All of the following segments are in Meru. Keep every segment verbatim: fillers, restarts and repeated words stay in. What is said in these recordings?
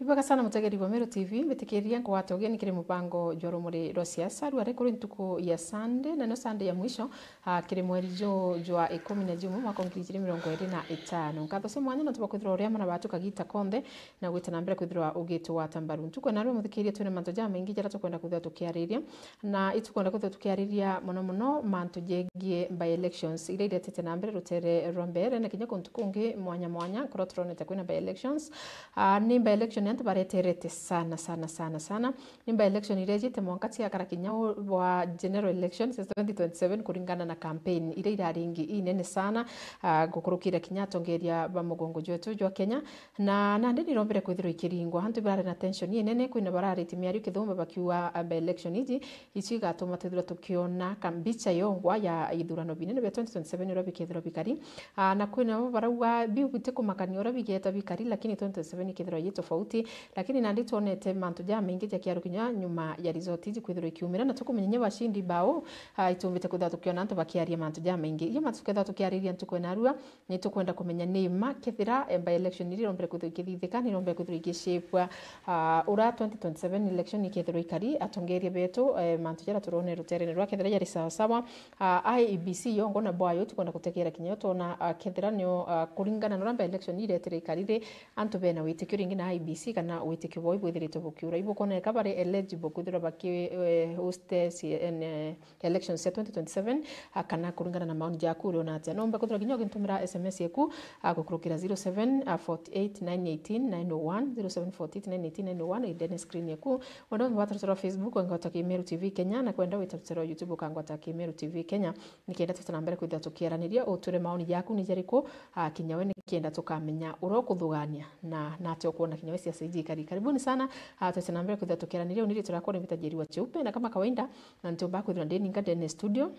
Bwega sana mutegeri bwa Meru T V, mbitikiria nkugwate ugeni kiri mubango jwa rumuri rwa siasa, rwari kuri ntuku ya Sunday, na nio Sunday ya mwisho, ah, kiri mweri ju jwa ikumi na jumwe mwaka wa ngiri ijiri mirongo iri na itano. Nkatho cia mwanya nontu bwa kwithirwa uri amwe na batu kagita konthe, na gwita na mbere kwithirwa ugitugwata mbaru. Ntuku ya narua muthikiria twina mantu jamaingi jaria tukwenda kwithirwa tukiariria, na itukwenda kwithirwa tukiariria mono mono mantu jegie by elections iria iretete na mbere rutere rwa mbere, na kinya kuntu kungi mwanya mwanya kuria turonete kwina by elections. Ah, ni by election antu bareterete sana, sana, sana, sana. Ni by election iria ijite mwanka ciakara kinya u-, bwa general elections cia twenty twenty-seven kuringana na campaign iria iraringi inene sana, ah, gukurukira kinya atongeria ba mugongo jwetu jwa Kenya. Na nandi nirombire kwithirwa ikiringwa. Antu barari na tension inene, kwina bararite miario kithumba bakiuga, ah, by election iji icio igatuma twithirwa tukiona ka mbicha yongwa ya ithurano binene bia twenty twenty-seven uria bikethirwa bikari. Ah, na kwina bo barauga biu bitikumakania uria bigeta bikari, lakini twenty twenty-seven ikethirwa yi tofauti. Lakini nandi twonete mantu jamaingi jakiarukinywa nyuma ya result iji kwithirwa ikiumira, na tukumenya inya bashindi bao, ah, itumbite kwithirwa tukiona antu bakiaria mantu jamaingi. Iyo mantu tukethirwa tukiariria ntuku ya narua, ni tukwenda kumenya ni ma kethira, eh, by election iria irombere kwithirwa ikithithika, ni irombere kwithirwa igishapwa, ah, ura twenty twenty-seven election ikethirwa ikari, atongeria betu, eh, mantu jaria turone ruterene rwa kethira jari sawa sawa. Ah, I E B C yongo na bwayo tukwenda gutegera kinya twona, ah, kethira nio, ah, kuringana na uria by election iretire ikari ri, antu bena witikio ringi na I E B C kana witikio bwao ibwithiritwe bukiura. Ibukwoneka bari eligible kwithirwa baki, eh, host, eh, si-, en, eh, elections cia twenty twenty-seven, ah, kana kuringana na maoni jaku uriona atia? Nomba kwithirwa kinya ugintumira S M S yeku, ah, gukurukira zero seven forty eight nine eighteen nine oh one, zero seven forty eight nine eighteen nine oh one, idene screen yeku. Wenda wita rutere rwa Facebook, wenda wita Kimeru T V Kenya, na kwenda wita rutere rwa YouTube ukangwata Kimeru T V Kenya. Nikenda twite na mbere kwithirwa tukiaraniria, utwire maoni jaku ni jariku, ah, kinya we nikenda tukamenya uria ukuthugania na, na atia ukwona kinya we siasa iji ikari. Karibuni sana, ah, twite na mbere kwithirwa tukiaraniria, uniri turakwa ni Vita Njeri wa Cheupe, na kama kawaida, na ntiumba kwithirwa ndi ninka ndene studio.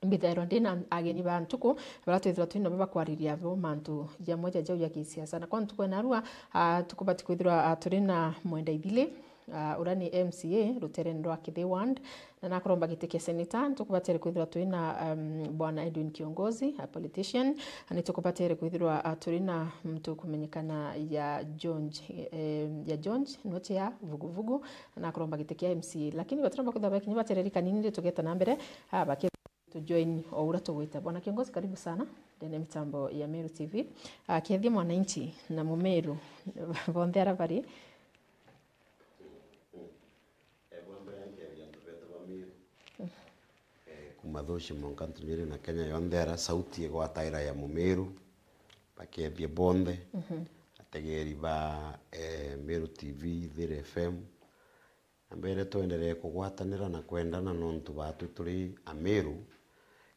Mbithairwa ndi na ageni ba ntuku, baria twithirwa twina bo bakwariria bo mantu jamwe ja jau ja gisiasa. Na kwa ntuku ya narua, ah, tukubati kwithirwa, ah, turi na Mwenda Ithili, ah, uria ni M C A ruterene rwa Kithi Ward, na nakoromba giti kia senator. Nitukubatere kwithirwa twina, um, Bwana Edwin Kiongozi, a politician, na nitukubatere kwithirwa, ah, turi na muntu kumenyekana ya John, eh, ya John Nochea Vuguvugu, na nakoromba giti kia M C A. Lakini batiromba kwithirwa bakinya batereri kanini ri tugeta na mbere, ah, baki- tujoin o uria tugwita. Bwana Kiongozi, karibu sana ndene mitambo ya Meru T V. Ah, kethia mwananchi na mumeru bonthe aria bari. Eh, bwa mbere nkeethia antu betu ba Meru. Eh, kuma Thuci mwanka Ntunyiri na Kenya yonthe aria sauti igwataira ya Mumeru, bakethie bonthe. Mhm. Ategeri ba, eh, Meru T V, Thiri F M, na mbere twenderee kugwatanira na kwendana, nontu baatwi turi Ameru,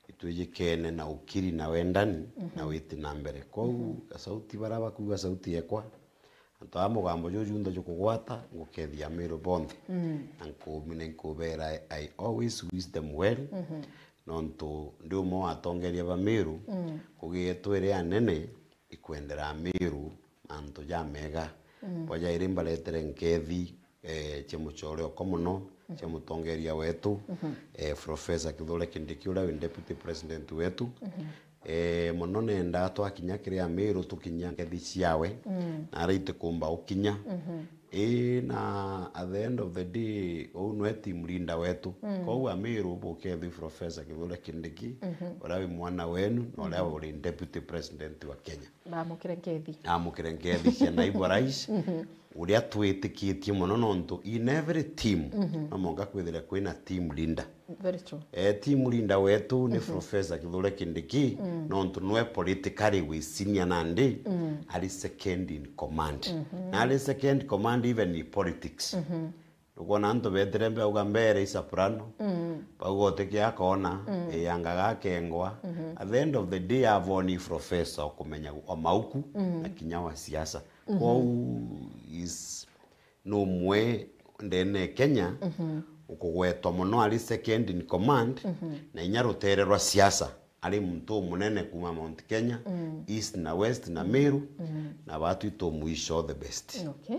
itwijikene na ukiri na wendani na witi na mbere. Kwou, gasauti baria bakuuga sauti yekwa, antu aa mugambo juju junthe jukugwata, ngukethia Ameru bonthe. Mm. Na nkumina nkubeera, I always wish them well, nontu ndi umwe wa atongeria ba Meru, kugietwe iri anene, ikwendera Ameru mantu jamega. Mm. Bwa jairi mbaretere nkethi, eh, cia mucore okwa mono, cia mutongeria wetu, eh, Professor Kithure Kindiki, uria wi Deputy President wetu. Eh, mono nenda twakinya kiri Ameru tukinyia nkethi ciawe, na aria itikumba ukinya. Ii, na at the end of the day, uu nwe team leader wetu. Kwou Ameru bukethwi Professor Kithure Kindiki, uria wi mwana wenu, na uria uri Deputy President wa Kenya. Bamukire nkethi. Amukire nkethi cia naibu rais, uria twitikitie mono, nontu in every team, no mwanka kwithire kwina team leader. Very true. Eh, team leader wetu ni Professor Kithure Kindiki, nontu nwe politically wi senior nandi, ari second in command. Na ari second command even in politics. Ukwona antu betire mbeuga mbere i soprano, bauga utikia akona, iyangaga akengwa. At the end of the day, avoni professor okumenya o mauku na kinya wa siasa. Kwou is numwe ndene Kenya ukugwetwa mono ari second in command, na inya rutere rwa siasa. ari muntu umunene kuma Mount Kenya, East na West na Meru, na batwi tumwish all the best. Okay.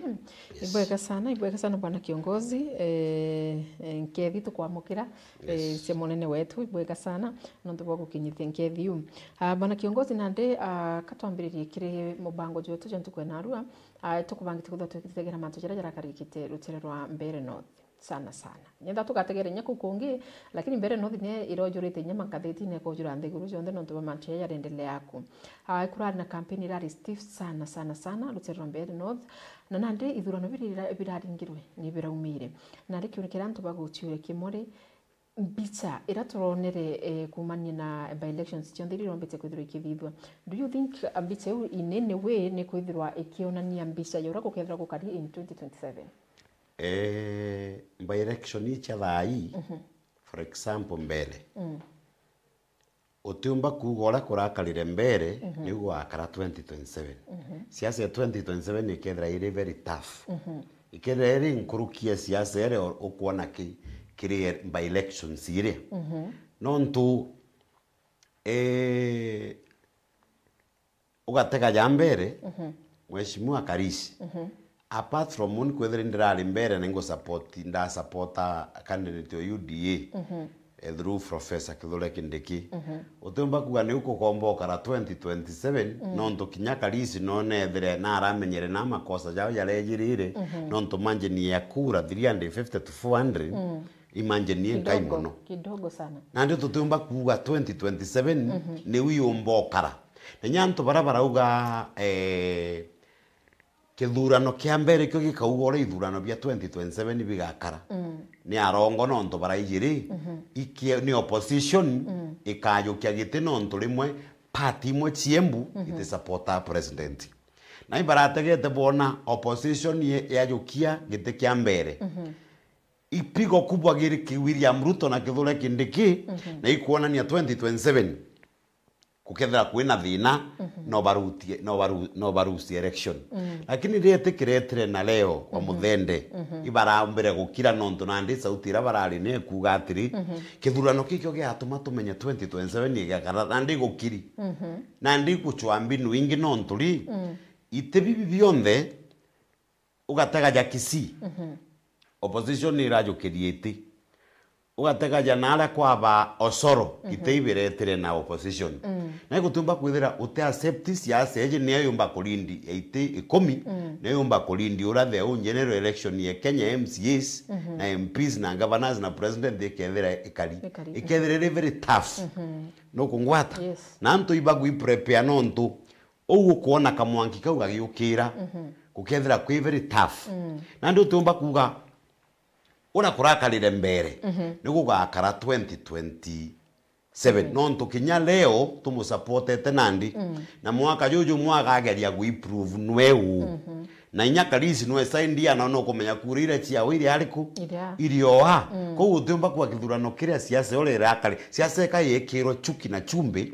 Yes. Ibwega sana, ibwega sana bwana kiongozi. Eh, eh, nkethi tukwamukira, eh, Yes. cia munene wetu, ibwega sana, nontu bwa gukinyithia nkethi iu. Ah, bwana kiongozi, nandi, ah, katwambiririe kiri mubango jwetu jwa ntuku ya narua, ah, tukubangite kwithirwa twikithitegera mantu jaria jarakarikite rutere rwa Mbeere North. Sana sana. Nyenda tugategere inya kuu kungi, lakini Mbeere North ni irojurite inya mangatheti na ikojura nthiguru jonthe nontu bwa mantu jaria jarendelea ku. Ah, kurari na kampeni irari stiff sana, sana, sana, rutere rwa Mbeere North. Na nandi ithurano biri ira-, biraringirwe ni biraumire. Nari kiuni kiria antu bagutiure kimwe ri, mbicha ira turonere, eh, kumania na by elections cionthe iria irombete kwithirwa ikithithwa. Do you think, uh, mbicha iu in any way ni kwithirwa ikionania mbicha ya uria gukethirwa gukari in twenty twenty-seven? Eh, by election ii cia thaa ii, for example, Mbeere, utiumba kuuga uria kurakarire Mbeere niu gugakara twenty twenty-seven. Siasa ya twenty twenty-seven ikethira iri very tough. Ikethira iri nkuruki ya siasa iria ukwona ki-, kiri by elections iria. Nontu, eh, ugatega ja Mbeere, Mheshimiwa Karisi. Apart from uni kwithira ndirari Mbeere na ingusupport, ndasupporta candidate o U D A, eh, through Professor Kithure Kindiki. Utiumba kuuga niu kukomba ukara twenty twenty-seven, nontu kinya Karisi no nethire na aramenyere na makosa jao jarejirire, nontu margin ya kura three hundred fifty to four hundred, i margin i nkai muno. Kidogo sana. Nandi tutiumba kuuga twenty twenty-seven niu iumba ukara. Na inya antu baria barauga, eh, kithurano kia Mbeere kio gikauga uria ithurano bia twenty twenty-seven bigakara. Ni arongo nontu baraiji ri, iki-, ni opposition ikajukia giti nontu rimwe party imwe cia Embu iti supporta president. Na ibarategete bona opposition ye-, yajukia giti kia Mbeere. Ipigo kubwa giri ki William Ruto na Kithure Kindiki, na ikwonania twenty twenty-seven gukethira kwina thina, no barutie, no baru-, no barusie election. Lakini riria itikiretire na leo wa muthende, ibarambire gukira nontu nandi sauti iria barari ni ikuuga atiri, kithurano kikio giatuma tumenye twenty twenty-seven igakara, nandi igukiri. Nandi igucwa mbinu ingi nontu ri, iti bibi bionthe ugatega ja Kisii, opposition irajukirie iti. Ugatega ja naria kwaba Osoro, iti ibiretire na opposition. Na igutumba kwithira uti accept siasa iji niyo yumba kurindi ya iti ikumi, niyo yumba kurindi uria the whole general election ya Kenya, M C As, na M Ps, na governors, na president ikethira ikari. Ikari. Ikethira iri very tough. Nukungwata? Yes. Na antu ibagwi prepare nontu Uu ukwona kamwanki kau gagiukira, gukethira kwi very tough. Nandi utiumba kuuga, uria kurakarire Mbeere, ni gugakara twenty twenty-seven. Nontu kinya leo tumusupportete nandi, na mwaka juju mwe agageria guiprove nwe uu. Na inya Karisi nwe side ana nukumenya kura iria ciawe iri ariku? Iria. Iri oa. Kou utiumba kuuga kithurano kiria siasa uria irakari, siasa ika yikirwe chuki na chumbi,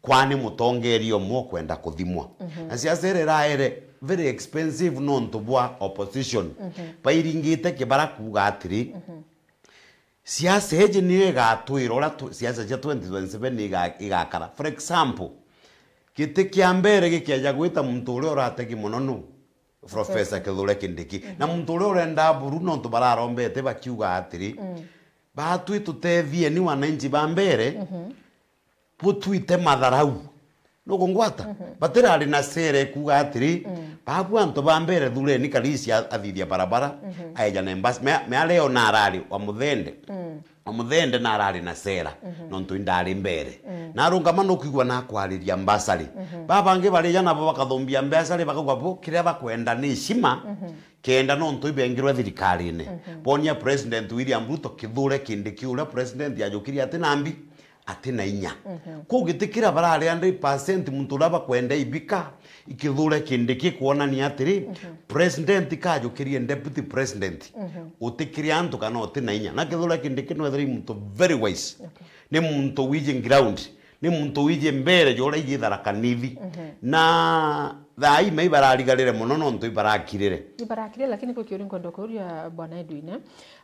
kwani mutongeria umwe ukwenda kuthimwa. Na siasa iria iraere very expensive nontu bwa opposition. Bairingite kibara kuuga atiri, siasa iji niyo igatwira uria tu-, siasa cia twenty twenty-seven iga-, igakara. For example, giti kia Mbeere gikeja gwita muntu uria urategi muno nu? Professor Kithure Kindiki. Na muntu uria urenda buru nontu bararombete bakiuga atiri, batwi tutethie ni wananchi ba Mbeere, butwite matharau. Nukungwata? Batirari na sera ikuuga atiri, babu antu ba Mbeere thureni Karisi a-, athithia barabara, aeja na embasi. Mea, mea leo narari wa muthende. Wa muthende narari na sera, nontu indari Mbeere. Narungama nukwigua nakwariria mbasari. Babangi barija nabo bakathumbia mbasari, bakauga bo kiria bakwenda ni heshima, kenda nontu ibengirwe thirikarine. Bonia President William Ruto, Kithure Kindiki uria president ajukirie ati na mbi, ati na inya. Kuu giti kiria barari hundred percent muntu uria bakwenda ibika, ikithure Kindiki kwonania atiri, president kajukirie deputy president, utikiri antu kana uti na inya. Na Kithure Kindiki nwethire i muntu very wise. Ni muntu wiji ground. Ni muntu wiji mbere jura iji Tharaka Nithi. Mhm. Na thaa ii mai bararigarire mono nontu ibarakirire. Ibarakirire, lakini kwi kiuria nkwenda kuria Bwana Edwin, eh?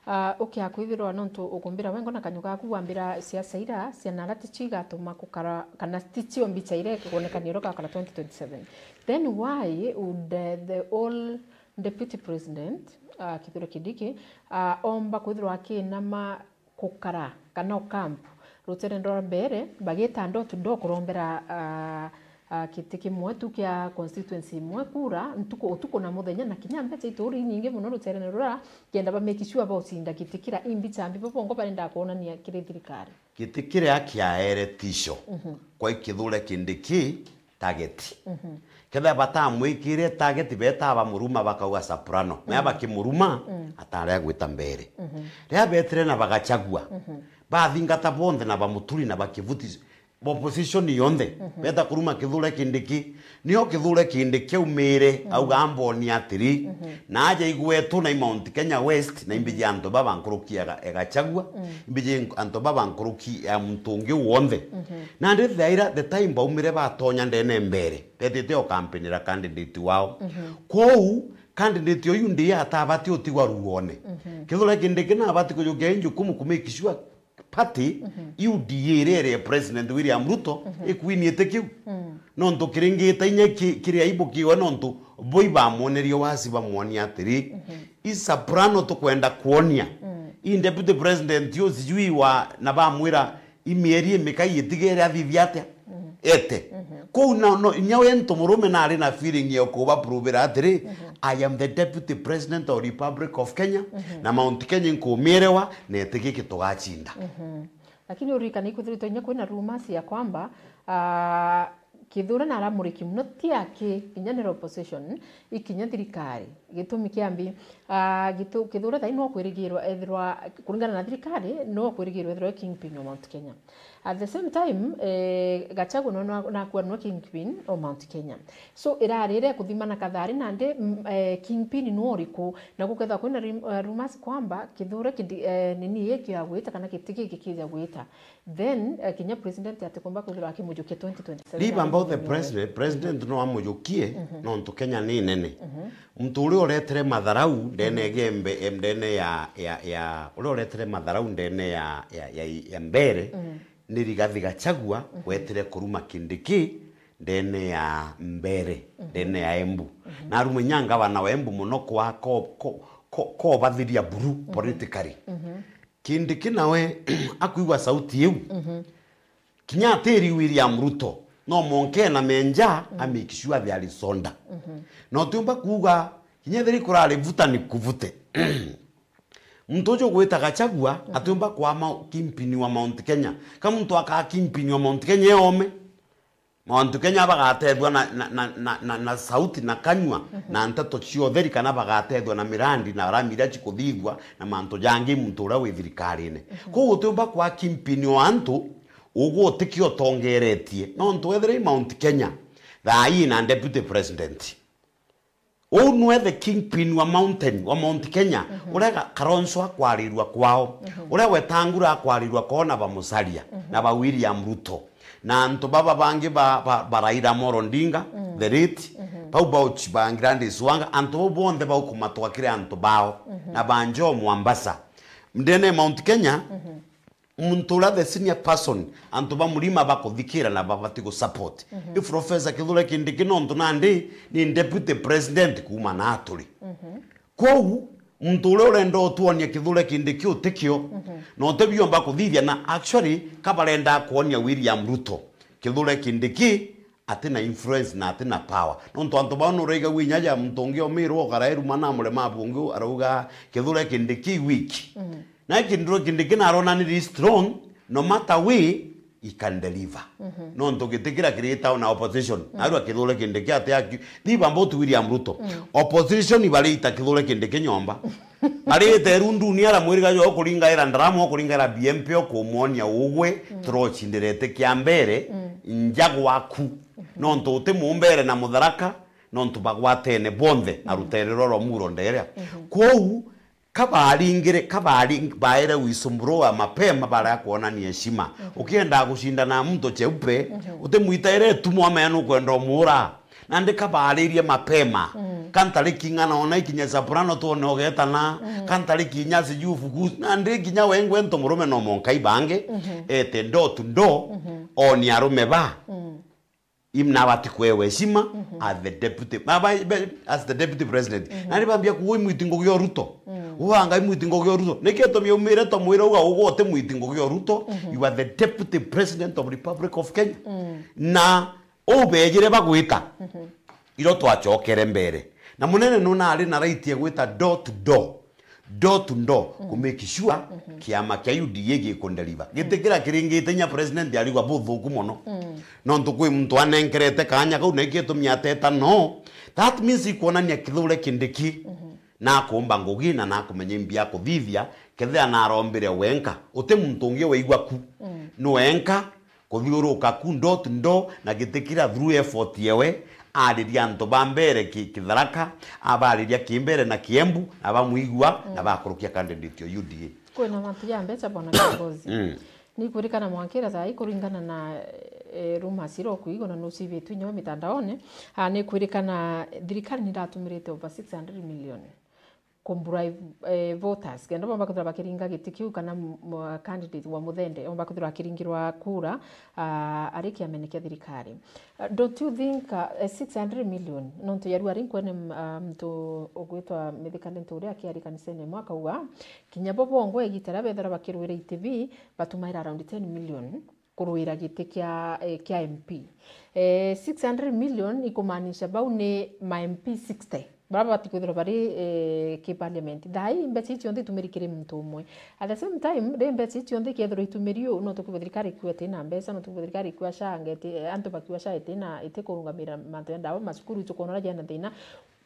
Ah, ukia kwithirwa nontu ukumbira wengo na kanyu gaku wambira siasa ira cia nara ti cio igatuma kukara, kana ti cio mbicha ira ikwonekania uria gakara twenty twenty-seven. Then why would, eh, the all Deputy President, ah, Kithure Kindiki, ah, omba kwithirwa akinama kukara kana ukampu ruterendo rwa mbere, bagita door to door kurombera, ah, ah, giti kimwe tu kia constituency imwe kura, ntuku, utuku na muthenya, na kinya mbeca ituri inyingi mono ruterendo rura, kenda ba make sure baucinda giti kira. Imbi chambi bo bongo barenda kwonania kiri thirikari. Giti kiria kiaere ticio. Mhm. Kwa Kithure Kindiki target. Mhm. Kethira batamwikire target, beta bamuruma bakauga Soprano. Mea bakimuruma, mm, atari agwita mbere. Mhm. Riria betire na bagachagua, mhm, bathingata bonthe na bamuturi na bakivuti opposition yonthe. Mhm. Beta kuruma Kithure Kindiki. Nio Kithure Kindiki aumire, mhm, auga amboni atiri, mhm, na aja igwetu na i Mount Kenya West, na imbiji antu baba nkuruki ya Ga-, ya Gachagua, mm, imbiji antu baba nkuruki ya muntu ungi wonthe. Mhm. Nandi thaira the time baumire batonya ndene mbere, betite o campaign ra candidate wao. Mhm. Kwou, candidate uyu ndi atabati utigwa ruone. Mhm. Kithure Kindiki nabati kujukia i jukumu ku make sure party, mhm, U D A iria iri President William Ruto, mhm, ikwinite kiu. Mm. Nontu kiringite inya ki-, kiri aibu kiwe nontu bo ibamwonerie wasi bamwonia atiri, mhm, i Soprano tukwenda kwonia. Mm. I Deputy President yu sijui wa, na bamwira i mieri imikai itigere athithia atia? Mhm. Ete. Mhm. Kou na, no, inya we ntu murume nari na feeling ya kuba provera atiri, mhm, "I am the Deputy President of Republic of Kenya, mhm, na Mount Kenya nkumirewa, na eti giki tugacinda." Mhm. Lakini uririkane ikwithiritwe inya kwina rumors ya kwamba, ah, Kithure naramuriki muno ti aki, kinya ni opposition, ikinya thirikari. Gitumi kiambi, ah, gitu-, Kithure thai no kwirigirwa ethirwa, kuringana na thirikari, no kwirigirwa ethirwa kingpin wa Mount Kenya. At the same time, eh, Gachagua no na-, nakuwa no kingpin o Mount Kenya. So, irari iria ikuthimana kathari nandi, mm, eh, kingpin no uriku? Na gukethwa kwina rim-, eh, rumors kwamba Kithure kindi-, eh, nini ii kia gwita kana giti giki kia gwita. Then, eh, kinya president atikumba kwithirwa akimujukia twenty twenty-seven. Leave about the president. President no amujukie, mhm, nontu Kenya ni nene. Mhm. Muntu uria uretere matharau ndene, mhm, gembe, em, ndene ya, ya, ya, uria uretere matharau ndene ya, ya, ya, ya mbere, mhm, ni Rigathi Gachagua, mhm, wetire kuruma Kindiki ndene ya mbere, mhm, ndene ya Embu. Mhm. Na aruma inya ngavana wa Embu muno kwa ko-, ko-, ko-, kobathiria buru, mhm, politically. Mhm. Kindiki nawe akwigua sauti iu, mhm, kinya atiri William Ruto, no monke na menja, mhm, a make sure they are sound. Mhm. Na utiumba kuuga, kinya ethiri kurari vuta ni kuvute. Muntu uju ugwita Gachagua, mhm, atiumba kwama kingpin wa Mount Kenya. Ka muntu akaa kingpin wa Mount Kenya e ome? Mount Kenya bagatethua na, na, na, na, na, na sauti na kanyua, mhm, na nteto cia utheri, kana bagatethua na mirandi na rami iria cikuthithua na mantu jangi muntu uria wi thirikarine. Mhm. Kwou utiumba kwa kingpin wa antu, ugu utikio utongeretie. Nontu wethira i Mount Kenya, thaa ii na deputy president. Uu nwe the kingpin wa mountain, wa Mount Kenya, mhm, uria Ga-, Kalonzo akwarirua kwao, mhm, uria Wetangula akwarirua kwao na ba Musalia, mhm, na ba William Ruto, na antu baba bangi ba, ba, ba Raila Amolo Odinga, mm, the late, mhm, bau ba Uch-, ba Gladys Wanga, antu bau bonthe baukumatwa kiri antu bao, mhm, na ba Joe Mwambasa. Ndene Mount Kenya, mhm. Muntu uria the senior person, antu ba murima bakuthikira na babati gu support. Mhm. I Professor Kithure Kindiki nontu nandi ni deputy president kuuma na aturi. Mhm. Kwou, muntu uria urenda utwonia Kithure Kindiki utikio, mhm, na utibiomba kuthithia na actually, ka barenda kwonia William Ruto, Kithure Kindiki, atina influence na atina power. Nontu antu bao nuraigagua inya ja muntu ungi omirwo ukarairuma na murema bungi arauga Kithure Kindiki weak. Mm. Na Kithure Kindiki narona ni strong, no matter way, he can deliver. Mhm. Nontu giti kira kirita na opposition. Mm. Narua Kithure Kindiki ati aki, thiba mbotu William Ruto. Mm. Opposition ibarita Kithure Kindiki nyomba. Arite runduni ara mwiriga jo kuringaira ndarama, kuringaira B M P, okumwonia ugwe, mm, turocindirete kia mbere, mm, nja gwaku. Mhm. Nontu uti mumbere na Mutharaka, nontu bagwatene bonthe na, mhm, rutere roro muro nderia. Mhm. Kwou, Kabaringire, kabari-, baire wisumburoa mapema, bara ya kuonania heshima. Mhm. Ukienda gucindana na muntu cheupe, mhm, utimwitaire etumo amenya nukwenda umuura. Nandi kabaririe mapema. Mhm. Ka ntariki ing'ana ona ikinye soprano tuone ugetana. Mhm. Ka ntariki inya sijui ufukuzi. Nandi kinya wengwe ntu murume no monka ibange. Mhm. Ete door to door. Mhm. Oni arume ba. Mhm. Im nabati kwewa heshima, mhm, as the deputy, ma-, ba-, be-, as the deputy president. Mhm. Nandi bambia kuuga imwiti ngugi o Ruto. Mm. Uga anga imwiti ngugi o Ruto. Niki itumi umire tumwire uga uga uti mwiti ngugi o Ruto? Mhm. You are the deputy president of Republic of Kenya. Mm. Na ubejire bagwita. Mhm. Iro twachokere mbere. Na munene nuna ari na right ya gwita door to door. Door to door, mm, ku make sure, mhm, kiama kia U D A gikundeliver. Giti kiria kiringite nya president arigwa buthuku mono. Mm. Nontu kwi muntu anenkerete kanya kau na ikitumi ateta no. That means ikuonania Kithure Kindiki, mhm, nakumba ngugi na nakumenya imbi akuthithia, kethira narombire wenka. Uti muntu ungi waigua ku. Mm. Ni wenka, kuthiuruka ku door to door na giti kiria through effort yewe, ariria antu ba mbere ki-, Kitharaka, abariria Kimbere na Kiembu, na bamwigua, mm, na bakurukia candidate o U D A. Kwina mantu ja mbecha, bwana kiongozi. Mm. Nikwirikana mwankira thaa ii kuringana na, eh, rumors iria ukuigua na nucibitwe nyo mitandaone, ah, nikwirikana thirikari niratumirite over six hundred million ku bribe, eh, voters, kenda bomba kwithirwa bakiringa giti kiu kana m-, m-, candidate wa Muthende omba kwithirwa akiringirwa kura, ah, ari kiamene kia thirikari. Ah, don't you think, ah, eh, six hundred million, nontu ya rua rinkwene, m-, ah, muntu ugwitwa Mithika Linturi akiari kanisene imwe akauga, kinya bo bongwa igita ria bethirwa bakirwira itibi, batumaira around ten million. Kurwira giti kia, eh, kia M P. Eh, six hundred million ikumaanisha bau ni ma M P sixty. Bara babati kwithirwa bari, eh, ki parliament. Thaa ii mbecha ici cionthe itumiri kiri muntu umwe. At the same time, ri mbecha ici cionthe ikethirwa itumiri uu, no tukwigua thirikari ikiuga itina mbecha, no tukwigua thirikari ikiuga SHA ngeti, eh, antu bakiuga SHA itina, iti kurungamira mantu ya ndawa, macukuru itukona uria jena thina.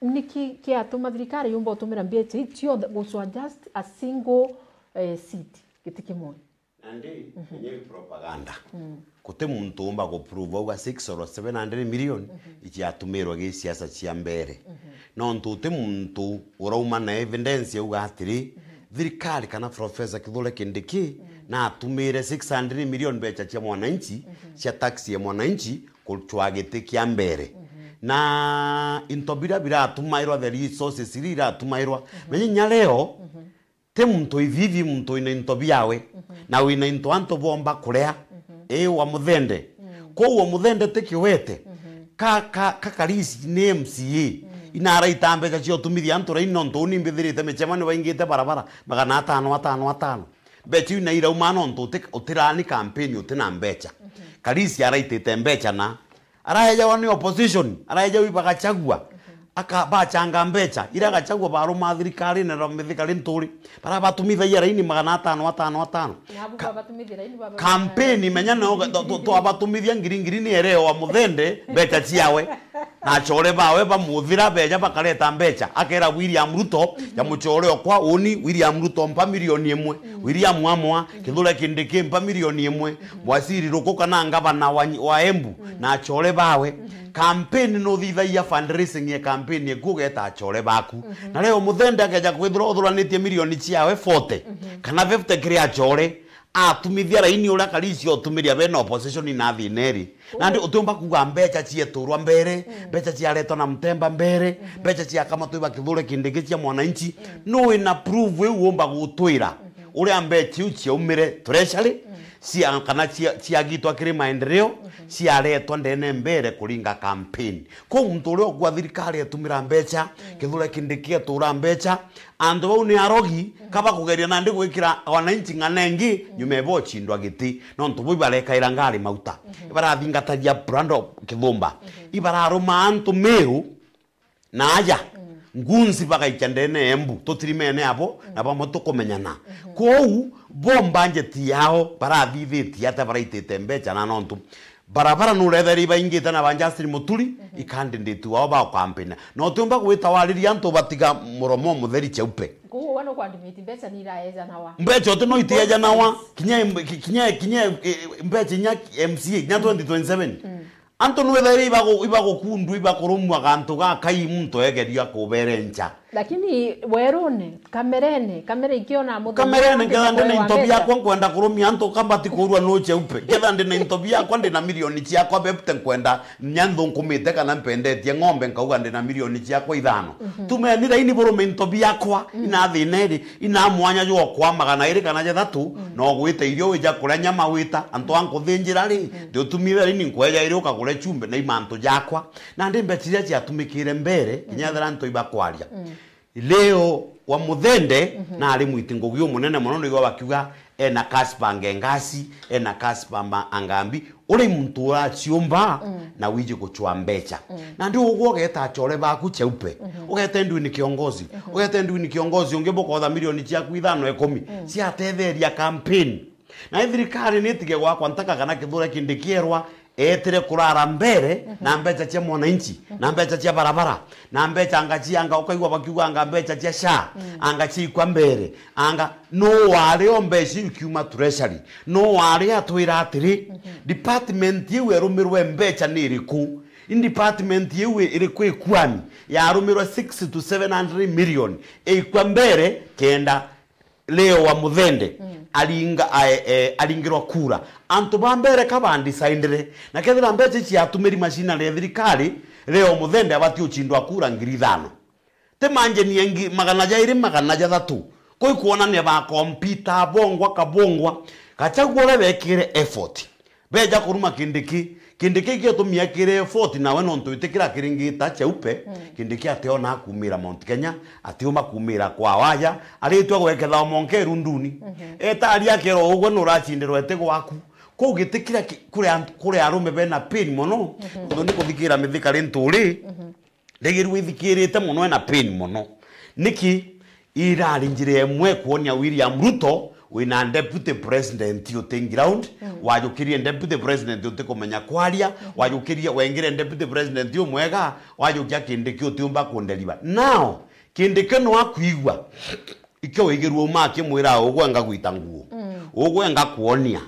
Niki kiatuma thirikari yumba utumira mbecha ici cionthe gucwa just a single, eh, seat, giti kimwe? Nandi, mhm, kinya i propaganda. Mm. Guti muntu umba guprove auga six or seven hundred million, mhm, ichiatumirwe gi siasa cia mbere. Mhm. Nontu uti muntu urauma na evidence yauga atiri, mhm, thirikari kana Professor Kithure Kindiki, mm, natumire six hundred million mbecha cia mwananchi, mhm, cia tax ya mwananchi, kuchwa giti kia mbere. Mhm. Na into biria biratumairwa, the resources iria iratumairwa. Mhm. Menya inya leo, mhm, ti muntu ithithi, muntu wina into biawe, mhm, na wina into antu bomba kuria, mhm, ii wa Muthende. Mm. Kwou wa Muthende ti kiwete. Mhm. Ka, ka, ka Karisi ni M C A. Mm. Inaraita mbecha cia utumithia antu raini, nontu uni mbithirite micemanio baingite barabara, magana atano, atano, atano. Mbecha iu na irauma nontu uti-, utirani campaign, utina mbecha. Mhm. Karisi araitite mbecha na araejawa ni opposition, araejawa i ba Gachagua. Mhm. Aka-, bachanga mbecha, ira Gachagua baruma thirikarine na Mithika Linturi, barabatumithagia raini magana atano, atano, atano. Na abu Ka-, babatumithia raini baba campaign, menya no ga-, twa-, twa-, twabatumithia ngiri ngiri ni ereo wa Muthende, mbecha ciawe. Na achore bawe bamuthira beja bakareta mbecha. Akera William Ruto, ja muchore okwa, uni William Ruto mpa milioni imwe. Mm. William Amwa, mm, Kithure Kindiki mpa milioni imwe. Mm. Waziri Ruku kana ngavana wa, wa Embu, mm, na achore bawe. Mm. Campaign nuthithagia fundraising ya campaign eku ugeta achore baku. Mm-hmm. Na leo Muthende akeja kwithirwa uthuranitie milioni ciawe forty, mm-hmm, kana fifty kiri achore, atumithia raini uria Karisi otumiria bena opposition na thina eri. Nandi utiumba kuuga mbecha cieturwa mbere, mm, mbecha ciaretwa na Mutemba mbere, mm-hmm, mbecha ciakamatwa iba Kithure Kindiki cia mwananchi. Mm. Nui na proof iu umba gutwira, mm-hmm, uria mbecha iu ciaumire treasury, mm, cia, kana cia, ciagitwa kiri maendeleo, mm-hmm, ciaretwa ndene mbere kuringa campaign. Kwou muntu uria ugwa thirikari etumira mbecha, mm, Kithure Kindiki etura mbecha, antu bau ni arogi, mm, kaba kugeria nandi gwikira wananchi ng'ana ingi, mm, nyuma ebo ochindwa giti. Nontu bo ibarekaira ngari mauta. Mhm. Ibarathingatagia Brando Kithumba. Mhm. Ibararuma antu Meru na aja. Mm. Ngunzi bagaikia ndene Embu, tutirimene abo, mm, na bamwe tukumenyana. Mhm. Kwou, bo mbanjeti yao, barathithitie ata baraitite mbecha na nontu. Barabara nurethere ibaingite na ba Justin Muturi, mhm, i candidate wao ba campaign. Na utiumba gwita wariria antu batiga muromo mutheri cheupe. Kwou we nukwandimiti mbecha niraejanawa. Mbecha uti no itiejanawa. Both sides. Kinya em-, ki-, kinya, kinya, eh, mbecha inya M C A, kinya twenty twenty-seven. Mm. Antu nwethaire ibagu-, ibagukundwa, ibakurumwa gantu gakai muntu egeria kubere ncha. Lakini werune, kamerene, kamera ikiona muthenya Kamerene, nketha ndi na into biakwa nkwenda kurumia antu, kambati kurua no Cheupe. Nketha ndi na into biakwa, ndi na milioni ciakwa, bebte nkwenda, nya nthunkumite kana mpendetie ng'ombe, nkauga ndi na milioni ciakwa ithano. Tumeni raini burume into biakwa, ina thina iri, ina mwanya jwa kwa magana iri kana jathatu, no gwita irio wija kuria nyama wita, antu ankuthinjira ri, ndi utumire raini nkweja iri ukagure chumbe na imantu jakwa. Na ndi mbecha iria ciatumikire mbere, kinya ethira antu ibakwaria. Leo wa Muthende nari mwiti ngugi umunene mono, nigwa bakiuga ena Kaspa Ngengasi, ena Kaspa Ma-, Angambi. Uri muntu uraciumba na wiji gucwa mbecha. Na ndi ugwo ugeta achore baku Cheupe. Ugete ndwini kiongozi. Ugete ndwini kiongozi ungi bukotha milioni ciaku ithano ikumi. Ciatetheria campaign. Na thirikari nitige gwakwa ntaka kana Kithure Kindiki erwa etire kurara mbere na mbecha cia mwananchi, na mbecha cia barabara, na mbecha anga cia anga, ukaigua bakiuga anga mbecha cia SHA, anga ciikwa mbere, anga no wari o mbecha iu ikiuma treasury, no wari atwira atiri, department iu erumirwe mbecha ni iriku? Ni department iu iriku ikwani yarumirwe six to seven hundred million ikwa mbere kenda Leo wa Muthende aringa, ae-, e, aringirwa kura. Antu ba mbere ka bandecindire. Na kethira mbecha ici yatumiri machinery ya thirikari, Leo Muthende abati uchindwa kura ngiri ithano. Ti manjeni ya ngi-, magana jairi, magana jathatu. Kwi kuonania ba kompita, bongwa, kabongwa. Gachagua uria bekire effort. Beja kuruma Kindiki. Kindiki gitumia kiri effort nawe nontu itikira kiringita Cheupe. Kindiki ationa akumira Mount Kenya, atiuma kumira kwa waja, aritwa gweketha o monke irunduni. Etari akero ugwe nuracindirwa iti gwaku. Kuu gitikira ki-, kuri antu, kuri arume bena pain mono. Nontu ni kuthikira mithika ri nturi. Ndegirwe ithikirite mono, ena pain mono. Niki? Irari njira imwe kuonia William Ruto wina deputy president uti ground, wajukirie deputy president uti kumenya kwaria, wajukirie wengire deputy president umwega, wajukia Kindiki utiumba kunderiba. Now, Kindiki no akwigua. Ikio wigirwe uma akimwira, "Ugwe ngagwita nguo. Ugwe ngakuonia."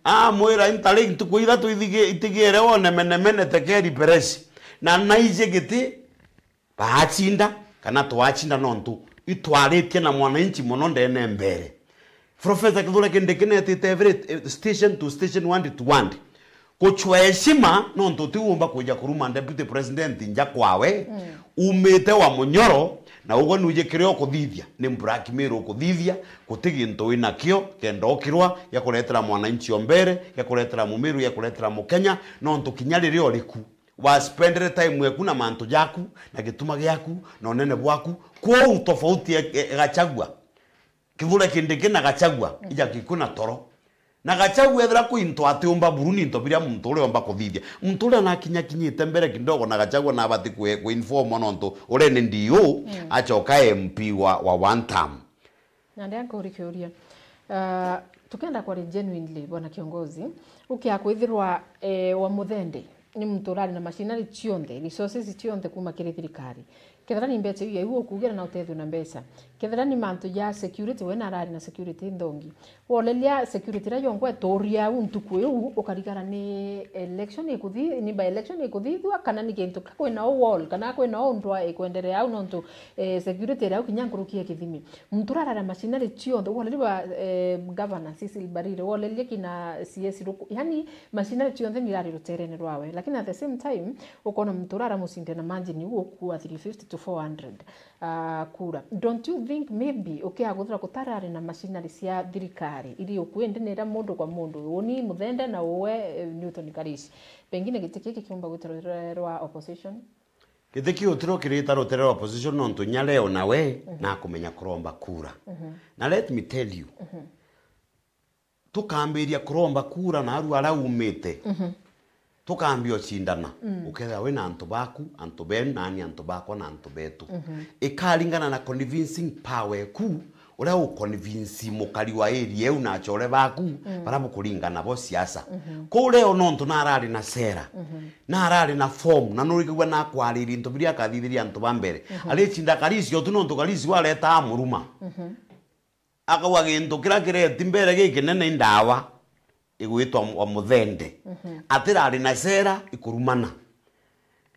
Amwira, "Intari ntuku ithatu ithigi-, itigire wone menemene tekeri peresi." Na naiji giti, baacinda, kana twacinda nontu itwaritie na mwananchi mono ndene mbere. Professor Kithure Kindiki netite every, eh, station to station, ward to ward. Kuchwa heshima, nontu utiumba kuja kuruma deputy president nja kwawe, umite wa Munyoro, na ugwe nuji kiria ukuthithia, ni blackmail ukuthithia, guti gintu winakio, kenda ukirwa, gia kuretera mwananchi o mbere, gia kuretera Mumiru, gia kuretera Mukenya, nontu kinya riria uriku, waspendere time eku na mantu jaku, na gituma giaku, na unene bwaku, kwou tofauti e, e, Gachagua. Kithure Kindiki na Gachagua, ija kiku na toro. Na Gachagua ethira kwi into atiumba buru ni into biria muntu uria omba kuthithia. Muntu uria nakinyakinyite mbere kidogo na Gachagua nabati kwi-, kuinformwa nontu uria ni D O, acoka M P wa, wa one term. Na ndia nkuri kiuria. Ah, tukenda kwaria genuinely, bwana kiongozi, ukia kwithirwa, eh, wa Muthende ni muntu urari na machinery cionthe, resources cionthe kuma kiri thirikari. Kethira ni mbecha iu yaiu ukugira na utethio na mbecha. Kethira ni mantu ja security, we narari na security nthongi. Woleria security iria yongwa ituria au ntuku iu, ukarigara ni election ikuthi-, ni by election ikuthithua, kana ni gintu ka kwina o wall, kana kwina o ndwa ikwenderea au nontu, eh, security iria au kinya nkuruki ya kithimi. Muntu urarara machinery cionthe, woleria wa, eh, Governor Cecily Mbarire, woleria kina C S Ruku, yani machinery cionthe ni irari ruterene rwawe. Lakini at the same time, ukona muntu urara mucinde na margin iu ukua three fifty to four hundred, ah, kura. Don't you think maybe ukiaguthira kutarari na machinery cia thirikari iri ukui, indi ni iria mundu kwa mundu, uni Muthende na uwe, eh, Newton Karishi, pengine giti kiki kiumba gwita rutere rwa opposition? Giti kiu tiro kirita rutere rwa opposition, nontu nya Leo nawe nakumenya kuromba kura. Na let me tell you, tukambiria kuromba kura na aru aria umite, tukambia ucindana, ukethira wina antu baku, antu benu, nani antu bakwa na antu betu. Ikaringana na convincing power eku, uria u convince mukari wa area eu na achore baku, baria bukuringana bo siasa. Kuu Leo nontu narari na sera, narari na form, na nurigagua nakwariria into biria akathithiria antu ba mbere. Aricinda Karishi o tu nontu Karishi wareta amuruma. Akauga gintu kiria kireti mbere gikinene i ndawa igwitwa wa Muthende. Atirari na sera ikurumana.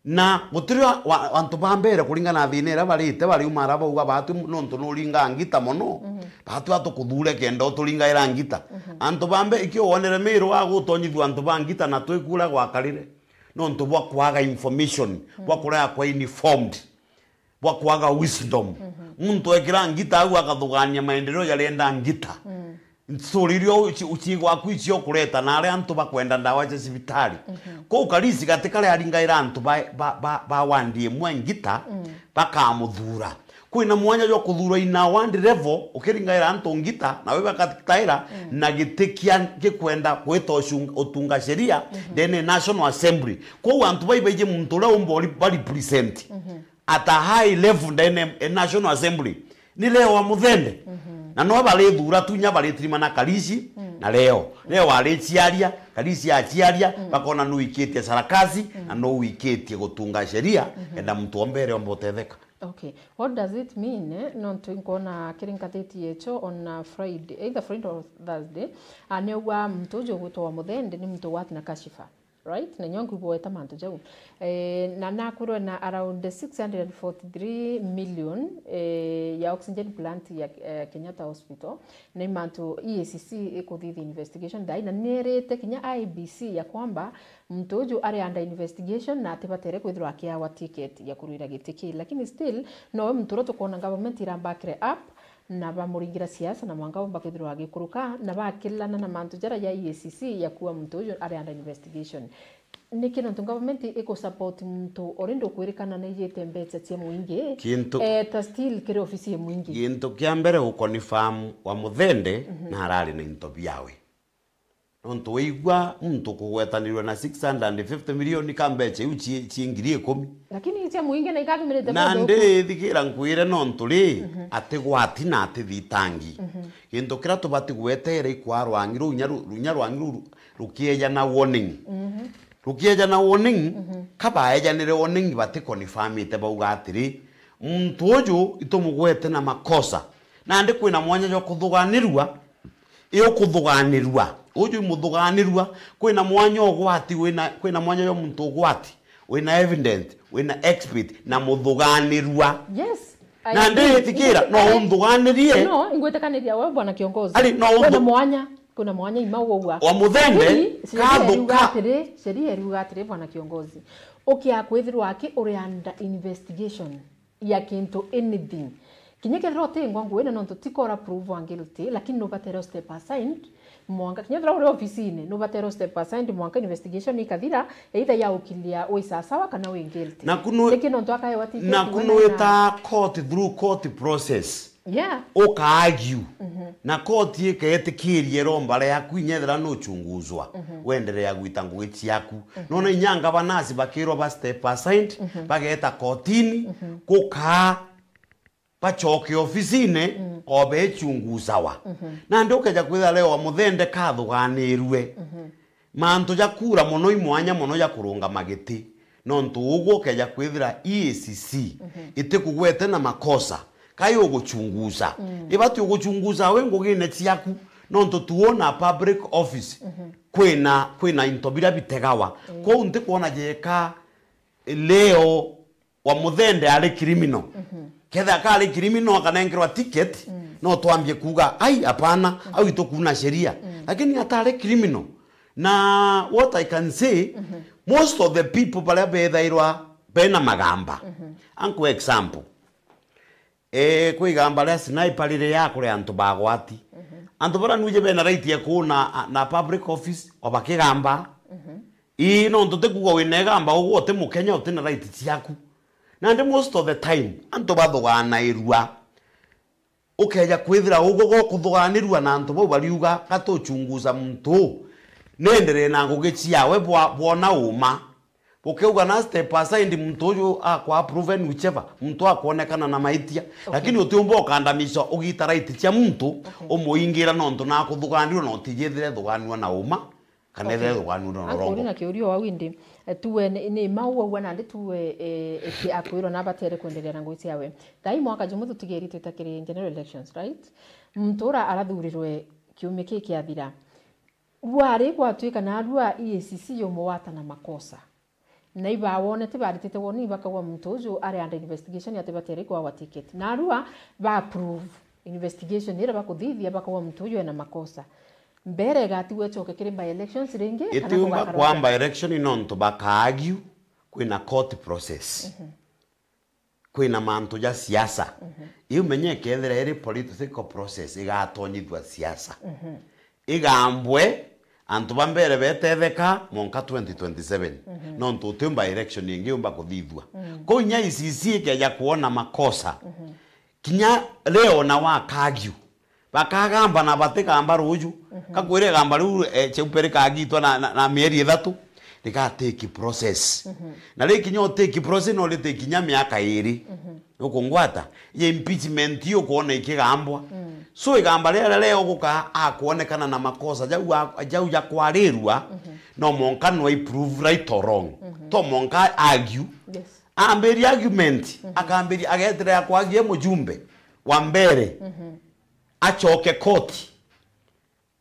Na gutiri wa, wa, antu ba mbere kuringana na thina iria barite, bariuma ara bauga, "Batu nontu nuringa ngita mono, batu atukuthure kenda uturingaira ngita." Antu ba mbere, ikio wonere Miru wa gutonyithua antu ba ngita na twikura gwakarire, nontu bwa kwaga information, bwa kurega kwa informed, bwa kwaga wisdom. Muntu ekira ngita au akathugania maendeleo jarienda ngita. Story iria uci-, uciigwa aku icio kureta na aria antu bakwenda ndawa cia cibitari. Kou Karisi gati karia aringaira antu ba, ba, ba, ba wandi imwe ngita, bakamuthura. Kwina mwanya jwa kuthurwa in a ward level, ukiringaira antu ngita, nawe bagataira na giti kia gikwenda gwita ucung-, utunga sheria ndene ya National Assembly. Kou antu baibaiji muntu uria umba uri ba represent at a high level ndene ya National Assembly ni Leo wa Muthende. Na no barithura tu nya baritirimana Karisi na Leo. Leo ariciaria, Karisi aciaria, bakona nu wikitie sarakasi na nu wikitie gutunga sheria, enda muntu o mbere omba utetheka. Okay. What does it mean, eh? Nontu nkwona kiri ngatheti yetu on, uh, Friday, either Friday or Thursday, ah, niaugwa muntu uju ugwitwa wa Muthende ni muntu ugwati na kashifa, right? Na nyo nkwigua weta mantu jau. Eh, na nakwirwe na around six hundred and forty-three million, eh, ya oxygen plant ya, eh, Kenyatta Hospital. Ni mantu E A C C ikuthithia investigation thaa ii, na nierite kinya I E B C ya kwamba muntu uju ari under investigation na atibatere kwithirwa akiawa ticket ya kurwira giti kii. Lakini still, nowe muntu uria tukwona government iramba back up na bamuringira siasa na mwanka bomba kwithirwa agikuruka na bakilana na mantu jaria ya E A C C ya kuua muntu uju ari under investigation. Niki nontu government iku support muntu already ukwirikana naijite mbeca cia muingi, kintu eta still kiri ofisi ya muingi? Gintu kia mbere, u confirm wa Muthende na arari na into biawe. Nontu waigua muntu kugwetanirwe na six hundred and fifty million ka mbeca iu ci, ci ngiri ikumi. Lakini cia muingi na ikathumirite na kuthuku. Ndi thikira nkwire nontu ri, atigwati na atithitangi. Gintu kiria tubati gweteera ikwaa rwangi ruu nya ru-, runya rwangi ruu ru-, rukieja na warning. Rukieja na warning, ka baejanire warning bati confirmite bauga atiri, muntu uju itumugwete na makosa. Nandi kwina mwanya jwa kuthuganirua, i ukuthuganirua. Uju i muthuganirua, kwina mwanya ugwati, wina, kwina mwanya jwa muntu ugwati, wina evidence, wina expert, na muthuganirua. Yes. I agree. Nandi itikira, no unthuganirie. No, ingwitikaniria we, bwana kiongozi. Ari, no kwina unthu- mwanya. Kuna mwanya ima ugwa. Wa Muthende, lakini sheria kathuka. Iriuga atiri, sheria iriuga atiri, bwana kiongozi. Ukia kwithirwa aki uri under investigation ya kintu anything. Kinya kethira uti ngwangu wina nontu ti kora prove wa guilty, lakini nubatere step aside mwanka. Kinya kethira uri ofisine, nubatere step aside mwanka investigation ikathira, either ya ukilia wi sawasawa kana wi guilty. Na kunu-, niki nontu akaewa ticket na kunu wena wita court through court process. Yeah. Uka argue. Na koti iketikiria iromba riaku, inyethira nuchunguzwa, wenderea gwita ngugi ciaku. Nona inya ngavana aci bakirwa ba step aside, bageta kotini, gukaa bachoke ofisine, o bechunguzawa. Nandi ukeja kwithira Leo wa Muthende kathuganirue. Mantu ja kura mono i mwanya mono ja kurungama giti, nontu ugwe ukeja kwithira E A C C itikugwete na makosa, kai uguchunguza? Ibati uguchunguza wi ngugine ciaku, nontu tuona public office kwina, kwina into biria bitegawa. Kwou ntikwona jeka Leo wa Muthende ari criminal. Ketha akari criminal akanengerwa ticket, no twambie kuuga, "Ai, hapana, au itukuna sheria." Lakini atari criminal. Na what I can say, most of the people baria bethairwa bena magamba. Anku example. Eh, kwi igamba ria sniper riri ya kuri antu bagwati. Antu baria nuje bena right ya kuuna na public office o bakigamba. Ii, nontu ti kuuga wina igamba ugwe uti Mukenya uti na right ciaku. Nandi most of the time, antu bathuganairua. Ukeja kwithira ugwe gukuthuganirua na antu bau bariuga, "Gatuchunguza muntu uu, nenderee na ngugi ciawe bwa, bwona uma." Bukiuga na step aside muntu uju akwa proven whichever, muntu akwonekana na maitia. Okay. Lakini utiumba ukandamicwa ugita right cia muntu, okay, umuingira nontu na kuthuganirua na utijithire thuganirua na uma. Kana, okay, ethire thuganirwa na urongo. Ankuri na kiurio wau indi, eh, tuwe ni, ni mau wauga nandi tuwe, eh, eki akwirwa na abatere kwenderea na ngugi ciawe. Thai mwaka jumwe tutigeri twita kiri general elections, right? Muntu ura arathurirwe kiumia kii kiathira. Wari gwatuika narua E A C C yumugwata na makosa. Na iba wonete baritite warning, bakauga muntu uju ari under investigation, ati batere kwawa ticket. Narua ba approve investigation iria bakuthithia, bakauga muntu uju ena makosa. Mbere igatigwa icoke kiri by elections ringi, kana itiumba kugakarwa kwamba election nontu bakaargue kwina court process. Kwina mantu ja siasa. Iu menye ikethira iri political process, igatonyithua siasa. Igambwe, antu ba mbere betetheka monka twenty twenty-seven. Nontu utiumba election ingi yumba kuthithua. Kou inya I C C ikeja kuona makosa. Kinya leo na wakagiu. Bakagamba na batigamba ruju. Kakwira igamba riu, eh, Cheupe rikagitwa na, na, na mieri ithatu, riga take process. Na rikinya u take process no ri take kinya miaka iri. Nukungwata? Ya impeachment iyo ukwona ikigambwa. So igamba riria leo guka akwonekana na makosa jau a-, jau ja kwarirua, no monka no i prove right or wrong. To monka argue. Yes. Ambiria argument, akambiria ageterera kwagia mujumbe wa mbere. Acoke koti.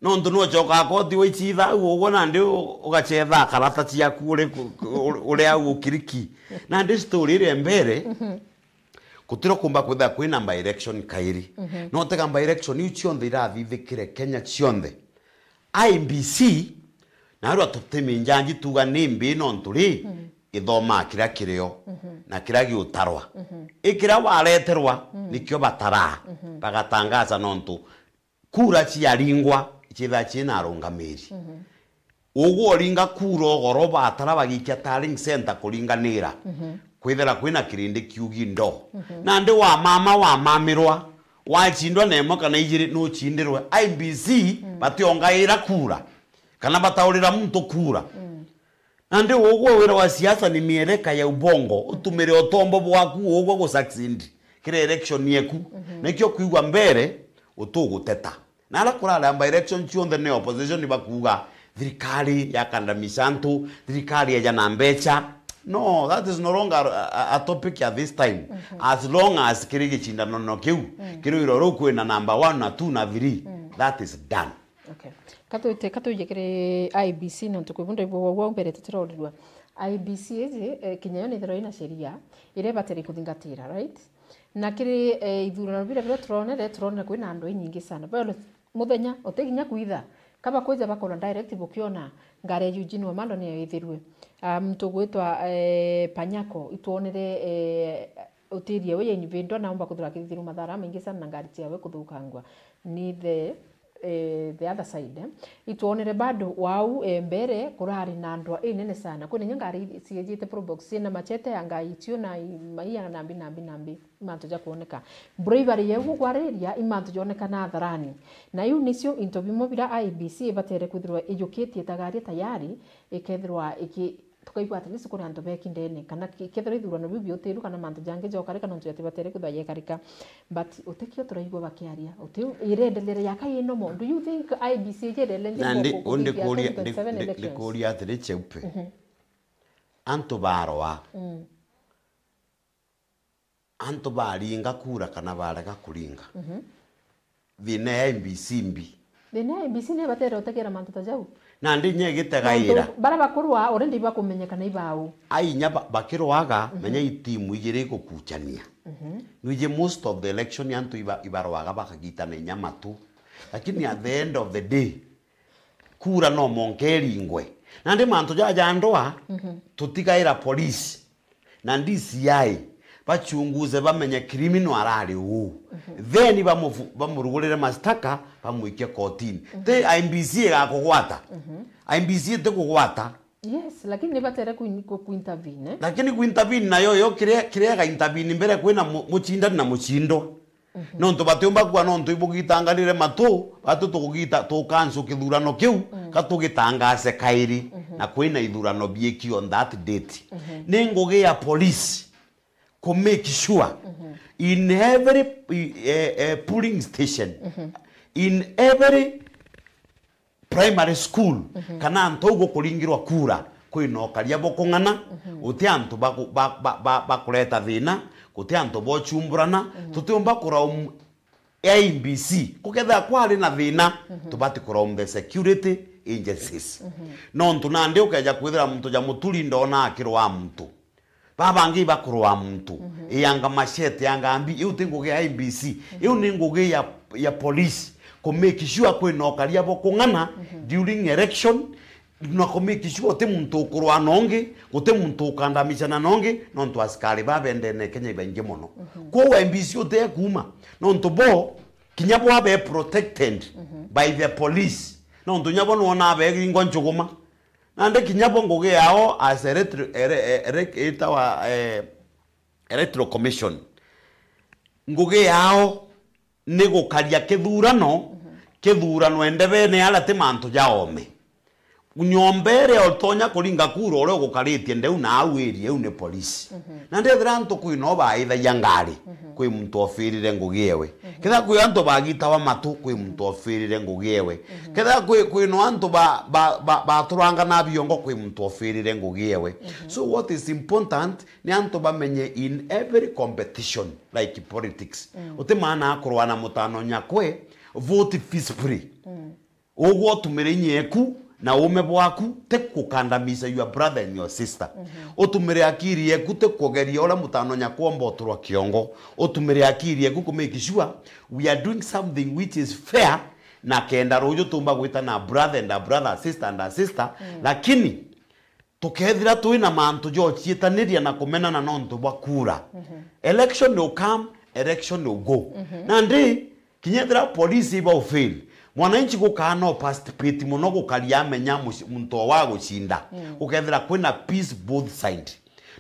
Nontu nucokaa koti waichitha au ugwo nandi u-, ugachetha karata ciaku uri ku-, ku-, uri au ukiriki. Nandi story iria mbere, gutiro kumba kwithira kwina by election kairi. No tiga by election iu cionthe irathithikire Kenya cionthe. I E B C, narua tutiminjanji tuga ni mbi nontu ri, ithomaa kiria kirio na kiria giutarwa. Ikiria wareterwa, nikio bataraa, bagatangaza nontu kura ciaringwa, ciithaa ciina arungamiri. Ugwo uringa kura ugoro batara bagikia tallying center kuringanira. Kwithira kwina kirindi kiugi ndo. Nandi wa mama wamamirwa, wachindwa na imwe kana ijiri nuchindirwe. I E B C bationgaira kura, kana bataurira muntu kura. Nandi ugwo wira wa siasa ni miereka ya ubongo, utumire utombo bwaku ugwo gu succeed kiri election yeku. Nikio kwigua mbere utuguteta. Na ara kuraramba election cionthe ni opposition bakuuga thirikari yakandamica antu, thirikari eja na mbecha. No, that is no longer a, a, a topic at this time. As long as kiri gicindano kiu, kiri wira riu kwina number one na two na three, that is done. Okay. Katwite, katwije kiri I E B C nontu kwi bunda ibugwa gwa mbere tutirorirwa. I E B C iji, eh, kinya yo nithirwa ina sheria iria ibatiri kuthingatira, right? Na kiri, eh, ithurano biria, biria turonere, turonere kwina andu inyingi sana. Bado muthenya utiginya kwitha, kaba kwija bakona direct bukiona ngari ya Eugene Wamalwa niyo ithirwe. Ah, muntu gwitwa, eh, Panyako, itwonere, eh, utiria we yainvindwa na umba kwithirwa akithithirwa mathara maingi sana na ngari ciawe kuthukangwa ni the, eh, the other side, eh. Itwonere bado wau, eh, mbere kurari na ndwa inene sana. Kwina inya ngari ciejite probox ciina machete ya ngai icio na i-, maia na mbi, na mbi, na mbi. Imantu ja kwoneka. Bravery yeu gukwariria imantu jonekana atharani. Na iu nicio into bimwe bira I E B C ibatere kwithirwa ijukitie ta gari tayari, ikethirwa iki-, tukaigua at least kuri antu beki ndene, kana ki-, kethirwa ithurano biu biutiru kana mantu jangi jokarika nontu jatibatere kwithirwa yekarika. But utikio turaigua bakiaria, utiu irendelea yaka ino mo. Do you think I E B C ijerelenje Nandi, undi kuria, ndi-, ndi-, ndikuria atiri Cheupe. Antu baroa. Antu baringa kura kana barega kuringa. Thina ya I E B C mbi. Thina ya I E B C ni batere utegera mantu ta jau. Nandi inya igitegaira. Nontu bara bakurwa already bakumenyeka na ibau. Ai inya ba-, bakirwaga, menya i timu ijiri igukuchania. Nwiji most of the election antu iba-, ibarwaga bakagitana inya matu. Lakini at the end of the day, kura no monka iringwe. Nandi mantu jaja ndwa, tutigaira police na D C I bachunguze bamenye criminal arari uu. Then bamufu-, bamurugurire mashtaka, bamwikie kotini. Ti I E B C igakugwata. I E B C itikugwata. Yes, lakini ni batere kuin-, ku-, kuintervene, eh? Lakini kuintervene nayo, yo kiria, kiria ga intervene mbere kwina mu-, muchindani na muchindwa. Nontu batiumba kuga nontu ibugitanganire matu, batu tukugita, tukansu kithurano kiu, ka tugitangase kairi, na kwina ithurano biiki on that date. Ni ngugi ya police ku make sure in every, eh, eh, polling station, in every primary school, kana antu au gukuringirwa kura, kwina ukaria bukung'ana, guti antu baku-, ba-, ba-, ba-, bakureta thina, guti antu bochumburana, tutiumba kuraum-, A I B C, kukethira kwari na thina, tubati kurom the security agencies. Nontu nandi ukeja kwithira muntu ja Muturi ndona akirwa muntu. Babangi bakurwa muntu. Iyanga machete, yanga mbi, iu ti ngugi ya I B C. Iu ni ngugi ya, ya police. Ku make sure kwina ukaria bo kung'ana during election, na ku make sure guti muntu ukurwa na ungi, guti muntu ukandamicana na ungi, nontu askari ba bendene Kenya ibaingi mono. Kwou I B C uti kuuma, nontu bo, kinya bo abe protected by the police, nontu kinya bo nwona aberingwa njuguma. Nandi kinya bo ngugi yao as electro-, ele-, ele-, itawa, eh, Electoral Commission, ngugi yao ni gukaria kithurano, kithurano endebene aria ti mantu ja oome. Nyomba iria utonya kuringa kura uria ugukaritie ndeu na au area iu ni polisi. Na ndethira antu kwina o baithagia ngari, kwi muntu ofirire ngugi ewe. Kethira kwi antu bagitawa matu, kwi muntu ofirire ngugi ewe. Kethira kwi, kwina antu ba, ba, ba, baturanga na biongo, kwi muntu ofirire ngugi ewe. So what is important ni antu bamenye in every competition, like politics, uti maana akurwa na mutano nyakwe, vote peacefully. Ugwe utumire inya eku na uume bwaku, ti kukandamiza your brother and your sister. Utumire akiri eku, ti kugeria uria mutano nyakwa omba uturwa kiongo. Utumire akiri eku ku make sure we are doing something which is fair, na kenda ruju tumba gwitana brother and a brother, sister and a sister, lakini tukethira twina mantu ja uciitaniria na kumenana nontu bwa kura. Election will come, election will go. Nandi, kinya ethira polisi iba ufail, mwananchi gukaa no participate mono gukaria amenya muci-, muntu o wa gucinda. Gukethira kwina peace both side.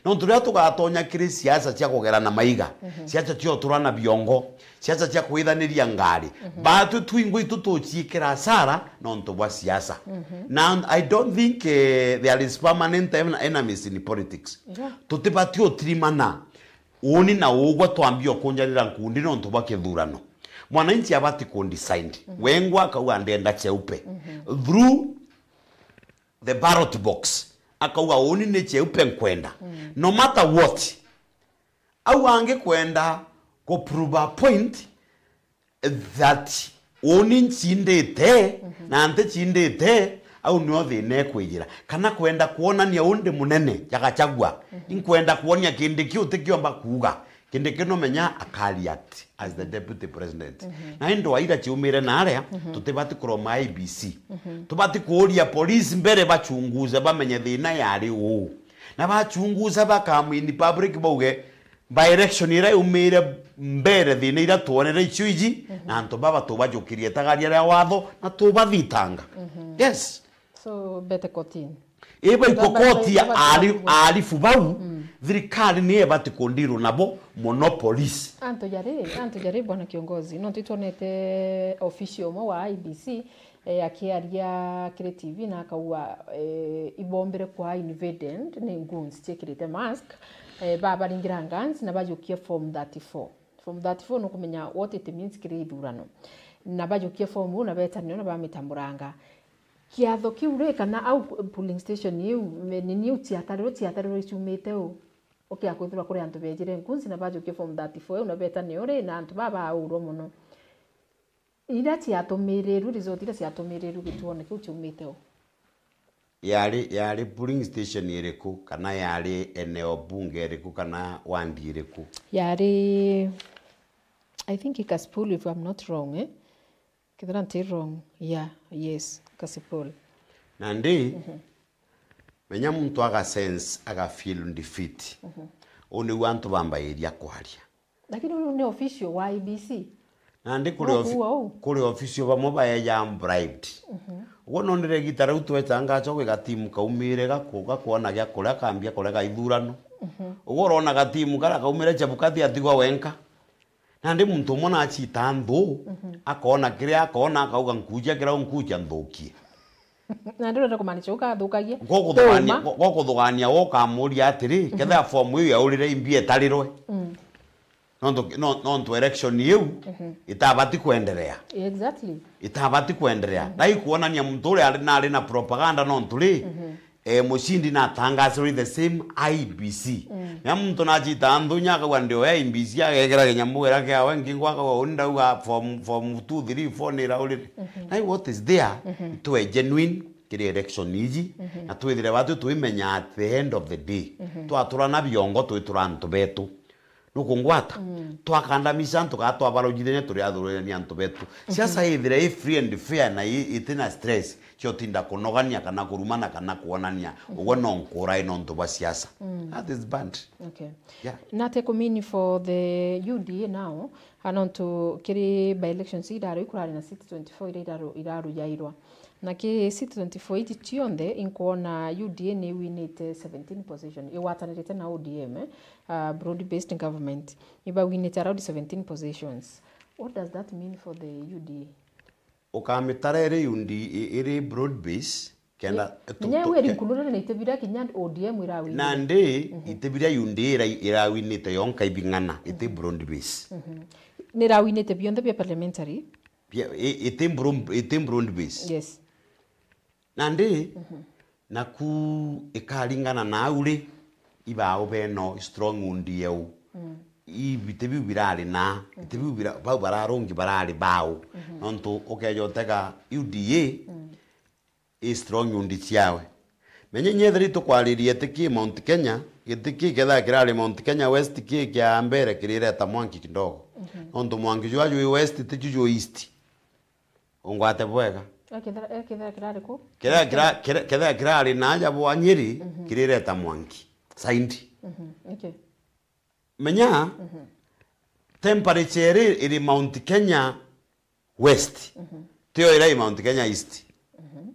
Nontu riria tugatonya kiri siasa cia kugerana maiga, siasa cia uturana biongo, siasa cia kwithaniria ngari, batwi twingwa itu tuciikira hasara nontu bwa siasa. Na I don't think, eh, there is permanent en-, enemies in politics. Yeah. Tutibati utirimana uni na ugwa twambia ukunjanira nkundi nontu bwa kithurano. Mwananchi abati kundecide. Wengwa akauga ndenda cheupe. Through the ballot box. Akauga uni ni cheupe nkwenda. No matter what. Au angikwenda ku prove a point that uni ncindite na nticindite, au nio thina ikwijira. Kana kwenda kwonania u ndi munene, ja Gachagua. Inkwenda kwonia kindi kiu utikiomba kuuga. Kindi kiu no menya aka react as the deputy president. Na indi waira ciumire na aria, tutibati kuroma I B C. Tubati kuuria police mbere bachunguze bamenye thina yari uu. Na bachunguza bakamu in public bauge, by election iria yumire mbere, thina iria twonere icio iji, na antu baba tubajukirie itagaria ria watho na tubathitanga. Yes. So, bete kotini. Iba iko koti ya ari-, arifu bau, thirikari ni ibati kundirwo nabo mono police. Antu jari, antu jari, bwana kiongozi, no twitwonete official umwe wa I B C, eh, akiaria kiri T V na akauga, eh, ibombire kwa invaded ni goons ciekirite mask, eh, babaringira guns na bajukia form thirty-four. Form thirty-four nukumenya what it means kiri ithurano. Na bajukia form uu na betanio na bamitamburanga. Kiatho kiu ri, kana au polling station iu, me-, nini iu ciatarirwe, ciatarirwe iciumite u? Ukia kwithirwa kuri antu bejire nkunzi na bajukia form thirty-four iu na betanio ri, na antu baba baaurwa mono. Iria ciatumirirwe, result iria ciatumirirwe gituone kiu ciumite u? Yari, yari polling station iriku, kana yari eneo bunge iriku, kana wandi iriku? Yari, I think Kasipul, if I'm not wrong, eh? Kethira nti wrong, yeah, yes, Kasipul. Nandi, menya muntu aga sense, aga feel defeat. Uu niu antu bambairia kwaria. Lakini uu ni official wa I B C. Nandi kuri ofi-, kuri official bamwe baeja bribed. Uguo nonire igita riu twetanga aco gwi gatimu kaumire gaku-, gakwona gia kuria kambia kurega ithurano. Uguo urona gatimu karia kaumire Chebukati atigwa wenka. Nandi muntu umwe nacita nthu, akona kiria akona, akauga, "Nkuja kiria unkuja nthukie." Nandi urenda kumaanisha ukathukagia? Ngo kuthugania, ngo, ngo kuthugania, wo ukamuria atiri, "Kethira fomu iu yaurire imbi etarirwe?" Nontu, no-, nontu election iu itabati kwenderea. Exactly. Itabati kwenderea. Na ikuonania muntu uria ari na, ari na propaganda nontu ri, eh, mushindi na atangazirwe the same I B C. Mm. Na muntu nachita nthunya akauga ndio ya I B C, agekira kinya mbwira kiawe nkingo akauga uni ndauga form, form two, three, four ni iraurire. Mhm. Na what is there, mhm, twe genuine kiri election iji, mhm, na twithire batu twimenya at the end of the day. Mhm. Twatura na biongo twitura antu betu. Nukungwata? Mm. Twakandamiza antu kana twabarujithania turi athurania antu betu. Mhm. Siasa ithire i free and fair na i-, itina stress cia utinda kunogania kana kurumana kana kwonania. Mhm. Ugwe no nkurai nontu bwa siasa. Mm. That is banned. Okay. Yeah. Nate kumini for the U D A now, anontu kiri by elections irari kurari na seat twenty-four iria iraru-, irarujairwa. Na ki seat twenty-four iji cionthe inkwona U D A ni winite seventeen position. Igwatanirite na O D M, eh? Uh, broad based government, ibawinite around seventeen positions. What does that mean for the U D A? Ukamitara iri U D A, i-, iri broad base, kenda. Ni-, tu-, kinya tu-, we ke-, rinkulurire na ite biria kinya O D M irawinire. Nandi, mhm, ite biria U D A ira-, irawinite yonka ibing'ana, iti, mhm, broad base. Mhm. Ni irawinite bionthe bia parliamentary? Bia-, i-, iti broad, iti broad base. Yes. Nandi, mhm, naku ikaringana na au ri, ibao beno stronghold yeu. Mm. Ibite biu birari na, mhm, ite biu bira-, bau bararungi barari bao. Mhm. Nontu ukeja utega U D A, mm, i stronghold ciawe. Menye nyethira itukwariria iti ki Mount Kenya, giti ki kethaa kirari Mount Kenya West ki kia mbere kirireta mwanki kidogo. Mhm. Nontu mwanki jwa jwi West ti ju jwi East. Ungwate bwega. Eh, kethira, eh, kethira kirari ku? Kethira kira-, kira-, kethira kirari na aja bwa Nyeri, mhm, kirireta mwanki. Saindi. Mhm, okay. Menya, mhm, temperature iri, iri Mount Kenya West. Mhm. Tio ira i Mount Kenya East. Mhm.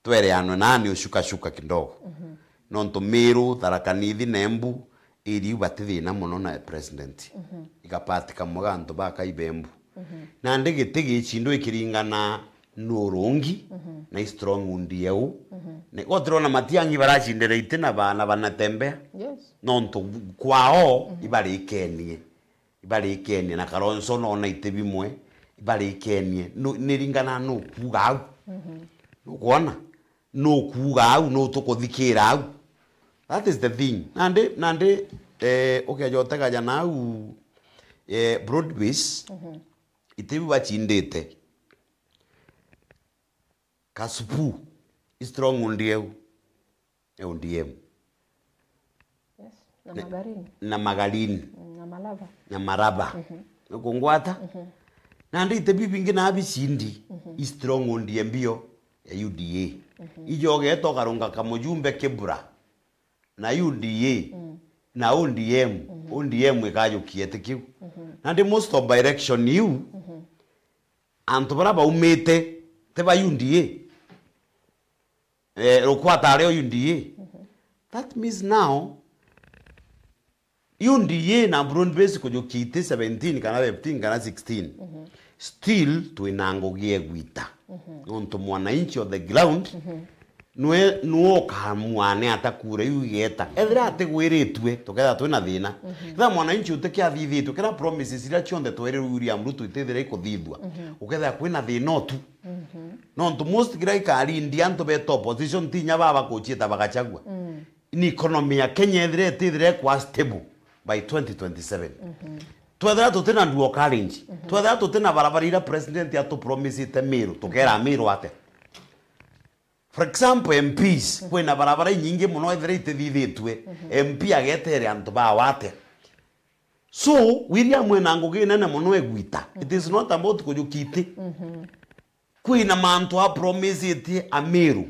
Twereanwe nani ushukashuka kidogo. Mhm. Nontu Miru, Tharaka Nithi na Embu, iriu bati thina mono na president. Mhm. Igapati kamwe ga antu ba Kaibembu. Mhm. Nandi giti gichindo ikiringana nurungi, mhm, na i stronghold yeu. Mhm. Na igotirwa na Matiang'i barachindira iti na ba-, na banatembea. Yes. Nontu kwao, mhm, ibarikenie. Ibarikenie na Kalonzo nona iti bimwe, ibarikenie. Nu-, niringana nukuuga au. Mhm. Nukwona? Nukuuga au, nu tukuthikira au. That is the thing. Nandi, nandi, eh, ukeja utegaja na au, eh, broad base, mhm, iti biu bachindite. Kasupu, i stronghold yeu, ya O D M. Yes, na na, Magarini. Na Magarini. Mm, na Malava. Na Malava. Mhm. Nukungwata? Mhm. Nandi ite biu bingi na bicindi, mhm, i stronghold ya mbio ya U D A. Mhm. Ijo ugeta ukarunga kamujumbe Kibra na U D A, mm, na O D M, mhm, O D M ikajukia iti kiu. Mhm. Nandi most of by-election iu, mhm, antu baria baumite ti ba U D A. Eh, rukwata ario U D A. Mhm. That means now, U D A na broad base kujukia iti seventeen kana fifteen kana sixteen. Mhm. Still, twina ngugi egwita. Mhm. Nontu mwananchi on the ground, mhm, nwe, nwe ukamua ni ata kura iu igeta. Ethira atigwiritue, tukethira twina thina. Mhm. Ethira mwananchi utikiathithitue, kira promises iria cionthe twerirwe William Ruto itithira ikuthithua, mhm, ukethira kwina thina utu. Mhm. Nontu most kira ikarindia antu beta opposition, ti inya baba kuchieta bagachagua. Mm. Ni economy ya Kenya ethire itithire kwa stable by twenty twenty-seven. Mhm. Twethira tutina dual carriage, mhm, twethira tutina barabara ira president atupromisite Miru, tukera Miru atia? For example, M Ps, mhm, kwina barabara inyingi muno ethire itithithitue, mhm, M P agetere antu bawe atia? So, William ena ngugi nene mono egwita. It is not about kujukia iti. Mhm. Kwina mantu a promise-itie Amiru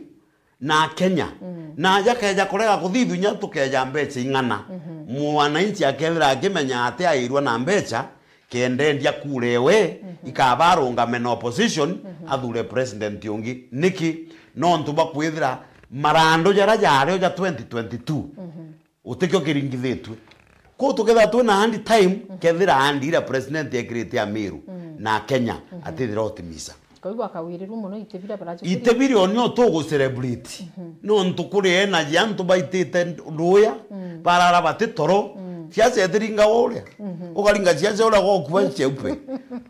na Kenya. Mm. Na jakeja kurega kuthithua inya tukeja mbeca ing'ana. Mhm. Mwananchi akethira akimenya ati airwa na mbeca, kenda endia kura ewe, mhm, ikaba arungame na opposition, mhm, athure president ungi. Niki? Nontu bwa kwithira marandu jaria jario ja twenty twenty-two, mhm, utikio kiringithitue. Kuu tukethira twina hand time, mhm, kethira hand ira president ekirite Amiru, mm, na Kenya, mhm, atithira utimisa. Kwa hivyo akawirirwa mono ite bira barajukiria. Ite biri onio tugu celebrate. Mhm. Nontu kuri energy antu baitite nduya, mm, barara bati toro, mm, siasa itiringa uria. Mhm. Ukaringa siasa uria gokua cheupe.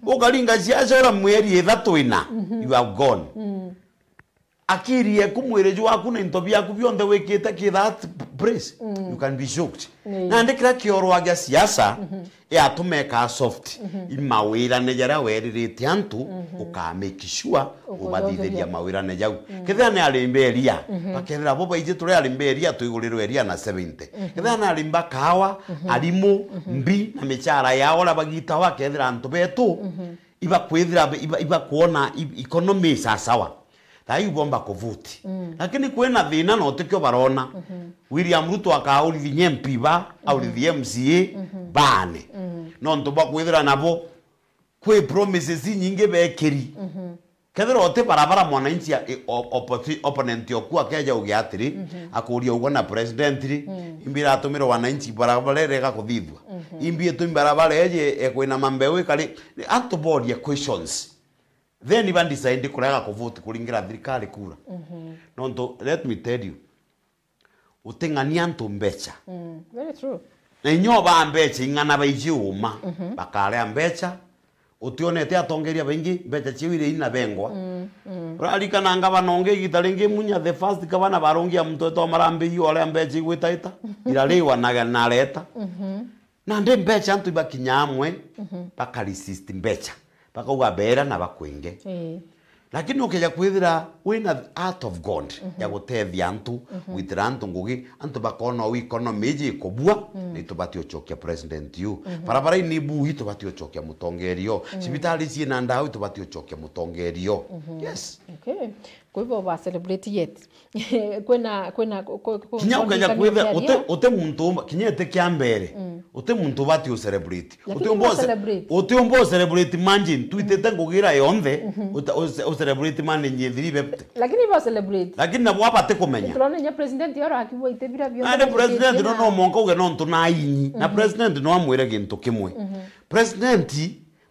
Ukaringa siasa uria mweri ithatu ina, mhm, you have gone. Mm. Akiri eku, mwiri jwaku na into biaku bionthe wikite ki that place, you can be shocked. Ni. Nandi kiria kiorwa gia siasa, yatumekaa soft. I mawirane jaria weririte antu, ukamake sure ubathithiria mawirane jau. Kethira ni arimbi eria, bakethira bo baiji turi arimbi eria, twigurirwe eria na seventy. Kethira ni arimbi a kahawa, arimu, mbi na michara yao, uria bagitawa, kethira antu betu, ibakwithira, iba-, ibakwona i-, economy i sasawa. Thaa iu bomba kuvuti. Lakini kwina thina na utikio barona. William Ruto akaurithi nye M P ba, aurithi M C A, bane. Nontu bwa kwithira nabo kwi promises inyingi bekiri. Kethira uti barabara, mwananchi a-, i-, o-, opposi-, opponent oku akeja uge atiri, akuria uguo na president ri, imbi iratumire wananchi barabara irega kuthithua. Imbi itumi barabara eje ekwina mambeu ikari, antu boria questions. Then ba decide kurega kuvote kuringira thirikari kura. Nontu, let me tell you, uting'ania antu mbecha. Mm, very true. Na inya oba mbecha ing'ana baiji uma, bakarea mbecha, utionete atongeria baingi mbecha ciu iria inabengwa. Urarikana ngavana ungi igita ringi Munya, the first governor, barungia muntu etwa Marambei, uria mbecha igwitaita, irariwa na, na areta. Nandi mbecha antu ibakinya amwe, bakaresist mbecha. Bakauga beera na bakwinge. Ii. Lakini ukeja kwithira wina heart of God ya gutethia antu, gwitira antu ngugi, antu bakona uu economy iji ikubua, ni tubati ucokia president uu. Barabara ini buu, itubati ucokia mutongeria uu. Cibitari ciina ndawa, itubati ucokia mutongeria uu. Yes. Okay. Kwa hivyo ba celebrate yet. Kwina, kwina, ku-, ku-, ku-, kinya ukeja kwithira uti, uti muntu umba, kinya iti kia mbere, uti muntu ubati u celebrate. Lakini uti umba u ce-, celebrate. Uti umba u celebrate margin, twitite ngugira yonthe, uta-, u ce-, u celebrate margin ye three fifty. Lakini ba celebrate. Lakini nabo abati kumenya. Turone nya president yoro akibwa ite bira bionthe. Nandi president no, no monka uge nontu na inyi. Na president no amwire gintu kimwe. President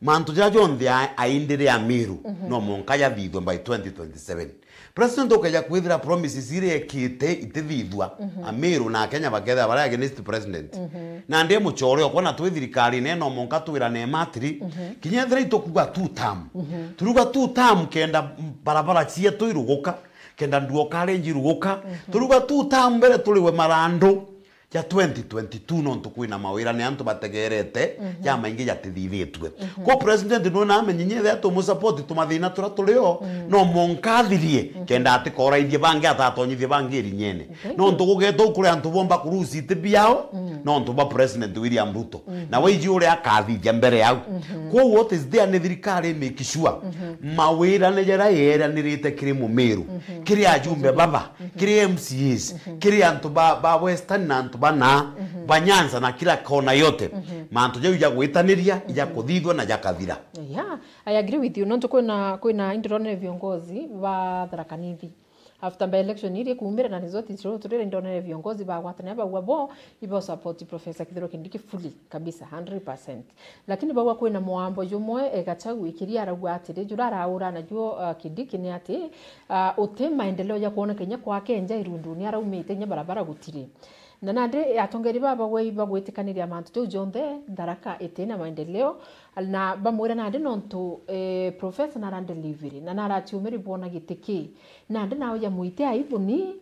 Mantu jaja jonthe a-, aindire Amiru, no monka jathithwe by twenty twenty-seven. President ukeja kwithira promises iria ekite itithithwa, Amiru na Akenya bakethira bari against president. Nandi muchore okwa na twi thirikarine, no monka twirane matiri, kinya ethira itukuga two term. Turuga two term kenda barabara cietu iruguka, kenda nduo karenji iruguka. Turuga two term mbere turiwe marandu ja twenty twenty-two, nontu kwina mawira ni antu bategerete, jamaingi jatithithitue. Ko president nwe na amenye nyethe atu mu support tumathina tura turio, no monka athirie, kenda atikoraithie bangi, atatonyithie bangi irinyene. Nontu gugetwa kuri antu bomba kurusi iti biao, nontu bwa President William Ruto. Na waiji uria akathithia mbere yau. Kwou what is there ni thirikari make sure mawira ni jara yeranirite kiri Mumiru, kiri ajumbe baba, kiri M C As, kiri antu ba, ba Western na antu ba na, ba Nyanza na kila kona yote. Mantu jau ja gwitaniria, ja kuthithwa na jakathira. Yeah, I agree with you. Nontu kwina, kwina indirone viongozi ba Tharaka Nithi. After by election iri kuumira na result iciu turire, indonere viongozi bagwatania baua bo, ibo support Professor Kithure Kindiki fully kabisa, hundred percent. Lakini baua kwina mwambo jumwe, e, Gachagua ikiria arauga atiri, jura araura najuo, uh, Kindiki ni ati, uh, uti maendeleo ja kwoneka inya kwake nja irunduni araumite inya barabara gutiri. Na nandi atongeri baba wei bagwitikaniria mantu jau jonthe, Tharaka itina maendeleo, na bamwira nandi nontu, eh, professor nara delivery, na naraciumiri bwona giti ki. Nandi nawe ja mwite aibu ni,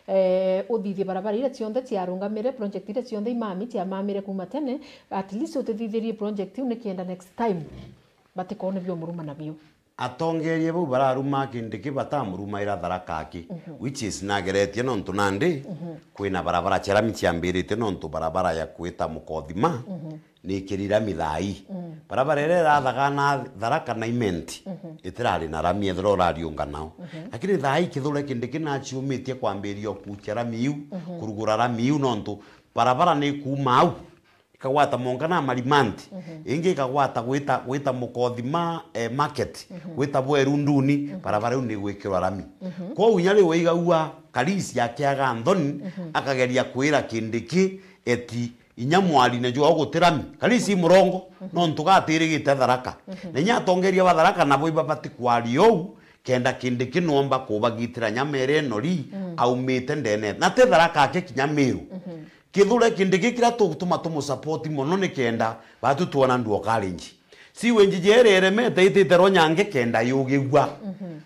eh, uthithie barabara iria cionthe ciarungamire, project iria cionthe imami ciamamire kuma tene, at least utithithirie project iu nikenda next time batikone biomuruma nabio. Atongeria bau bararuma Kindiki batamurumaira Tharaka aki, which is nageretie nontu nandi kwina barabara cia rami ciambiritie nontu barabara ya kwita Mukothima ni ikiri rami thaa ii. Barabara iria irathagana Tharaka na Imenti itirari na rami ethira urariunga nao. Lakini thaa ii Kithure Kindiki naciumitie kwambiria ukucia rami iu, kurugura rami iu nontu barabara ni kuuma au ikagwata monka na Marimanti, ingi ikagwata gwita, gwita Mukothima, eh, market, gwita Bweru nduni, barabara iu ni gwikirwa rami. Kwou inya riu waigagua Kalisi akiaga nthoni, akageria kwira Kindiki eti inya mwarine jwao guti rami. Kalisi i murongo, nontu gatirigite Tharaka. Na inya atongeria ba Tharaka nabo ibabati kwaria uu, kenda Kindiki noomba kubagitira nyama iria inori aumite ndene. Na ti Tharaka aki kinya Miru. Kithure Kindiki kiria tugutuma tumusapoti mono ni kenda batu twona nduo karinji. Sewage jeria iremete itite ro nyange kenda yugigua.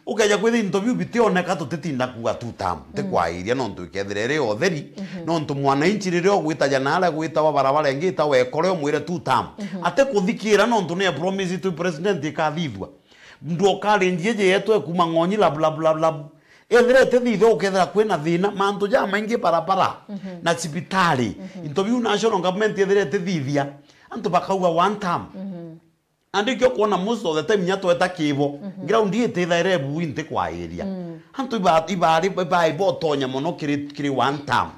Ukeja kwithira into biu bitioneka, tutitinda kuuga two term. Tikwairia nontu ikethira iri o utheri, nontu mwananchi riria ugwitaja na aria gwitawa barabara ingi itawa Ekore, umwire two term. Atikuthikira nontu ni promise tu president ikathithua. Ndokarinjie je yetu ekuma Ng'onyi lab, lab, lab, lab. Ethira itithithia ukethira kwina thina, mantu jamaingi barabara na cibitari. Into biu national government ethira itithithia, antu bakauga one term. Andikio kuona most of the time nya tweta kibo, ground itithaire bui nti kwairia. Antu iba-, ibari, iba-, ibotonya mono kiri, kiri one term.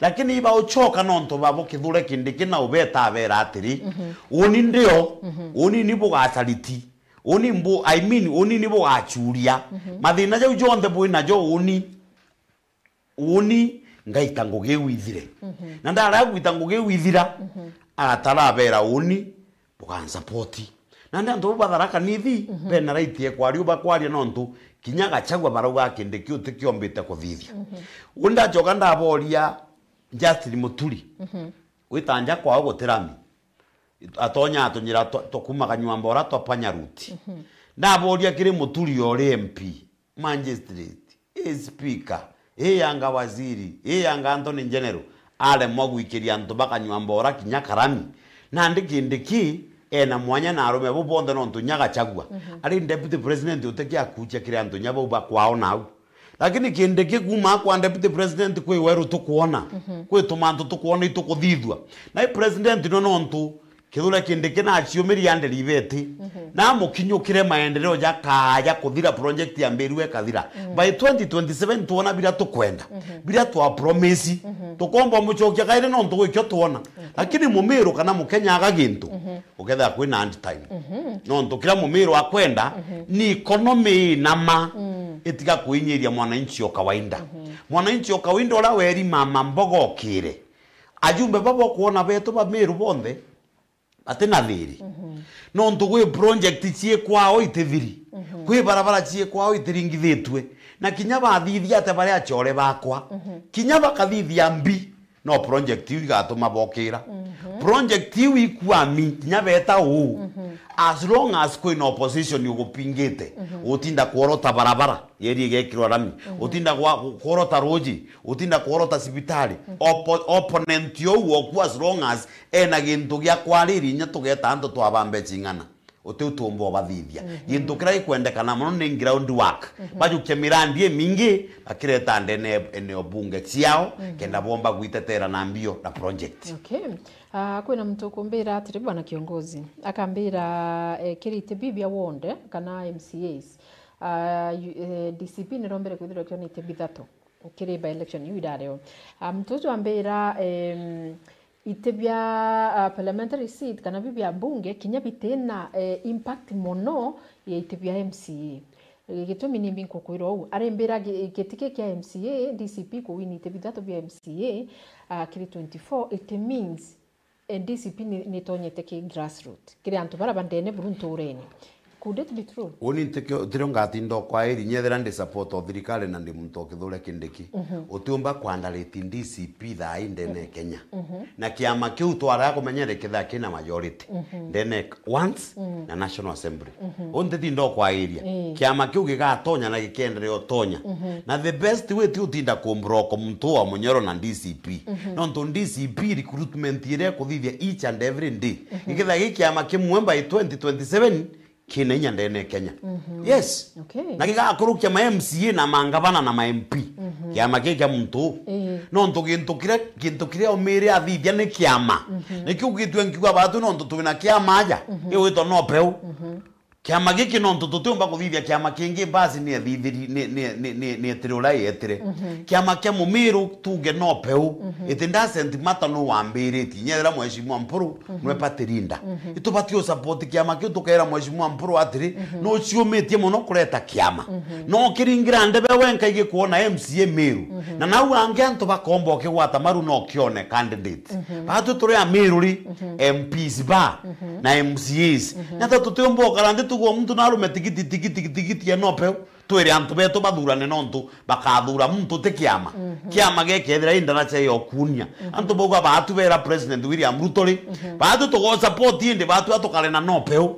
Lakini ibauchoka nontu babo kithure kindi kina ubeta abera atiri, uni ndio, uni ni bugacariti. Uni mbu, I mean, uni ni bugachuria. Mathina jau jonthe bwi najo uni, uni ngaita ngugi iu ithire. Na ndara gwita ngugi iu ithira, agatara abera uni, bugansapoti. Nandi antu bau ba Tharaka Nithi, bena right ya kwaria uba kwaria nontu kinya Gachagua barauga kindi kiu tikiombite kuthithia. Uni ndachoka ndaboria Justin Muturi, wita nja kwao gutirami. Atonya atunyira twa, twa kuma Kanyuambora twa Panya Route. Ndaboria kiri Muturi ori M P, magistrate, ii speaker, ii yanga waziri, ii yanga Attorney General, aremwa gwikiria antu ba Kanyuambora kinya karami. Nandi kindi ki, ena mwanya na arume bau bonthe nontu nya Gachagua ari deputy president utikia kuuchia kiri antu nya bau ba kwao nau. Lakini kindi ki kuma kwa deputy president kwi weru tukwona, kwi tumantu tukwona itukuthithua. Na i president no nontu kithure kindi ki naciumirie anderi ibeti, na amukinyukire maendeleo ja kaaja kuthira, project yambirue ikathira. By twenty twenty-seven twona bira tukwenda, bira twa promise, tukomba muchokia kairi nontu gwikio twona. Lakini mumiru kana mukenya aga gintu, ukethira kwina hard time. Nontu kira mumiru akwenda ni economy inama, itiga kuinyiria mwananchi o kawaida. Mwananchi o kawaida uria weri mama mboga okire, ajumbe baba ukwona betu ba Miru bonthe batina thiri. Nontu gwi project cii kwao itithiri, gwi barabara cii kwao itiringithitue, na kinya bathithia ate baria achore bakwa, kinya bakathithia mbi, no project iu igatuma bokira. Project iu ikwami, kinya beta uu. As long as kwina opposition ugupingite, utinda kworota barabara, yeri igekirwa rami, utinda kwa-, kworota ruji, utinda kworota cibitari, oppo-, opponent ou oku, as long as ena gintu gia kwariria, inya tugeta antu twabambe ching'ana. Uti utumba ubathithia. Gintu kiria gikwendekana mono ni ground work. Bajukia mirandi imingi, bakireta ndene eneo bunge ciao, kenda bomba gwitetera na mbio na project. Okay. Ah, kwina muntu ukumbira atiri, bwana kiongozi, akambira, eh, kiri iti bibia ward kana M C As, ah, yu-, eh, D C P nirombere kwithirwa kiona iti bithatu kiri by election iu irareo. Ah, muntu uju ambira, em, iti bia, ah, parliamentary seat kana bi bia bunge kinya bitina, eh, impact mono ya iti bia M C A. Eh, gitumi nimbi nkukwira uu? Arimbira gi-, giti ki kia M C A, D C P kuwini iti bithatu bia M C A, ah, kiri twenty-four, it means, eh, D C P ni, nitonyete ki grassroot, kiri antu bara bandene buru nturene. Could it be true? Uni ntikio, tirio ngatinda ukwairi, nyethira ndi support o thirikari na ndi muntu o kithure kindi ki. Utiumba kwandariti D C P thaa ii ndene Kenya. Na kiama kiu twaraga kumenyere kethira kina majority ndene once na National Assembly. Uni ntitinda ukwairia. Ii. Kiama kiu gigatonya na gikienderea utonya. Na the best way ti utinda kumbrock muntu wa Munyoro na D C P. Nontu D C P recruitment iria ikuthithia each and every day. Gikethira gi kiama kimwe by twenty twenty-seven, kina inya ndene Kenya. Yes. Okay. Na gigakurukia ma M C A na mangavana na ma M P. Kiama kii kia muntu uu. Ii. Nontu gintu kiria, gintu kiria umiri athithia ni kiama. Nikio ugitue nkiuga batu nontu twina kiama aja. Giwitwa NOPEU. Kiama giki nontu tutiumba kuthithia kiama kingi, basi ni ethithiri-, ni, ni, ni, ni, ni etire uria yetire. Kiama kia Mumiru tuge NOPEU, it doesn't matter nu wambiritie. Nyethira Mheshimiwa Mpuru nwe party leader. Itubati u support kiama kiu, tukera Mheshimiwa Mpuru atiri, nuciumitie mono kureta kiama. No kiringira ndebe wenka igikuona M C A Miru. Na nau angi antu bakomba ukigwata maru no kione candidate. Batu turi a Miru ri, M Ps ba, na M C As. Nata tutiumba ukara nthi tugwe muntu narume tigiti, tigiti, tigiti ya NOPEU. Twire antu betu bathurane nontu bakathura muntu ti kiama. Kiama gikethira indaracha yo kunia. Antu bauga batu bera President William Ruto ri, batu tugo support indi batu atukare na NOPEU.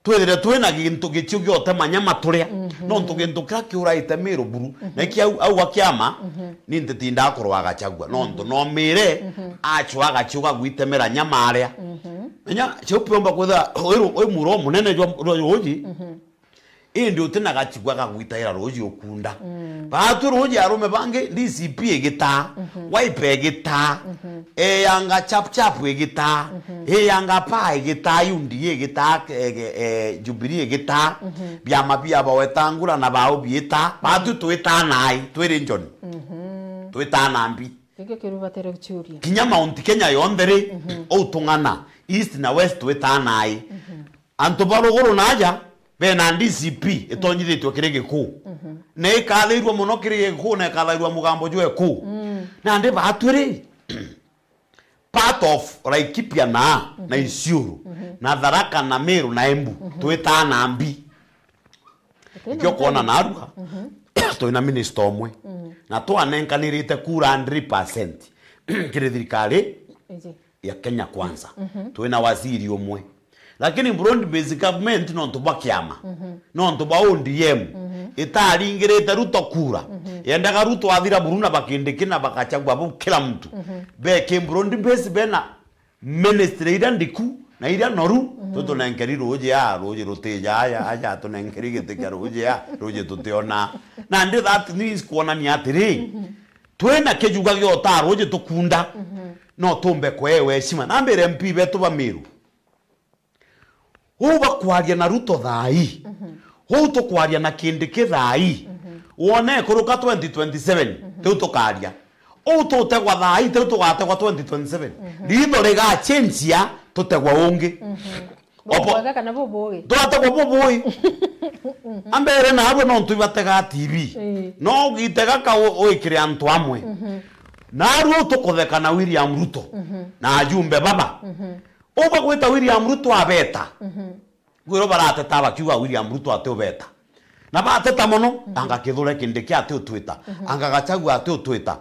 twithire twina gintu gicio giotema nyama turia. Mhm. Nontu gintu kiria kiuraite Miru buru, mhm, na kiu au akiama, mhm, ni ntitindaa kurwa Gachagua. Nontu, mhm, nomire, mhm, acwa gacio gagwitemera nyama aria. Mhm. Menya, ciu piomba kwithira wi ru-, wi muro munene jwa, jwa ruuji, mhm, indi utina gachigua gagwitaira ruuji ukunda. Mm. Baatwi ruuji arume bangi, D C P igitaa, mhm, Wiper igitaa, mhm, eyanga chap chap igitaa, mhm, eyanga pa igitaa, U D A igitaa, eh, eh, Jubilee igitaa, mhm, biama bia ba Wetangula na bao biitaa, baatwi twitaa nai, twiri njoni. Mhm. Twitaa na mbi. Giki kirubatire guchuria. Kinya Mount Kenya yonthe ri, mhm, ou tung'ana, East na West twitaa nai. Mhm. Antu ba ruguru na aja bena D C P itonyithitue kiri Gikuu. Mhm. Na ikathairua mono kiri Gikuu na ikathairua mugambo jwe kuu. Mm. Nandi baatwi ri, part of Laikipia na, na, mhm, Isiolo, mhm, na Tharaka na Meru na Embu, mhm, twitaa na mbi. Ikio kwona narua, mhm, twina minister umwe. Mhm. Na twanenkanirite kura hundred percent kiri thirikari, iji, ya Kenya Kwanza. Mhm. Twina waziri umwe. Lakini broad based government nontu bwa kiama, mhm, nontu bwa O D M, mhm, itaringirite Ruto kura. Mhm. Yendaga Ruto athira buru na ba Kindiki na ba Gachagua bau kila mtu. Mhm. Be ki broad based bena ministry iria ndiku na iria noru, mhm, tutunenkeri ruuji a, ruuji rutija aja, aja tunenkeri giti kia ruuji a, ruuji tutiona. Nandi that means kwonania atiri, mhm, twina kijuga gia utaa ruuji tukunda, mhm, no tumbe kweewa heshima. Nambire M P betu ba Miru, uu bakwaria na Ruto thaa ii, mhm, uu tukwaria na Kindiki thaa ii, mhm, wone ikuruka twenty twenty-seven, mhm, tiu tukaria. Uu tutegwa thaa ii, tiu tugategwa twenty twenty-seven. Mhm. Riitho rigachenjia, tutegwa ungi. Mhm. Opo- Bubwega kana bubugi? Twategwa bubugi. Ambere naarua nontu ibatega T V. Ii. No ugitega ka u-, uikire antu amwe. Mhm. Naarua tukutheka na William Ruto, mhm, na ajumbe baba. Mhm. Uu bagwita William Ruto abeta. Mhm. Gwiro barateta bakiuga William Ruto ati ubeta. Na bateta mono, mhm, anga Kithure Kindiki ati utwita. Mhm. Anga Gachagua ati utwita.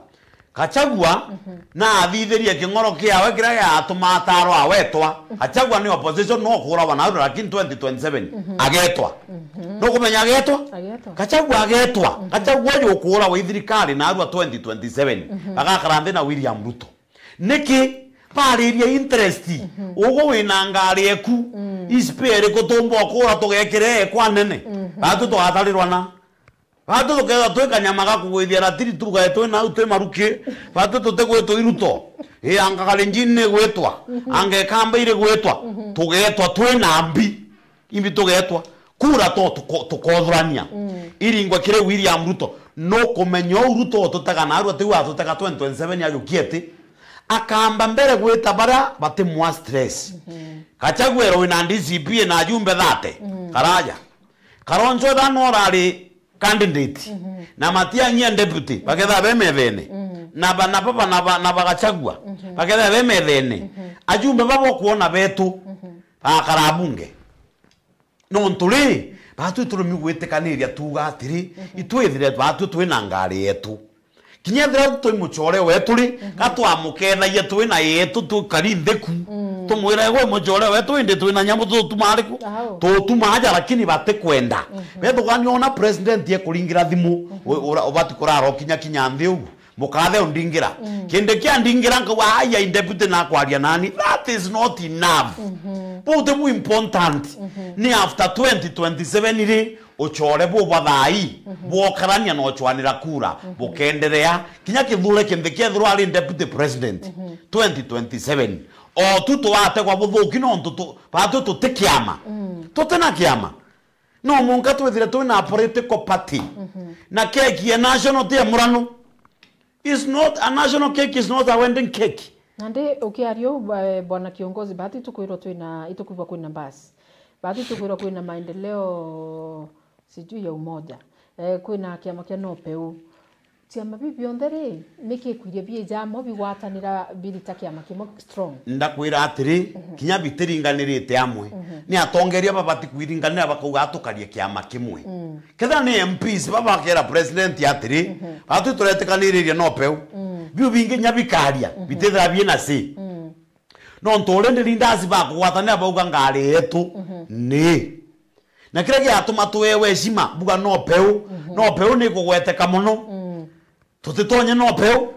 Gachagua, mhm, na athithirie king'oro kiawe kiria giatuma atarwa awetwa. Mhm. Gachagua ni opposition, no kuuragwa na Ruto, lakini twenty twenty-seven, mhm, agetwa. Mhm. Nukumenya agetwa? Agetwa. Gachagua agetwa. Mhm. Gachagua uju ukuuragwa i thirikari na Ruto twenty twenty-seven. Mhm. Bagakara nthi na William Ruto. Niki? Baririe interest. Mhm. Ugu wina ngari eku. Mm. Ispe iriku tumba ukura tugekire ekwa nene? Mhm. Batu tugatarirwa na. Batu tukethwa twi kanyama ga kugwithia ratiri tugae twi nau twi maruki. Batu tutigwitwa i Ruto. Ii, anga Kalenjin ni gwitwa. Mhm. Anga Ikamba iri gwitwa. Mhm. Tugetwa twi na mbi. Imbi tugetwa. Kura to tuko-, tukothurania. Mm. Iringwe kiri William Ruto. Nukumenya uu Ruto ututega na arua tiu atutega twenty twenty-seven ajukie ati akamba mbere gwita baria batimwa stress. Mhm. Gachagua ero wina D C P na ajumbe thirty. Mm. Karaja. Kalonzo ethira no urari candidate. Mhm. Na Matiang'i e deputy, baketha be methene. Mhm. Na ba, na baba, na ba, na ba Gachagua, mhm, baketha be methene. Mhm. Ajumbe baba ukuona betu, mhm, bakara bunge. Nontu ri, batwi turumi gwitikaniria tuuga atiri, mhm, itwithire batwi twina ngari yetu. Kinya ethira twi mucore wetu ri, mhm, gatwamukethagia twina yetu tukari nthiku. Mm. Tumwira, "Gwe mucore wetu, indi twina nyamu tutuma ariku?" Au. Tutuma aja, lakini batikwenda. Mhm. Bethugania ona president ekuringira thimu, mhm, u-, ura-, ubati kurara ukinya kinya nthi ugu. Mukathe undingira. Mm. Kindi kia ndingira nkauga, "Ai, ai, deputy nakwaria nani." That is not enough. Mhm. Bau tibu important. Mhm. Ni after twenty twenty-seven ri, ucore bubwa thai, mhm, bwokarania na uchwanira kura, mhm, bukenderea. Kinya Kithure Kindiki ethirwa ari deputy president, mhm, twenty twenty-seven. O tu twategwa buthuki nontu tu-, batu tuti kiama. Mm. Tuti na kiama. No mwanka twithire twina political party. Mhm. Na keki ya national ti ya murano. Is not a national cake, is not a wedding cake. Nandi ukiaria uu, eh, bwana kiongozi, bati tukwirwa twina, itukwirwa kwina bus. Bati tukwirwa kwina maendeleo sijui ya umoja. Eh, kwina kiama kia NOPEU. Ciama biu bionthe ri, niki ikwirie biija amwe bigwatanira birita kiama kimwe strong? Ndakwira atiri, mhm, kinya bitiringanirite amwe. Mhm. Ni atongeria babati kwiringanira bakauga, "Atukarie kiama kimwe." Mm. Kethira ni M Ps baba bakera president atiri, mhm, "Batwi turetikaniriria NOPEU." Mm. Biu bingi nya bikaria, mhm, bitithira biina si. Mm. Nontu already leaders bakugwatanira bauga ngari yetu, mhm, ni Na kiria giatuma tuewe heshima, mbuga no peu, no peu ni kugweteka mono. Tutitonye no peu.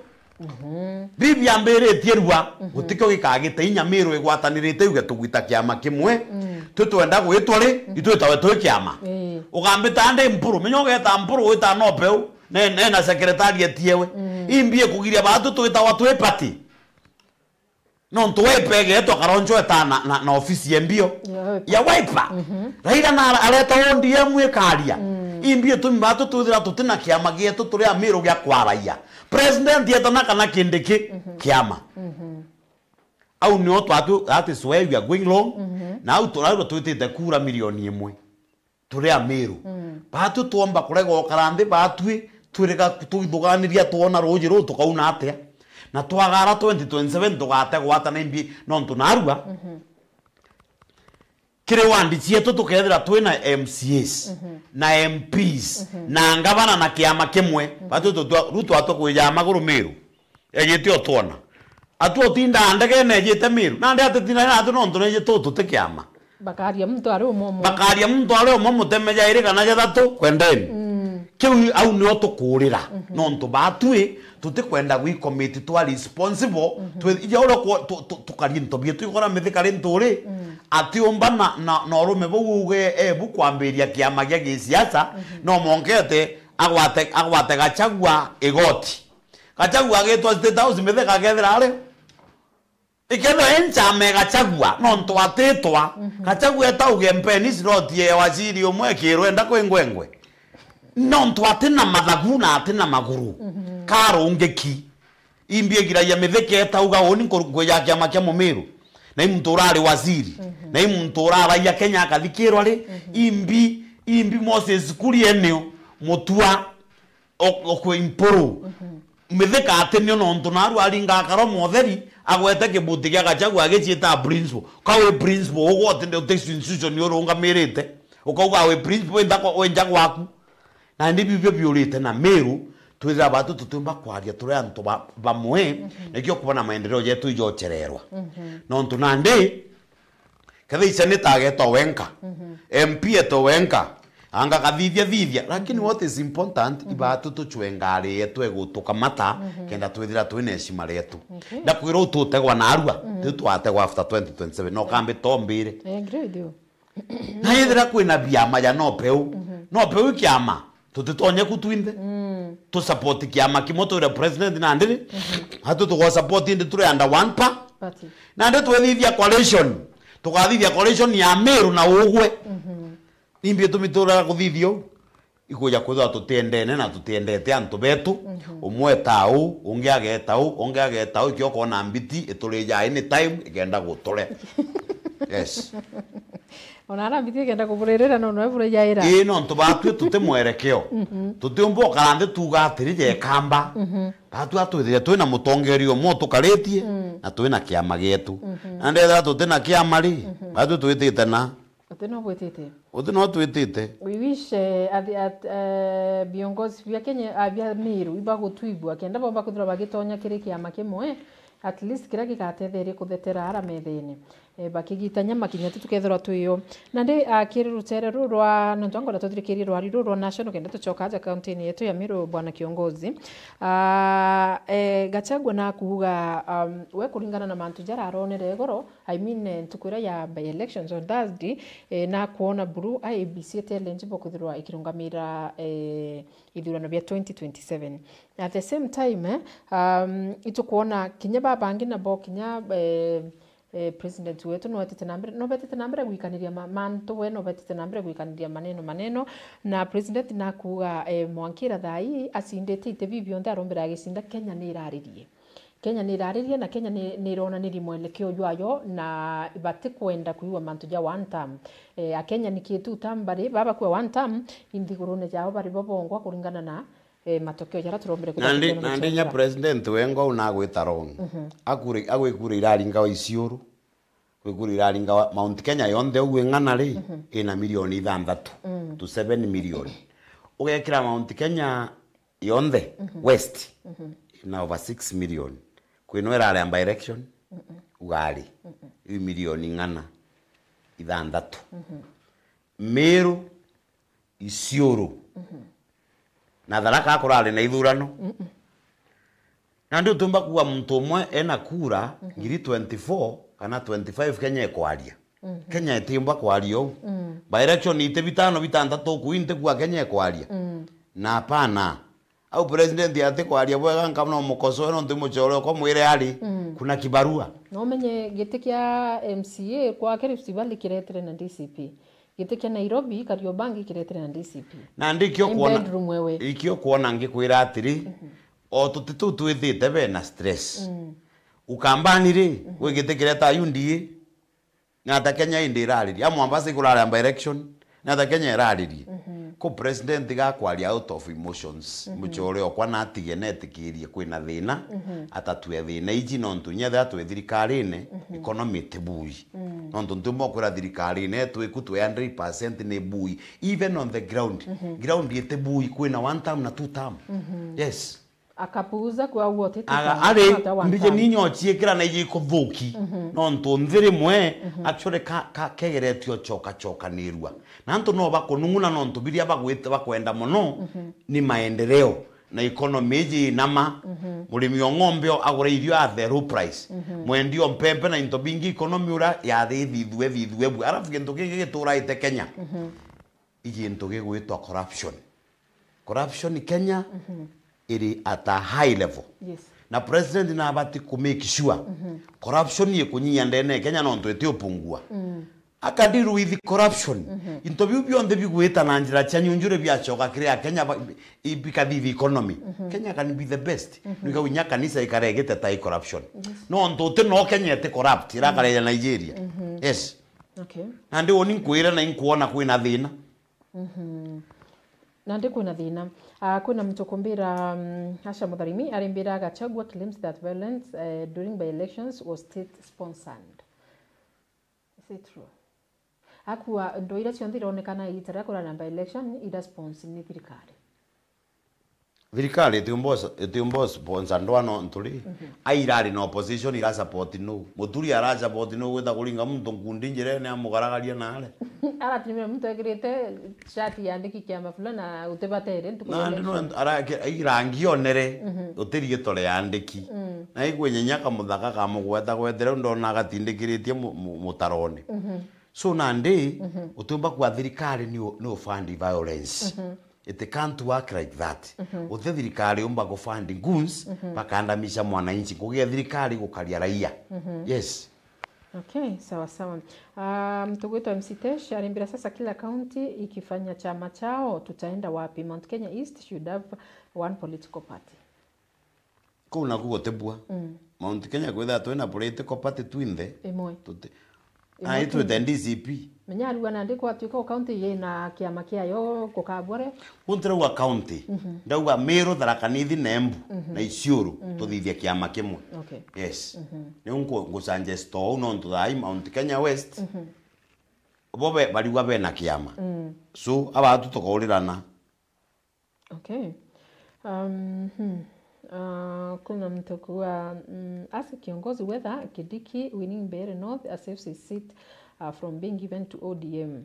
Bibi ambiritie rua, gutikio gikagite inya Miru igwatanirite uge tugwita kiama kimwe, twi twenda gwitwa ri, itwitawe twi kiama. Ii. Ugambita ndi Mpuru, menya ugeta Mpuru wita no peu, ne, ne na secretariat yewe. Imbi ikugiria batu twitawa twi party. Nontu Wiper egetwa karoncho eta na, na, na ofisi ya mbio ya Wiper. Ya Wiper. Raila na areta O D M ikaria. Imbi itumi batu twithira tutina kiama gietu turi Amiru gia kwaraia. President etana kana Kindiki kiama. Au nio twatu, that is where we are going wrong. Na au turairwa twitite kura milioni imwe. Turi Amiru. Batwi twomba kurega ukara nthi, batwi twirega twithuganiria, twona ruuji ruu tukauna atia? Na twagara twenty twenty-seven tugate gwata na imbi, nontu narua kiri wandi cietu tukethira twina M C As na M Ps na ngavana na kiama kimwe, batwi tutua, Ruto atwe kwija maguru Miru. Ejite otwona. Atu otinda ndegene ejite Miru. Nandi atitinda natu nontu neje tu tuti kiama. Bakaria muntu ari umwe umwe. Bakaria muntu ari umwe muteme jairi kana jathatu kwendeni. Kiu au nio tukurira. Nontu batwi tutikwenda gwi commit twa responsible. Twi, ija uria ku-, tu-, tu-, tukarie nto bietu ikora mithika ri nturi. Atiumba na, na, na urume bau uge ebu kwambiria kiama gia gisiasa. No monkete agwate, agwate Gachagua igoti. Gachagua agitwa State House, Mithika akethira ari. Ikethira i nchama ya Gachagua, nontu atitwa. Gachagua eta uge mpeni slot ya waziri umwe ekirwe enda kwi ngwengwe. Nontu atina mathagu na atina maguru. Karungiki. Imbi igiragia Mithika eta uga uni nku-, nkwija kiama kia Mumiru. Na i muntu urari waziri. Na i muntu uraragia Kenya akathikirwa ri. Imbi, imbi Moses Kuria enio. Mutua. O-, okwe Mpuru. Mithika atinio nontu naru aringa akaro motheri, agwete kibuti gia Gachagua agiciita principal. Ka wi principal, ugwe utinde uti institution urungamirite. Ukauga wi principal, wenda kwa, wenja gwaku. Na ndi bibio biurite na Miru, twithira batu tutiumba kwaria turi antu ba, bamwe, nikio kubona maendeleo jetu ijochererwa. Nontu nandi, Kethira icia ni ta agetwa wenka, M P etwe wenka, anga kathithia thithia. Lakini what is important, ibatu tuchwe ngari yetu egutukamata, kenda twithira twina heshima rietu. Okay. Ndakwira ututegwa narua, tiu twategwa after twenty twenty-seven. No kambi tombire. I agree with you. Na yethira kwina biama ya no peu, no peu kiama. Tutitonye ku twinthe. Tu support kiama kimwe twire president na ndiri. Atu tugo support indi turi under one pa. Party. Na ndi twethithia coalition. Tukathithia coalition ya Miru na ugwe. Imbi itumi turaga kuthithia uu. Ikuja kwithwa tutiendene na tutiendete antu betu. Umwe eta uu, ungi ageta uu, ungi ageta uu, ikio kona mbiti iturija any time ikenda gutule. Yes. Ona ara mbiti ikenda kuburirira no noe burajaira. Ii, nontu batwi tuti mwerekeo. Tutiumba ukara nthi tuuga atiri jekamba. Batwi atwithire twina mutongeria umwe utukaritie na twina kiama gietu. Na ndethira tutina kiama ri, batwi twitite na. Uti no bwitite. Uti no twitite. We wish, eh, at, at, eh, viongozi vya Kenya, ah, vya Miru ibagutwigua kenda bomba kwithirwa bagitonya kiri kiama kimwe, at least kiria gigatetheria kuthetera ara methene. Eh, bakigitanya makinya tu tukethirwa twio. Na ndi, ah, kiri rutere ruru rwa, nontu angona tuthirikirie rwari ruru rwa national kenda tucoka aja kaunti-ini yetu ya Miru, bwana kiongozi. Ah, eh, Gachagua nakuuga, um, we kuringana na mantu jara aronere igoro, I mean, eh, ntuku iria ya by elections on Thursday, eh, nakwona buru I E B C ite eligible kwithirwa ikirungamira, eh, ithurano bia twenty twenty-seven. At the same time, eh, um, itukwona kinya babangi nabo kinya, eh, eh, president wetu nowetite na mbere, nobetite na mbere gwikaniria ma-, mantu, we nobetite na mbere gwikaniria maneno maneno, na president nakuuga, eh, mwankira thaa ii acindite ite bibi bionthe arombere agicinda, Kenya ni iraririe. Kenya ni iraririe na Kenya ni, ni ironanirie mwelekeo jwayo na batikwenda kuigua mantu ja one term. Eh, Akenya ni kitu tam bari, baba kwa one term, inthigurune jao bari bo bongwa kuringana na, eh, matokeo jara turombere. Nandi, kuthakithua na nandi nya gucagura. President wengwa unagwita wrong. Akure, agwikure iraringa wa Isiuru. Kwikura iraringa wa-, Mount Kenya yonthe uu ing'ana ri, ina milioni ithanthatu to seven million. Ugekira Mount Kenya yonthe, West, ina over six million. Kwino irarea by election, ugari, iu milioni ing'ana ithanthatu. Meru, Isiolo. Na Tharaka akurari na ithurano. Nandi utiumba kuuga muntu umwe ena kura ngiri twenty-four kana twenty-five Kenya ikwaria. Kenya itiumba kwaria uu. By election iti bitano bitantatu kuu inti kuuga Kenya ikwaria. Na hapana. Au president ati kwaria bwega, nkamna umukosoe nontu muchore okwa mwire ari kuna kibarua. No umenye giti kia M C A kwa Rift Valley kiretire na D C P. Giti kia Nairobi, Kariobangi kiretire na D C P. Na ndi ikio In kuona, bedroom wewe. Ikio kuona ngikwira atiri, o tuti tuu twithite bena stress. Ukambani ri, gwi giti kireta U D A, nata Kenya indi iraririe? A Mombasa ikuraramba election, nata Kenya iraririe? Ku president gakwaria out of emotions. Muchore okwa natige netikirie kwina thina, atatue thina iji nontu nyethira twi thirikarine, economy iti bui. Nontu ntiumba kwira thirikarine twiku twi hundred percent ni bui. Even on the ground, ground iti bui, kwina one term na two term. Yes. Akapuuza kwa uo ti Aga, ari, mbije ninyo ciikira na iji ikuthuki. Nontu nthi rimwe, actually, ka, ka, kegeretio coka cokanirua. Na antu no bakunung'una nontu biria bagwite, bakwenda mono ni maendeleo na economy iji inama. Murimi o ng'ombe o agura irio at the low price. Mwendi o mpempe na into bingi, economy ura yathi thithue, thithue bu. Alafu gintu kingi gituraite Kenya. I gintu gigwitwa corruption. Corruption Kenya iri at a high level. Yes. Na president nabati ku make sure corruption ikunyia ndene ya Kenya nontu iti upungua. Aka deal with corruption. Into biu bionthe bigwita na njira cia nyunjure biacoka kiri Akenya ba-, i-, bikathithi economy. Kenya can be the best. Nigau inya kanisa ikare igiteta i corruption. Yes. Nontu uti no Kenya iti corrupt, irakare ya Nigeria. Yes. Okay. Nandi uni nkwire na inkwona kwina thina. Nandi kwina thina. Ah, kwina muntu kumbira, mm, Asha Mutharimi, arimbira Gachagua claims that violence, eh, during by-elections was state-sponsored. Is it true? Akua ndo iria cionthe ironekana iita ria kurana by-election ira sponsor ni thirikari. Thirikari itiumba, itiumba sponsor ndwano nturi. Ai irari na opposition ira support nu. Muturi ara support nu gwita kuringa muntu nkundi njirene amugaragaria nare. Aratumire muntu ekirite shati yandiki kiama fulani na utibatere ntuku ya election. Nandi no ara-, ai rangi onere, utiriitore yandiki. Na ikwinyenya kamuthaka kamugweta gwethere ndona agatindikiritie mu-, mu-, mutarone. So nandi, utiumba kwa thirikari ni u-, ni ufund violence. It can't work like that. Uti thirikari umba kufund goons, bakandamisha mwananchi. Ngugi ya thirikari gukaria raia. Yes. Okay, sawa sawa. Ah, mtu gwitwa M C Tesh arimbira sasa kila county ikifanya chama chao, tutaenda wapi? Mount Kenya East should have one political party. Kuu naku gutibua. Mount Kenya kwithira twina political party twinthe. Imwe. Tuti-, imwe ai twite D C P. Menya arua nandi kwatuika o county yina kiama kiayo gukabore. Kuntirauga county. Ndauga Meru, Tharaka Nithi na Embu na Isiolo tuthithia kiama kimwe. Okay. Yes. Niu nku-, ngusuggest tou nontu thaa ii Mount Kenya West, bo be-, barigwa bena kiama. So, abatu tukaurirana. Okay. Um, hmm. Uh, kuna mtu kuwa, mm, ask kiongozi whether Kidiki winning Mbeere North a saves his seat, uh, from being given to O D M.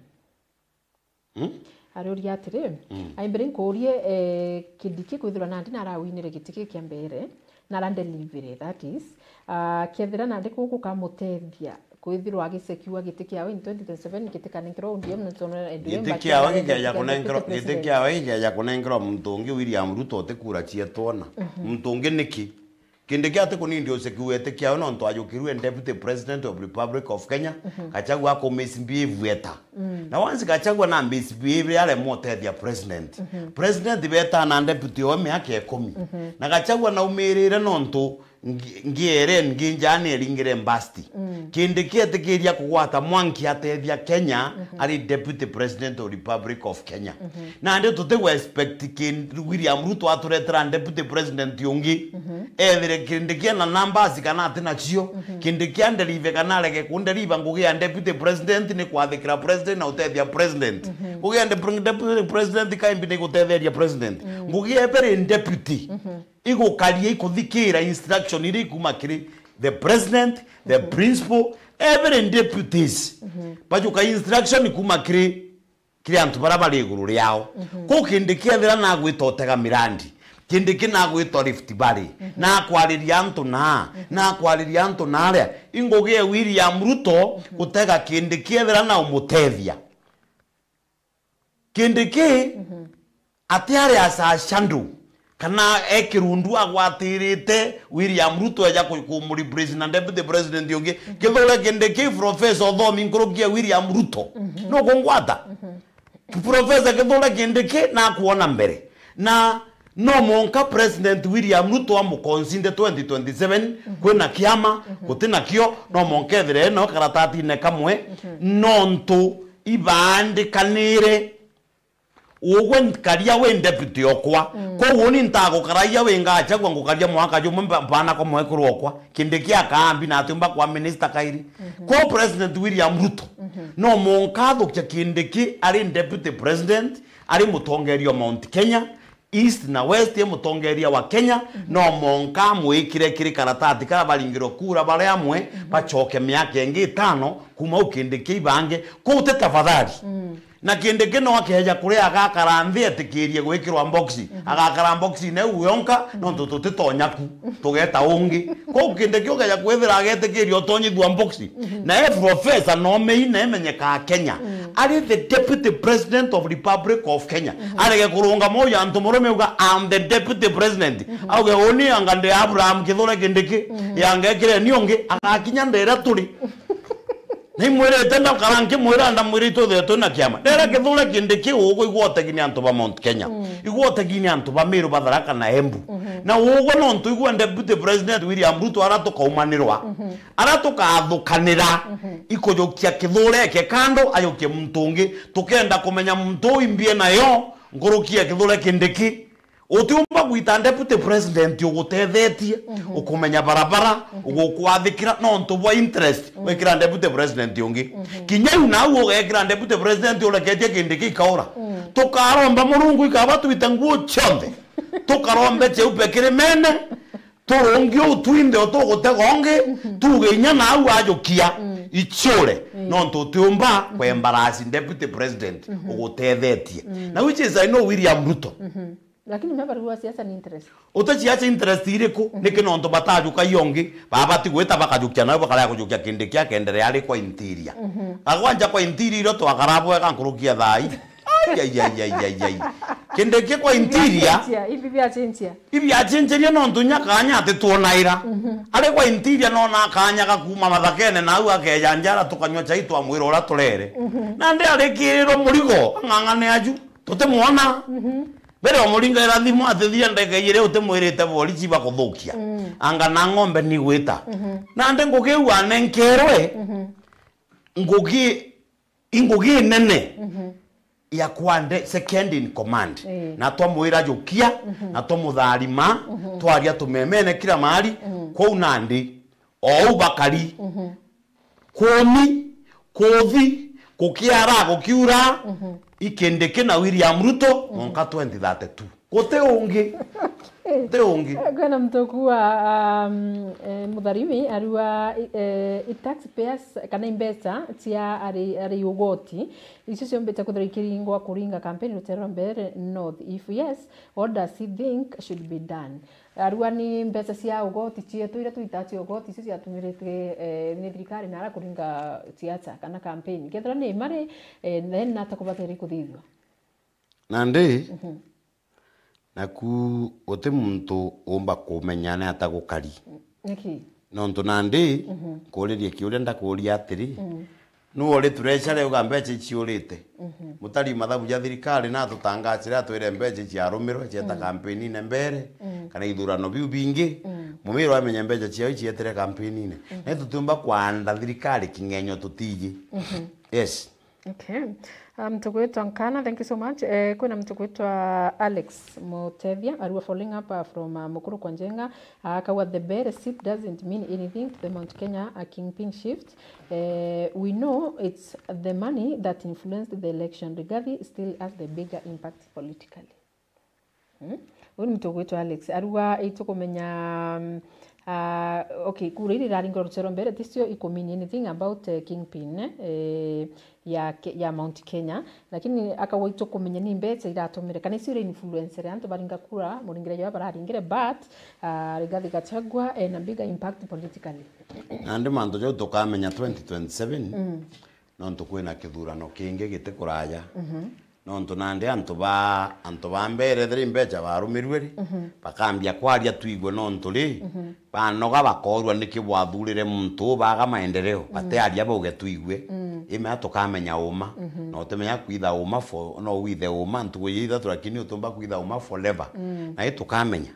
Hmm? Ariuria atiri, mm, aimbere nkurie, eh, Kidiki kwithirwa nandi narawinire giti kia Mbeere, nara delivery, that is, uh, kethira nandi guku kamutethia kwithirwa agisekiwa giti kiawe in twenty twenty-seven giti kanenkerwa O D M, nontu N D M giti kiawe gikeja kunenkerwa, giti kiawe gikeja kunenkerwa muntu ungi, William Ruto, uti kura cietwona. Muntu ungi niki? Kindi kia ati kunindi usekiwa giti kiawe nontu ajukirwe deputy president of Republic of Kenya, Gachagua aku misbehave eta. Na once Gachagua na misbehave aremwa utethia president. President beta na deputy owe miaka ikumi. Na Gachagua naumirire nontu ngi-, ngiere nginjani eringire mbasti. Kindi kietikiria kugwata mwanki atethia Kenya ari deputy president of Republic of Kenya. Nandi tutigwa expect kin-, William Ruto aturetera deputy president ungi. Ethire kindi kiena numbers kana ati nacio. Kindi kia nderive kana arege kunderiva, ngugi ya deputy president ni kwathikira president na utethia president. Ngugi ya dep-, deputy president kaimbi ni gutetheria president. Ngugi ya every deputy igukaria ikuthikira instruction iria ikuma kiri the president, the principal, every deputies. Bajuka instruction kuma kiri kiri antu baria bari iguru riao. Kuu Kindiki ethira nagwita utega mirandi, Kindiki nagwita Rift Valley, nakwariria antu naa, nakwariria antu naaria, ingugi e William Ruto gutega Kindiki ethira na umutethia. Kindiki atiari as a shadow, kana e kirundu agwatirite William Ruto eja ku-, kumureplace na deputy president ungi. Kithure Kindiki, professor uthomi nkuruki ya William Ruto. Nukungwata? Professor Kithure Kindiki nakwona mbere. Na no monka President William Ruto amuconcede twenty twenty-seven, kwina kiama, gutina kio, no monka ethire no karatatine kamwe, nontu ibaandikanire. Ugwe nkaria wi deputy okwa. Koguo ni ntagukaraia wi Gachagua, ngukaria mwaka jumwe mba-, mbana kwa mwekuru okwa. Kindiki akaambi na atiumba kwa minister kairi. Ko President William Ruto, no monka athukia Kindiki ari deputy president, ari mutongeria wa Mount Kenya, East na West, e mutongeria wa Kenya, no monka amwikire kiri karatati karia baringirwe kura bari amwe, bacoke miaka ingi itano, kuma u Kindiki ibange. Ko uti tafadhali. Na Kindiki no akeja kuria agakara nthi etikirie gwikirwa mboxi. Agakara mboxi-ini iu yonka, nontu tutitonya ku, tugeta ungi. Kwou Kindiki ukeja kwithira agetikiria utonyithua mboxi. Na e professor na omei na emenyekaa Kenya. Ari the deputy president of Republic of Kenya. Arege kurungama uyu antu murume uga, "I'm the deputy president." Auge, "Uni anga ndi Abraham Kithure Kindiki, yangekire ni ungi, agakinya ndera turi." Na imwirite ndakara nkimwira ndamwira itwithire twina kiama. Ndera Kithure Kindiki ugwe igwa utegi ni antu ba Mount Kenya. Igwa utegi ni antu ba Meru, ba Tharaka na Embu. Na ugwe nontu igwa deputy president William Ruto ara tukaumanirwa. Ara tukathukanira. Ikujukia Kithure eke kando, ajukie muntu ungi. Tukenda kumenya muntu uu imbie nayo, nkuruki ya Kithure Kindiki. Utiumba gwita deputy president ugutethetie, ukumenya barabara, ugukwathikira nontu bwa interest, wekira deputy president ungi. Kinya iu nau ugekira deputy president ureketie Kindiki ikaura. Tukaromba Murungu ikaba twite nguo cionthe. Tukarombe cheupe kiri mene, turungi uu twinthe utugutega ungi, tuge inya nau ajukia, ichure, nontu utiumba kwembarasi deputy president ugutethetie. Na which is, I know William Ruto. Lakini me barua siasa ni interest. Uti siasa interest iriku? Niki nontu batajuka iongi, babati gwita bakajukia nayo bakarega kujukia Kindiki akenderea ari kwa interior. Agwanja kwa interior irio twakara bwega nkurukia thai. Ai, ai, ai, ai, ai, ai. Kindiki kwa interior. Biachenjia, ibi biachenjia. Ibiachenjeria nontu nya kanya ati twonaira. Ari kwa interior nona kanya gakuma mathakene nau akeja njara tukanywa chai twamwira uria turere. Nandi arikirirwo murigo, ang'ang'ane aju. Tutimwona. Mbere omuringaira thimu atithia ndege ijiri utimwirite borichi bakuthukia. Anga na ng'ombe nigwita. Nandi ngugi iu anenkerwe, ngugi, i ngugi inene ya kwande second in command. Na twamwira jukia, na twamutharima, twaria tumemene kila mahali, kwou nandi. Ou bakari. Kumi, kuthi, gukiara, gukiura, i Kindiki na William Ruto, monka twenty thirty-two. Guti ungi. Guti ungi. Eh, kwina mtuku wa, um, eh, Mutharimi, arua, eh, i taxpayers, kana i mbeca cia ari, ari ugoti, icio ciombite kwithirwa ikiringwa kuringa campaign rutere rwa Mbeere North. If yes, what does he think should be done? Arua ni mbeca cia ugoti cietu iria twitaga cia ugoti icio ciatumirite, eh, ni thirikari nara kuringa siasa kana campaign. Kethira ni mari, eh, then nata kubatere kuthithua? Nandi, naku uti muntu umba kumenya ni ata gukari. Niki? Nontu nandi, nkuririe kiuria ndakuria atiri, nu uri treasury uga mbeca iciurite? Mutari mathabu ja thirikari na atutangacire atwire mbeca iciarumirwe cieta campaign-ine Mbeere, kana ithurano biu bingi, Mumiru amenye mbeca ciao icietire campaign-ine. Na tutiumba kwanda thirikari king'enyo tutiji. Yes. Okay. Um, mtuku witwa Nkana, thank you so much. Eh, kwina mtuku witwa Alex Mutethia, arua following up, uh, from, uh, Mukuru kwa Njenga, uh, akauga the Mbeere seat doesn't mean anything to the Mount Kenya, uh, kingpin shift. Eh, we know it's the money that influenced the election. Rigathi still has the bigger impact politically. Hmm? Uyu ni mtu ugwitwa Alex. Arua itukumenya, mm, Ah, okay, kura iria iraringirwa rutere rwa mbere, ticio ikumean anything about, eh, kingpin, eh, ya Ke-, ya Mount Kenya, lakini akauga itukumenya ni mbeca iratumire, kana icio ira influence antu baringa kura, muringire jwa bararingire, but, ah, Rigathi Gachagua ena bigger impact politically. Nandi mantu jau tukamenya twenty twenty-seven, nontu kwina kithurano kingi giti kuraja. Nontu nandi antu ba, antu ba mbere, ethira i mbeca barumirue ri, bakambia kwaria twigue nontu ri, banoga bakorua niki bwathurire muntu uu, baga maendeleo, batiaria bauge twigue. Imea tukamenya uma. Na utimenya kwitha uma for, no withe uma ntugu ya ithatu, lakini utumba kwitha uma forever. Na i tukamenya.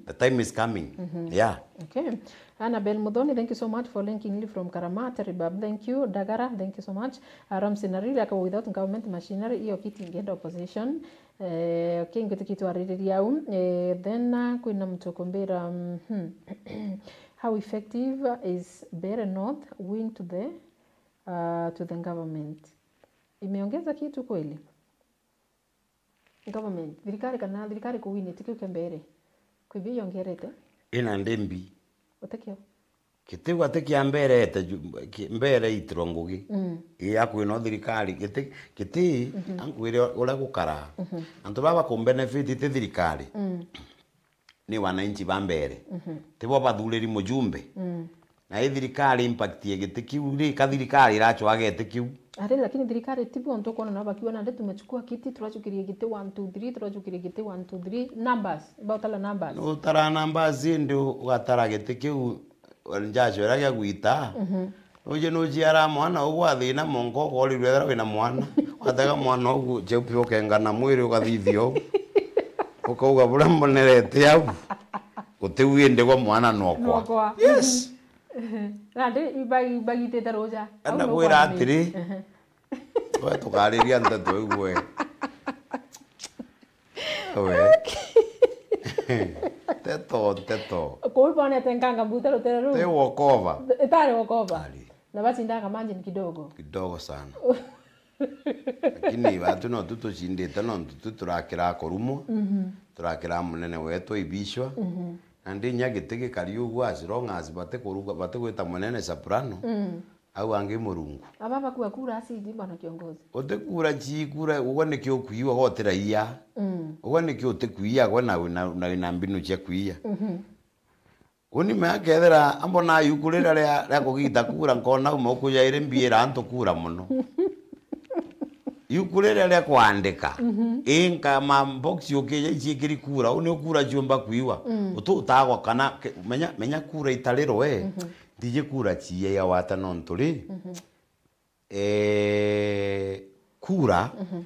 The time is coming. Yeah. Okay. Annabel Muthoni, thank you so much for linking in from Karamata, Ribab. Thank you. Dagara, thank you so much. Uh, Ramsey Nariri, aka without government machinery, iyo kiti ingienda opposition. Eh, okay, ngwitikia twaririria au. Eh, then, uh, kwina muntu ukumbira, mhm. How effective is Mbeere North wing to the, uh, to the government? Imeongeza kitu kweli? Government, thirikari kana thirikari kuwini, ti kiu kia Mbeere? Kwi bio yongerete? Ina ndi mbi. Utikio? Kitiu ati kia Mbeere ete ju-, ki-, Mbeere itirwa ngugi. Mm. Ii akwina thirikari, giti, giti, ankwire uria gukara. Antu baba ku benefit ti thirikari. Mm. Ni wananchi ba Mbeere. Tibo bathuriri mujumbe. Mm. Na i thirikari impact ya giti kiu, ri ka thirikari iracwaga giti kiu? Ari, lakini thirikari tibo ntu ukwona nao bakiuga, "Nandi tumechukua kiti, turachukirie giti one, two, three, turachukirie giti one, two, three." Numbers, bautara numbers. Nutara numbers, indi ugatara giti kiu, njacwera gia gwita. Mhm. Nuji nuciara mwana ugwa thina mongo, ukorirwe ethira wina mwana. Watega mwana ugu, cheupe ukengana mwiri ugathithia u. Ukauga, "Buria mbonerete au, gutiu indi gwa mwana nwakwa." Nwakwa. Yes. Nandi iba-, ibagitite ruja. Au. Ndakwira nukwamini atiri, ehe, we tukariria nteto iu we. We. Nteto, nteto. Kuu ibonete nkanga mbuta rutere ruu? Ti walk over. Itari walk over. Ari. Na bacindaga margin kidogo. Kidogo sana. Lakini batu no tu tucindite, nontu tu turakira kurumwa, mhm, turakira munene wetu ibicwa. Mhm. Na ndi nya giti gikari uguo, as long as bati kuruga, bati gwita munene soprano, mm, au angi Murungu. Aba bakua kura acidi, bwana kiongozi. Uti kura ci kura, ugwe niki ukwiwa, gotira iya. Mm. Ugwe niki uti kwiya, gwe na, na, na, na mbinu cia kwiya. Mhm. Uni me akethira ambona yuku riria ria, ria kugita kura, nkona uma ukujaire mbiira antu kura muno. Yuku riria ria kwandika, mhm, inka ma box ukija iciikiri kura, uni ukura ciumba kwiwa. Mm. Utu utagwa kana ke-, menya, menya kura itarirwe, mhm, ndiji kura ciiya ya wata nontu ri, mhm. Eh, kura, mhm,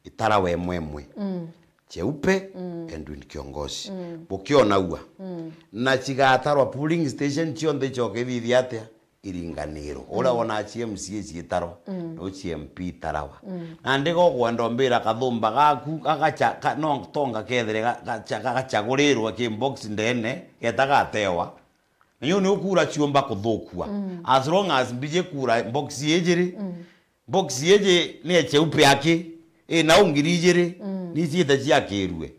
itarawa imwe imwe. Mm. Cheupe, mm, Edwin Kiongozi. Mm. Bukiona ua. Mm. Na cigatarwa polling station cionthe icoke ithithia atia? Iringanirwo. Uria, mm, wona C M C A ciitarwa, mm, no C M P itarawa. Mm. Na ndigo kwenda umbira kathumba gaku, gagacha-, ka-, no tonga kethire ga-, gacha-, gagachagurirwa ki box ndene, geta gatewa. Na iu ni ukura ciumba kuthukua. Mm. As long as mbiji kura box ijiri, mm, box iji ni echeupe aki, ina u ngiri ijiri, mm, ni ciite ciakirue.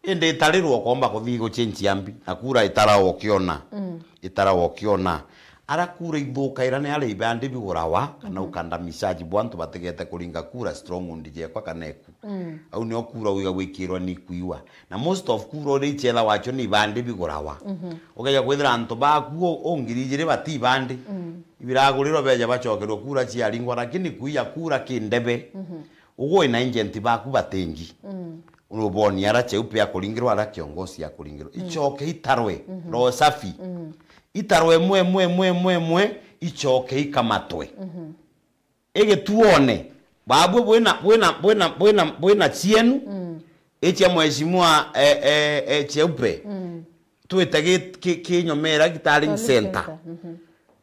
Indi itarirwo ukomba kuthi guchenchia mbi, na kura itarawa ukiona. Mm. Itarawa ukiona. Ara kura ithukaira ni aria ibandi bigurawa, kana, mm, ukandamisaji bwa antu batigete kuringa kura stronghold jekwa kana eku. Mm. Au nio kura uiga gwikirwa ni kuiwa. Na most of kura uria ichetha wacio ni ibandi bigurawa. Mhm. Ukeja kwithira antu baku u, u ngiri ijiri bati ibandi. Mm. Ibiragurirwa beja bacokerwe kura ciaringwa, lakini kuiya kura ki ndebe. Mhm. Ugu wina agent baku batingi. Mm. Uruboni ara cheupe akuringirwa, ara kiongozi akuringirwa. Mm. Icoke itarwe, mhm, roho safi. Mm. Itarwe imwe, imwe, imwe, imwe, imwe, icoke ikamatwe. Mhm. Igituone, babwe bwina, bwina, bwina, bwina, bwina cienu, mm, icia mheshimiwa, eh, eh, eh, Cheupe. Mm. Twite ki, ki, kinyomera Gitarling Center. Center. Mhm.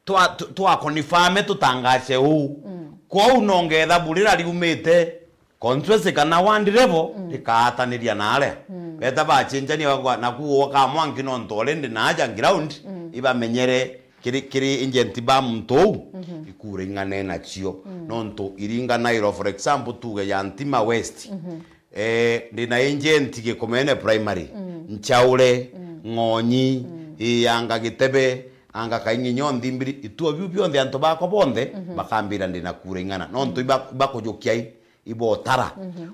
Twa, twa, twa confirm tutangace uu. Mm. Kwou no ngetha burira riumite constituency kana ward level, mm, rikaataniria na aria. Mm. Beta bachenjania bagwa, na kuo ka mwanki nontu already na aja ground, mm, ibamenyere kiri, kiri agent ba muntu uu, mhm, ikura ing'ane nacio. Mm. Nontu iringanairwo, for example, tuge ya Ntima West. Mhm. Eh, ndi na agent Gikomene Primary, mm, Nchaure, mm, Ng'onyi, mm, ii, anga Gitebe, anga Kaing'inyo, Nthimbiri, ituo biu bionthe antu bakwa bonthe bakambira ndi na kura ing'ana. Nontu iba-, ibakujukia i-, ibotara.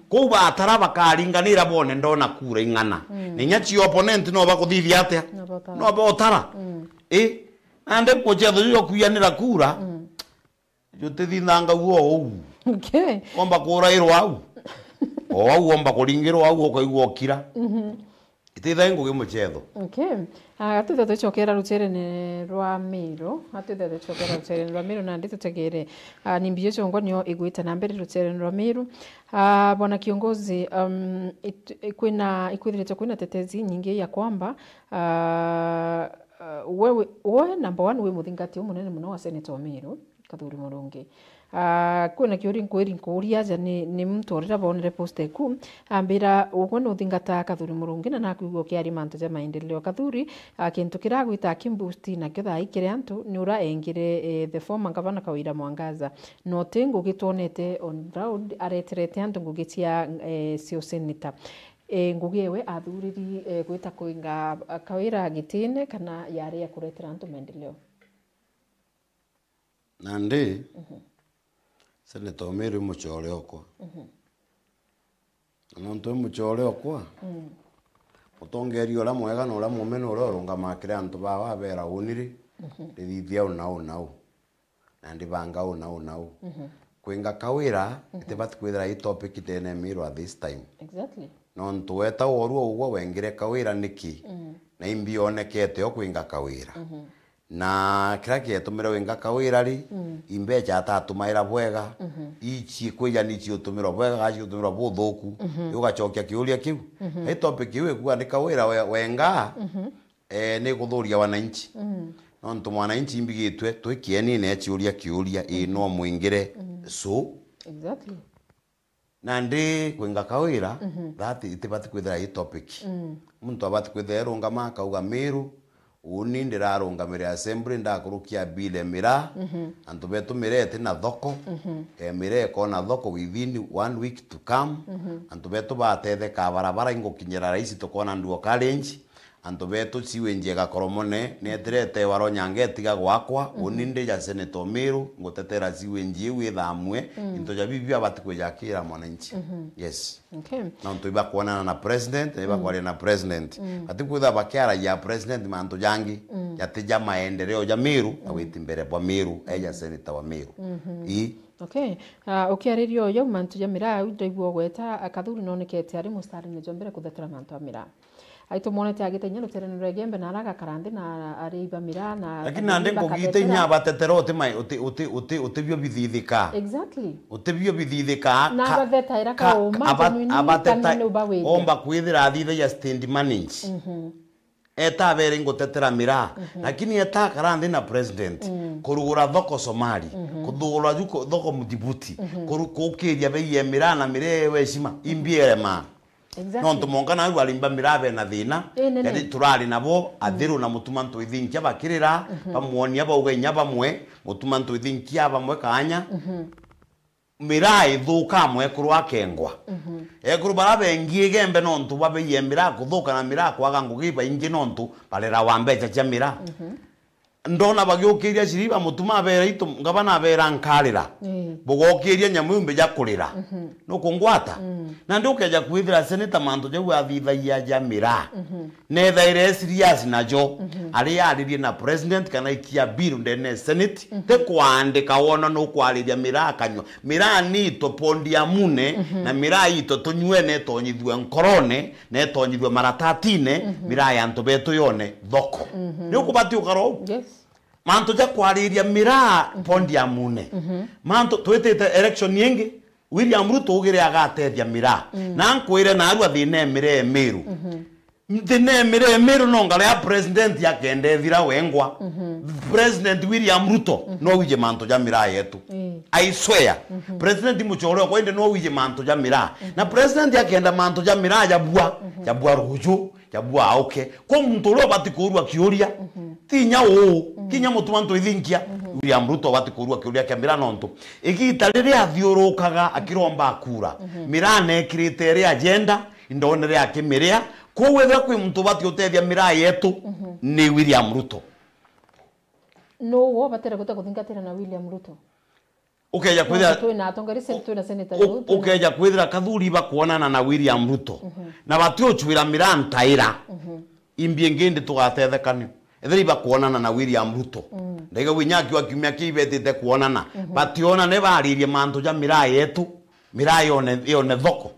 Kou batara bakaringanira bone ndona kura ing'ana. Na inya cia opponent no bakuthithia atia? No botara. No botara. I, nandi mucetho juju jwa kwianira kura, jutithingagua o uu. Okay. Omba kurairwa au. O au omba kuringirwa au, ukaigua ukira. Itithai ngugi mucetho. Okay. Ah, twithe tucokera ruterene rwa Miru. Ah, twithe tucokera ruterene rwa Miru, nandi tutegere. Ah, ni mbio ciongwa nio igwite na mbere ruterene rwa Miru. Ah, bwana kiongozi, um, it-, kwina, ikwithirite kwina tetezi nyingi ya kwamba, ah, ah, wewe, we number one wi muthingati umunene muno wa Senator Miru. Kathuri Murungi. Ah, kwina kiuria nkwiri nkuuria aja ni, ni muntu urira bonere post eku, ambira, ugwe nuthingata Kathuri Murungi na nakwigua ukiaria mantu ja maendeleo. Kathuri, ah, kintu kiria agwita akimbusti nakio thaa ii kiri antu ni uria engire, eh, the former governor Kawira Mwangaza. No ti ngugi twonete on ground areterete antu ngugi cia, eh, cia useneta. Eh, ngugi ewe athuriri, eh, gwita kwinga, ah, Kawira gitine kana yari ya kuretera antu maendeleo? Nandi, Senator Miru i mucore okwa. Na nontu i mucore okwa, mutongeria uria mwega na uria muumene uria urungamaa kiri antu bawe abera, uni ri, ndithithia u na u na u, na ndibanga u na u na u. Kwinga Kawira, itibati kwithira i topic ndene ya Miru at this time. Exactly. Nontu weta woru ugwe wengire Kawira niki? Na imbi yonekete o kwinga Kawira? Na kiria kietumire winga Kawira ri, imbeca atatumaira bwega, ici kwija ni ciutumirwa bwega kana ciutumirwa buthuku, ugacokia kiuria kiu. Ai topic iu ikuga ni Kawira we-, wenga, eh, ni kuthuria wananchi. Nontu mwananchi imbigitwe twi kienine aciuria kiuria, ii no mwingire, so. Exactly. Nandi kwinga Kawira, that itibati kwithira i topic. Muntu abati kwithira erungama akauga, Miru, uni ndirarungamire assembly ndakurukia bill e miraa, antu betu miraa iti na thoko, e miraa ikona thoko within one week to come, antu betu batetheka barabara ingukinyira raisi tukona nduo carriage, antu betu sewage igakoromone, netirete waro nyanga itiga gwakwa, uni ndi ja Senator Miru, ngutetera sewage iu ithamue, into ja bibi abati kwijakira mwananchi. Yes. Okay. Nontu ibakwonana na president, na ibakwaria na president. Bati kwithira bakiaragia president mantu jangi, jati ja maendeleo ja Miru, na witi mbere bwa Miru, eja senator wa Miru. Ii. Okay. Ah, ukiariria uyu mantu ja miraa, au ndaigua ugweta, ah, Kathuri nonekete ari mustarine jwa mbere kuthetera mantu a miraa. Ai tumwonete agitenya ruterene rwa Igembe na araga karanthi na ariiba miraa na. Lakini nandi ngugi ite inya abatetera uti mai-, uti, uti, uti, uti bio bithithikaa. Exactly. Uti bio bithithikaa. Na ka-, abathetaira ka-, kauma, aba-, genuinely, abateta-, kana ni ubawite. Omba kwithira athithagia state manage. Eta abere ngutetera miraa. Lakini eta akara nthi na president. Kurugura thoko Somali. Kuthugura ju-, thoko Djibouti. Kuru-, kukiria bei ya miraa na miraa ewe heshima. Imbi erema. Exactly. Nontu monka na arwarimba miraa bena thina, ii, nene. Yari turari nabo, athiru na mutuma ntwithinkia bakirira, bamwonia bauga inya bamwe, mutuma ntwithinkia bamwe kaanya. Miraa ithuka amwe ekuru akengwa. Ekuru bara bengi Igembe nontu bwa bei ya miraa kuthuka na miraa kwaga ngugi baingi nontu barerawa mbeca cia miraa. Ndona bagiukiria shiriba mutuma abera itu, ngabana abera nkarira. Ii. Bugokiria nyamu iu mbija kurira. Nukungwata? Nandi ukeja kwithira seneta mantu jau athithagia ja miraa. Nethaire e serious najo. Ari aririe na president kana ikia bill ndene senate. Ti kwandika wona nukwariria miraa kanywa. Miraa ni ito pondi ya mune, na miraa ito tunyue netonyithue nkorone, netonyithue maratatine, miraa ya antu betu yone thoko. Ni ukubati ukara uu? Yes. Mantu ja kwariria miraa pondi ya mune. Mantu twitite election ingi, William Ruto ugire agatethia miraa. Na nkwire narua thina e miraa e Miru. Thina e miraa e Miru no ngara ya president akenda ethira wengwa. President William Ruto no wije mantu ja miraa yetu. Ii. I swear. President mucore okwa indi no wije mantu ja miraa. Na president akenda mantu ja miraa jabua, jabua ruju, jabua auke. Kwa muntu uria ubati kurua kiuria, ti inya uu, ti inya mutuma ntwithinkia. William Ruto ubati kurua kiuria kia miraa nontu igita riria athiurukaga akiromba kura, miraa nekirite iri agenda, indonere akimiria, Kwou ethira kwi muntu ubati utethia miraa yetu, ni William Ruto. Nuu ubatire guta kuthingatira na William Ruto? Ukeja kwithira, twina atongeria, twina senator, u-, ukeja kwithira Kathuri ibakwonana na William Ruto, na batiuchwira miraa ntaira, imbi ingi ndi tugatetheka niu. Ethira ibakwonana na William Ruto, ndaiga winya akiwa kiumia kii ibetite kwonana, bationa ni baririe mantu ja miraa yetu, miraa yone, yone thoko.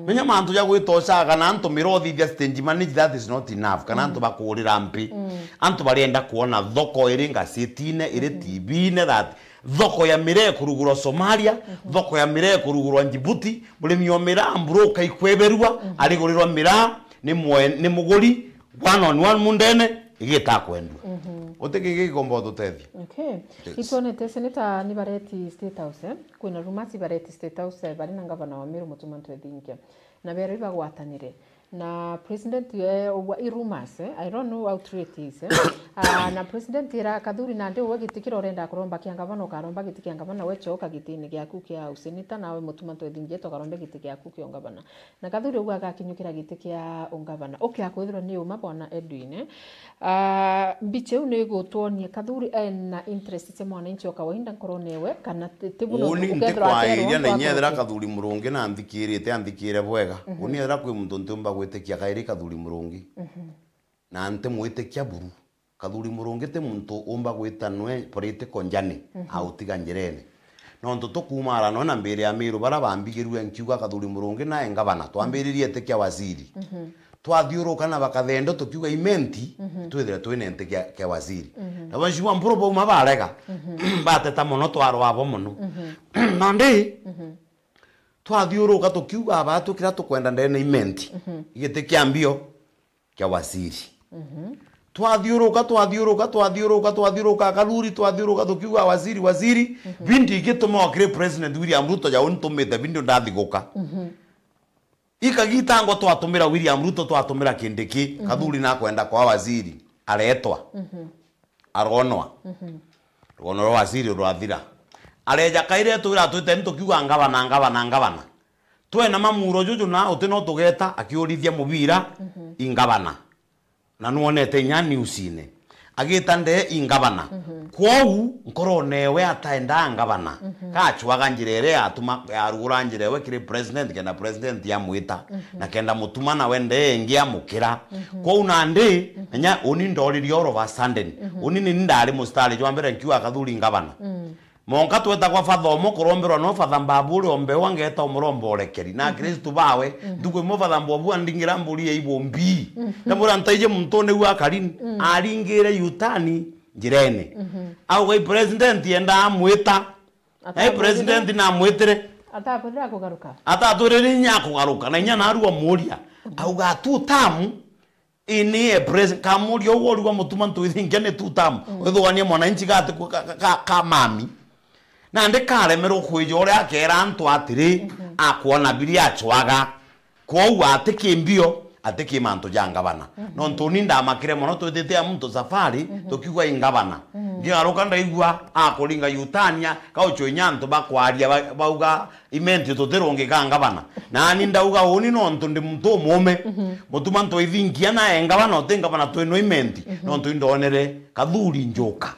Menya mantu ja gwitocaga na antu miraa uthithia stage manage, that is not enough. Kana antu bakurira mpi. Antu barienda kuona thoko iri ngacitine, iri T V-ine, that thoko ya miraa ikurugurwa Somalia, thoko ya miraa ikurugurwa Djibouti, murimi wa miraa mburu ukaikwebirua, arigurirwa miraa ni mwe-, ni muguri, one on one mundene, igita kwendua. Uti kingi gikomba ututethia. Okay. Yes. Itwonete seneta ni bareti State House, eh? Kwina rumors bareti State House, eh, bari na ngavana wa Meru Mutuma Ntwethingia. Na bero ibagwatanire. Na president, eh, ugwa i rumors, eh? I don't know how true it is, eh? Ah, na president era Kathuri nandi uwe giti kira urenda kuromba kia ngavana, ukaromba giti kia ngavana, we choka gitini giaku kia useneta, nawe Mutuma Ntwethingia tokarombe giti giaku kia ungavana. Na Kathuri uguo agakinyukira giti kia ungavana. Ukia kwithirwa ni uma, bwana Edwin, eh? Ah, mbicha iu ni igutwonia Kathuri ena interest cia mwananchi wa kawaida nkorone ewe, kana ti, ti buno. Uni ukethirwa ntikwairia aterwa na inya ethira Kathuri Murungi na nthikirite, anthikire bwega. Uni ethira kwi muntu ntiumba gwitikia kairi Kathuri Murungi. Na ntimwitikia buru. Kathuri Murungi ti muntu umba gwita nwe political njane, autiga njirene. Nontu tukuumara nwe na mbiri ya Miru bara bambigirue nkiuga Kathuri Murungi nae ngavana, twambiririe iti kia waziri. Twathiuruka na bakathendo tukiuga Imenti, twithire twina inti kia, kia waziri. Na Mheshimiwa Mpuru bauma barega, bateta mono, twarwa abo mono. Nandi, twathiuruka tukiuga aba tukira tukwenda ndene Imenti, giti kia mbio kia waziri. Twathiuruka, twathiuruka, twathiuruka, twathiuruka, Kathuri, twathiuruka tukiuga waziri, waziri. Bindi igituma okire President William Ruto ja uni tumite bindi ndathiguka. Ikagitangwa twatumira William Ruto, twatumira Kindiki, Kathuri nakwenda kwa waziri, aretwa. Aronwa. Rugono rwa waziri rwathira. Areja kaire twira twite ni tukiuga ngavana, ngavana, ngavana. Twena mamuro juju na uti no tugeta akiurithia mubira ingavana. Na nuonete inya newsine. Agita ndee ingavana. Kwou nkorone ewe ataendaa ngavana. Kachwaga njira iria yatuma, yarugura njira ewe kiri president, kenda president amwita. Na kenda mutuma nawe ndee ingi amukira. Kwou nandi, inya uni ndoririe all of a sudden. Uni ni ndari mustari jwa mbere nkiuga Kathuri ngavana. Monka twetagwa fatha umwe kuromberwa no fatha Mbabu uria umbewa ngeta umuromba urekeri. Na Akristu bawe, ntuku imwe fatha Mbabu andingira mburi ya ibumbi. Ndamwira ntaije muntu ni gwa Karin, aringire yutani njirene. Auga i president yenda amwita. Na i president namwitire. Atatwirire akugaruka. Atatwirire inya akugaruka. Na inya narua muria. Auga tu tamu. Ini e president, kamuria uguo uriuga mutuma ntwithingia ni two term. Withugania mwananchi gati ka, ka, ka, ka mami. Nandi karemerwo kwija uria akera antu atiri, akwona biria acwaga. Kwou ati ki mbio, ati ki mantu ja ngavana. Nontu ni ndamakire mono twitite a muntu safari, tukiuga i ngavana. Ngigaruka ndaigua akuringa yutania, kauchwinya antu bakwaria ba-, bauga, Imenti tutirungika ngavana. Nani ndauga uni nontu ndi muntu umume. Mutuma ntwithingia nae ngavana uti ngavana twino Imenti. Nontu indonere Kathuri njuka.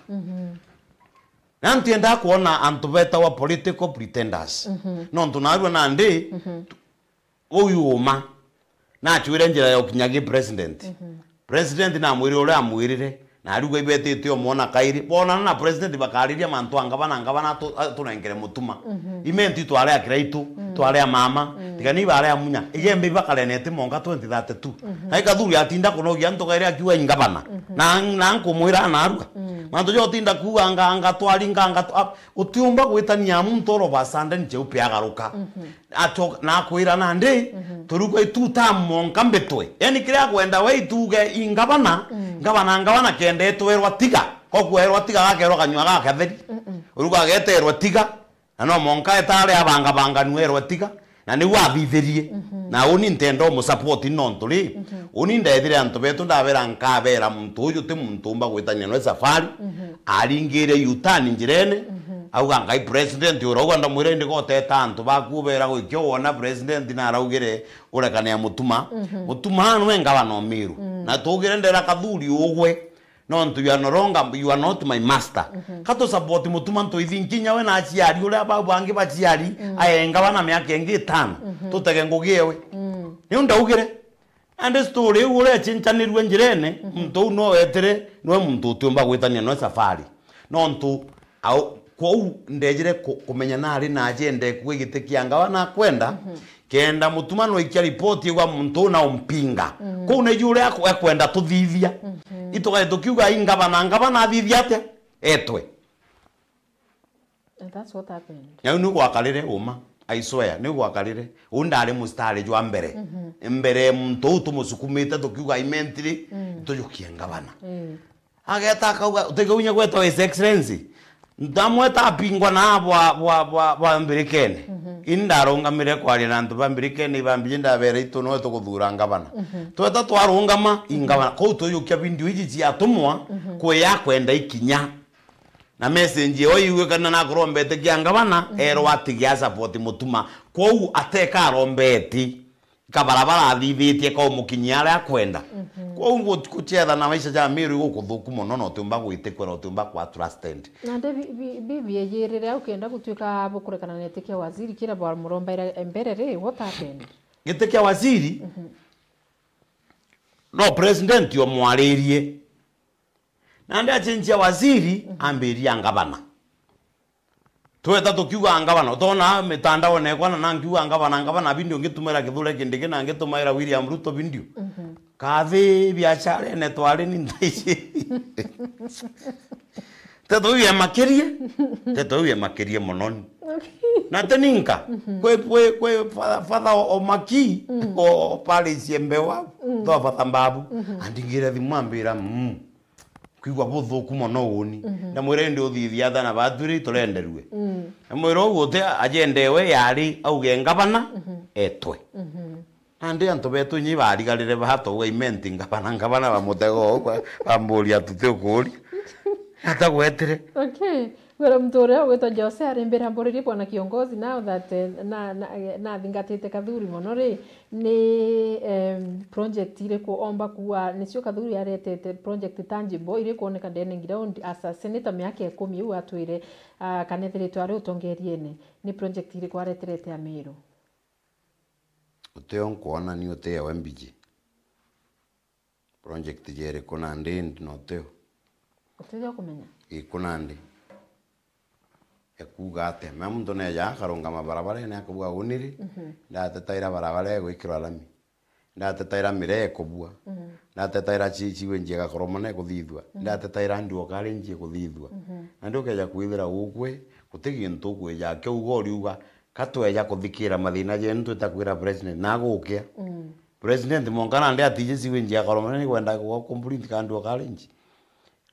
Na ntienda kuona antu betawa political pretenders. Nontu narua nandi, uyu uma. Nachwire njira ya ukinya gi president. President namwirire uria amwirire, na ariuga ibetite umwona kairi. Bonana na president bakariria mantu a ngavana, ngavana atu-, atunengere mutuma. Imenti tware a kiraitu, tware a mama, tiga ni ibare a munya. Igembe ibakarene ti monka twenty thirty-two. Na ikathuri atinda kunogia antu kairi akiuga i ngavana. Na, na nkumwira narua. Mantu ja utinda kuuga anga, anga twari, nga, anga twa-, utiumba gwitania muntu all of a sudden cheupe agaruka. Acho-, nakwira nandi, turuga itu ta monka mbitwe. Yani kiria akwenda we ituge i ngavana, ngavana, ngavana kenda etwerwa tiga. Ko kwerwa tiga gakerwa kanyua gakatheri. Uruga ageterwa tiga, na no monka etare abangabanganua erwa tiga, na niu athithirie. Na uni ntenda umusupport nontu ri, uni ndethire antu betu ndabera nkabera muntu uyu ti muntu umba gwitania nwe safari, aringire yutani njirene, Auga, "Ngai president urauga, ndamwira indi goteta antu baku ubera gwikia wona president na araugire urekanea Mutuma." Mhm. Mutuma nwe ngavana o Meru. Mm. Na tugire ndera Kathuri ugwe, nontu you are no longer, you are not my master. Mhm. Ka tu support Mutuma Ntoithi nkinya we na aciari uria bau bangi baciari, mm, aenga bana miaka ingi itano. Mhm. Tutege ngugi ewe. Mm. Niu ndaugire. Andi story iu uria echinjanirue njirene, mhm, muntu uu no wetire, nwe muntu utiumba gwitania nwe safari. Nontu, au, kwou ndejire ku-, kumenya nari na agenda ekue giti kia ngavana akwenda, mhm, kenda Mutuma noikia ripoti igwa muntu uu na umpinga. Mhm. Kuu niju uria aku-, ekwenda tuthithia. Mhm. Itugae tukiuga, "Ii ngavana, ngavana athithia atia? Etwe." And that's what happened. Nau niu gwakarire uma. I swear, niu gwakarire. Uu ndari mustari jwa mbere. Mhm. Mbere muntu uu tumusukumite tukiuga, "I meant ri, mm, tujukie ngavana." Mm. Ageta akauga, "Utigaunya gwetwa His Excellency." Ndamweta apingwa na bwa, bwa, bwa, bwa mbirikene. Mhm. Ini ndarungamire kwaria na antu ba mbirikene, ibambiji ndabera, "Itu noe tuguthura ngavana." Mhm. Tweta twarungama, i ngavana. Kuu tujukia video iji ciatumwa, mhm, kwi ya kwenda ikinya. Na message iyo iigwikana na akoromba iti kia ngavana, mhm, erwa atige a support Mutuma. Kwou ateka aromba iti, kabarabara athithitie kaumukinyia aria akwenda. Mhm. Kwou gu-, gucetha na maisha ja Meru igukuthuku mono, na utiumba gwitikwa, na utiumba kwa trusted. Na ndi bi-, bi-, Bibilia ijirire au kenda gutuika bukurekana na iti kia waziri kira bwamurombaira mbere ri, what happened? Giti kia waziri? Mhm. No president omwaririe. Nandi achenjia waziri, mhm, ambiria ngavana. Tweta tukiuga ngavana, utona mitandaone ekwa na nankiuga ngavana, ngavana, video ngitumaira Kithure Kindiki na ngitumaira William Ruto video. Mhm. Kathi biacharene twari ni ntaici. Teto iu emakirie, teto iu emakirie mono ni. Okay. Na teninka, mhm, kwi, kwi, kwi fa-, father o-, Omaki, mm, o parish embe wa, mm, tho father Mbabu, mhm, andingire thimu ambira, mm. Kwigua buthuku mono uuni. Mhm. Ndamwira, "Indi uthithia atia na batwiri turenderue?" Mm. Ndamwira, "Uu uti agenda ewe yari auge ngavana, mhm, etwe." Mhm. Nandi antu betu inyi barigarire baa twauga, "I meant ngavana, ngavana," bamutega uu, ba-, bamburia tuti ukuria. Atagwetire. Okay. Kwira muntu uria ugwitwa Jose ari mbira mburirie bwana kiongozi, now that, eh, na, na, eh, nathingatite Kathuri mono ri, ni, em, project iriku omba kuuga nicio Kathuri aretete, project tangible iri kuoneka ndene ground as a senator miaka ikumi iu atwire, ah, kana ethiritwe ari utongeriene? Ni project iriku areterete Amiru? Utio nkwona ni uti ewe mbiji. Project jeriku nandi indi na utio? Utithia kumenya? Iku nandi. Ekuuga atia? Mea muntu neeja akarungama barabarene akauga, "Uni ri, mhm, ndatetaira barabara igwikirwa rami. Ndatetaira miraa ikubua. Mhm. Ndatetaira ci-, ciwenji igakoromana ikuthithua. Mhm. Ndatetaira nduo kari nji ikuthithua." Mhm. Nandi ukeeja kwithira ugwe, guti gintu ukwija kiuga uriuga, ka tweja kuthikira mathina jenu twita kwira president na agukia. Mm. President mwanka nandi atiji siwe njia karomana ni kwenda kwa complete kandu ka arrange.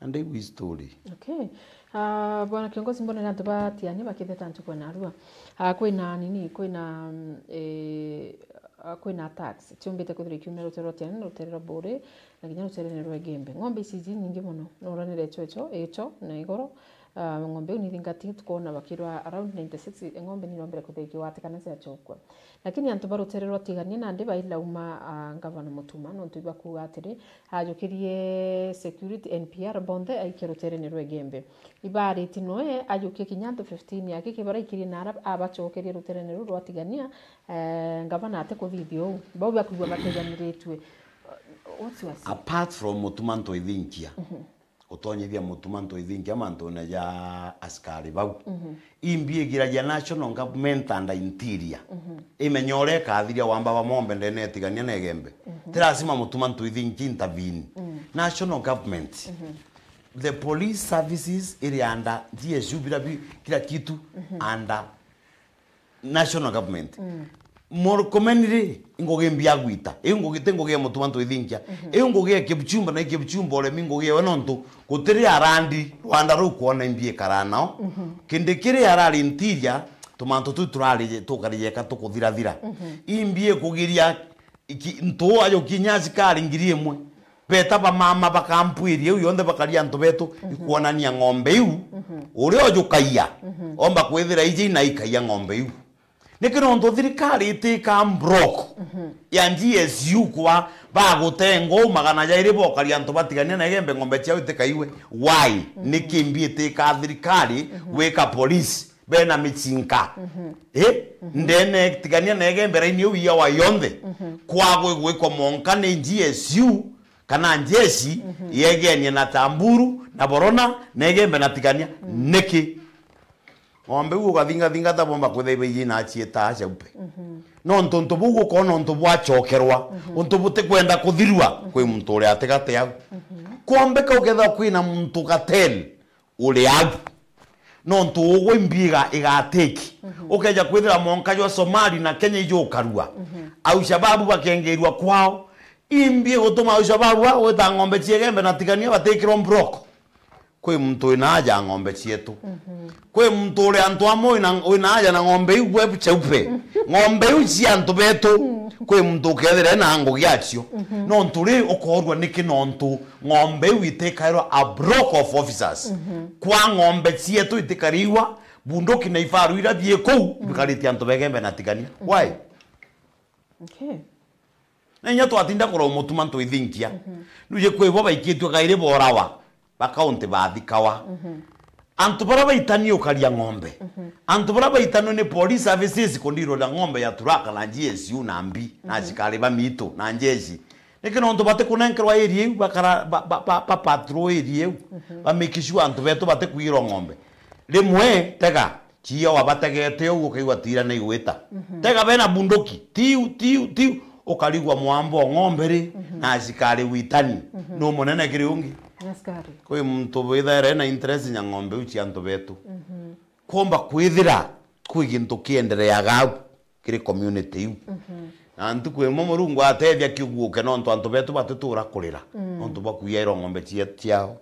And we story. Okay. Ah, bwana kiongozi, mbona antu ba Tiani bakitheta antu kwena arua? Ah, kwina nini, kwina, mm, eh, ah, kwina attacks. Tiumbite kwithira ikiumira rutere rwa Tiani, rutere rwa Buri, na kinya ruterene rwa Igembe. Ng'ombe ici iji nyingi mono. Nuranire icho, icho, icho, na igoro. Ah, ng'ombe iu nithingati tukoona bakirwa around ninety six ng'ombe nirombere kwithira ikiwatikana ciachokua. Lakini antu ba rutere rwa Tigania nandi bailauma, ah, ngavana Mutuma, nontu ibakuuga atiri, ajukirie security N P R bonthe aikia ruterene rwa Igembe. Ibaariti noe ajukie kinya antu fifteen aki kibaraikirie na ara abachokerie ruterene ruu rwa Tigania, eh, ngavana atikuthithia uu. Bau bakwigua batejaniritue. What's your say? Apart from Mutuma Ntoithinkia, mhm, gutonyithia Mutuma Ntoithinkia mantune ja askari bau. Mhm. Imbi igiragia national government and interior. Mhm. Imenye uria ikathiria wamba wa mombe ndene ya Tigania na Igembe. Mhm. Ti lazima Mutuma Ntoithinkia intervene. Mm. National government. Mhm. The police services iri under G S U bila bi-, kila kitu, mhm, under national government. Mm. Murkomen ri, ingugi mbia gwita. Iu ngugi ti ngugi ya Mutuma Ntoithinkia. Mhm. Iu ngugi ya Kipchumba na Kipchumba uremi ngugi ewe nontu gutiri arandi Rwanda ruu kwona imbi ikara nao. Mhm. Kindi kiri arari interior, tumantu tu turari tukarijeka tukuthirathira. Mhm. Imbi ikugiria iki, ntu ayo kinya asikari ngiri imwe. Beta bamama ba kampu area iu yonthe bakaria antu betu, ikwonania ng'ombe iu, uria ujukaia, omba kwithira iji na ikaia ng'ombe iu. Niki nontu thirikari itikaa block ya G S U kwa bagutengwa u magana jairi bokaria antu batigania na Igembe ng'ombe ciao itikaiwe. Why? Niki mbi itikaa thirikari gwika police bena michinka? Eh? Ndene tigania na Igembe raini iu yawa yonthe. Kwagwe gwikwa monka ni G S U kana njeshi yegenie na Tamburu na Borona na Igembe na tigania. Niki? Ng'ombe iu ukathingathinga ta bomba kwithaiba iji na acieta aca upe. Nontu untu buu gukorwa na untu bwacokerwa, untu butikwenda kuthirua, kwi muntu uri atigati au. Kwombeka ukethirwa kwina muntu gatel uri au. Nontu ugwe imbiga igatiki. Ukeja kwithira monka jwa Somali na Kenya ijukarua. Au shababu bakengirua kwao. Imbi gutuma au shababu ba gwita ng'ombe cia Igembe na tigania batikirwa mbroko. Kwi muntu wina aja ng'ombe cietu. Kwi muntu uri antu amwe wina, wina aja na ng'ombe iu gwe cheupe. Ng'ombe iu cia antu betu. Kwi muntu ukethira ena ngugi acio. Nontu ri ukorwa niki nontu ng'ombe iu itikairwa a block of officers. Kwa ng'ombe cietu itikariwa, bunduki na ifaru ira bie kuu, bikarite antu ba Igembe na tigania. Why? Okay. Na inya twatinda kurwa mutuma ntwithinkia. Nuje kwi bo baikitwe kairi borawa, ba county bathikawa. Antu bara baitani ukaria ng'ombe. Antu bara baitani ni police services kundirwa na ng'ombe ya turaka na G S U na mbi, na asikari ba mitu, na njeshi. Niki nontu batikunenkerwa area iu, bakara, ba, ba, ba, ba patrol area iu. Ba make sure antu betu batikuirwa ng'ombe. Rimwe, tega, Cio wabategete uu ukaigua tira na igwita. Tega bena bunduki, tiu, tiu, tiu, ukarigwa mwambo ng'ombe ri, na asikari witani, nu munene kiri ungi? Askari. Kwi muntu withaira ena interest nya ng'ombe iu cia antu betu. Kwomba kwithira kwi gintu kiendereaga au kiri community iu. Na ntuku imwe Murungu atethia kiuguuke, nontu antu betu batitura kurira, nontu bwa kuiyairwa ng'ombe cia, ciao.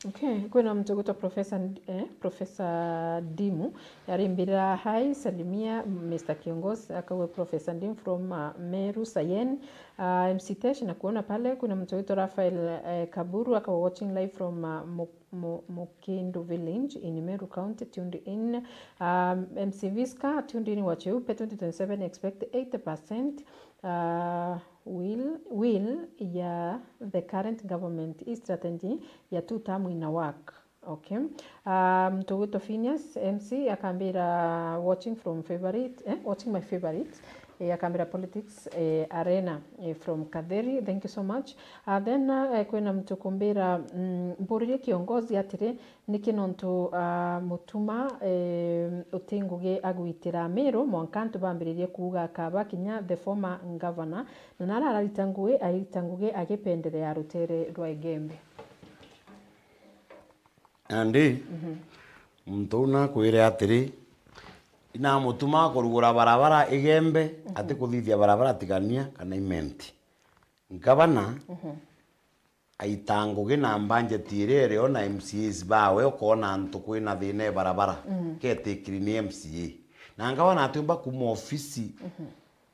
Okay, kwina muntu ugwitwa Professor Nd-, eh, Professor Dimu, arimbira, "Hi, salimia Mister Kiongozi," akauga, "Professor Dimu from, uh, Meru, Sayen, uh, M C Tesh, nakuona pale." Kwina muntu ugwitwa Raphael, eh, Kaburu, akauga, "Watching live from, uh, Mu-, Mu-, Mukindu Village in Meru County, tuned in." Um, M C Visca, "Tuned in, Wacheupe twenty twenty-seven, expect eighty percent, uh, will, will ya the current government strategy ya two term ina work." Okay. Um, Tugwitwa Phineas, M C, akambira, "Watching from favorite, eh, watching my favorite," eh, akambira, "Politics, eh, Arena, eh, from Katheri. Thank you so much." Uh, then, uh, eh, kwina muntu kumbira, mm, "Mburirie kiongozi atiri, niki nontu, uh, Mutuma, eh, uti ngugi agwitira Meru, mwanka antu bambiririe kuuga akaba kinya the former governor, na nara ararita ngugi, arita ngugi agipenderea rutere rwa Igembe." Nandi, muntu uu nakwire atiri, inamutuma kurugura barabara Igembe, atikuthithia barabara Tigania kana Imenti. Ngavana aita ngugi na mbanjeti iria irio na M C As bawe, ukoona antu kwina thina e barabara, ketikiri ni M C A. Na ngavana atiumba kuuma ofisi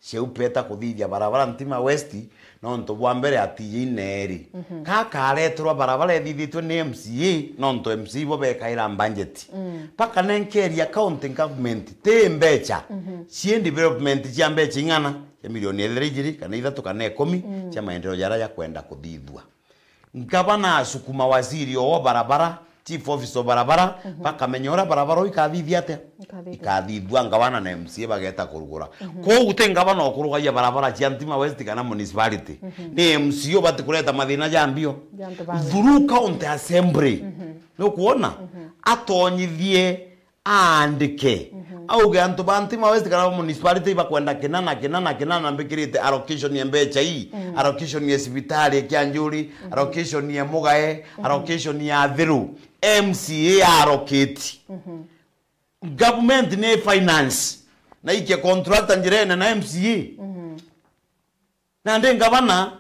ciaupeta kuthithia barabara Ntima West, nontu bwa mbere atiji ineeri. Kakareterwa barabara ethithitwe ni M C A, nontu M C A ibo bekaira mbanjeti. Mpaka nenkeria county government ti mbecha, cii development cia mbecha ing'ana, cia milioni ethira ijiri, kana ithatu, kana ikumi, cia maendeleo jaria jakwenda kuthithua. Ngavana asukuma waziri oo barabara, chief officer o barabara, bakamenya uria barabara uu ikathithia atia? Ikathithua. Ikathithua, ngavana na M C A bageta kurugura. Kou guti ngavana ukurugagia barabara cia Ntima West kana municipality. Ni M C A ubati kureta mathina ja mbio. Ja antu bang'e. Through county assembly. Nukwona? Atonyithie aandike. Auge, "Antu ba Ntima West kana ba municipality ibakwenda kina na kina na kina na mbikirite allocation ya mbecha ii, allocation ya cibitari ya Kianjuri, allocation ya Mugae, allocation ya Athiru." M C A allocate. Government ni finance. Na ikia contractor njirene na M C A. Nandi ngavana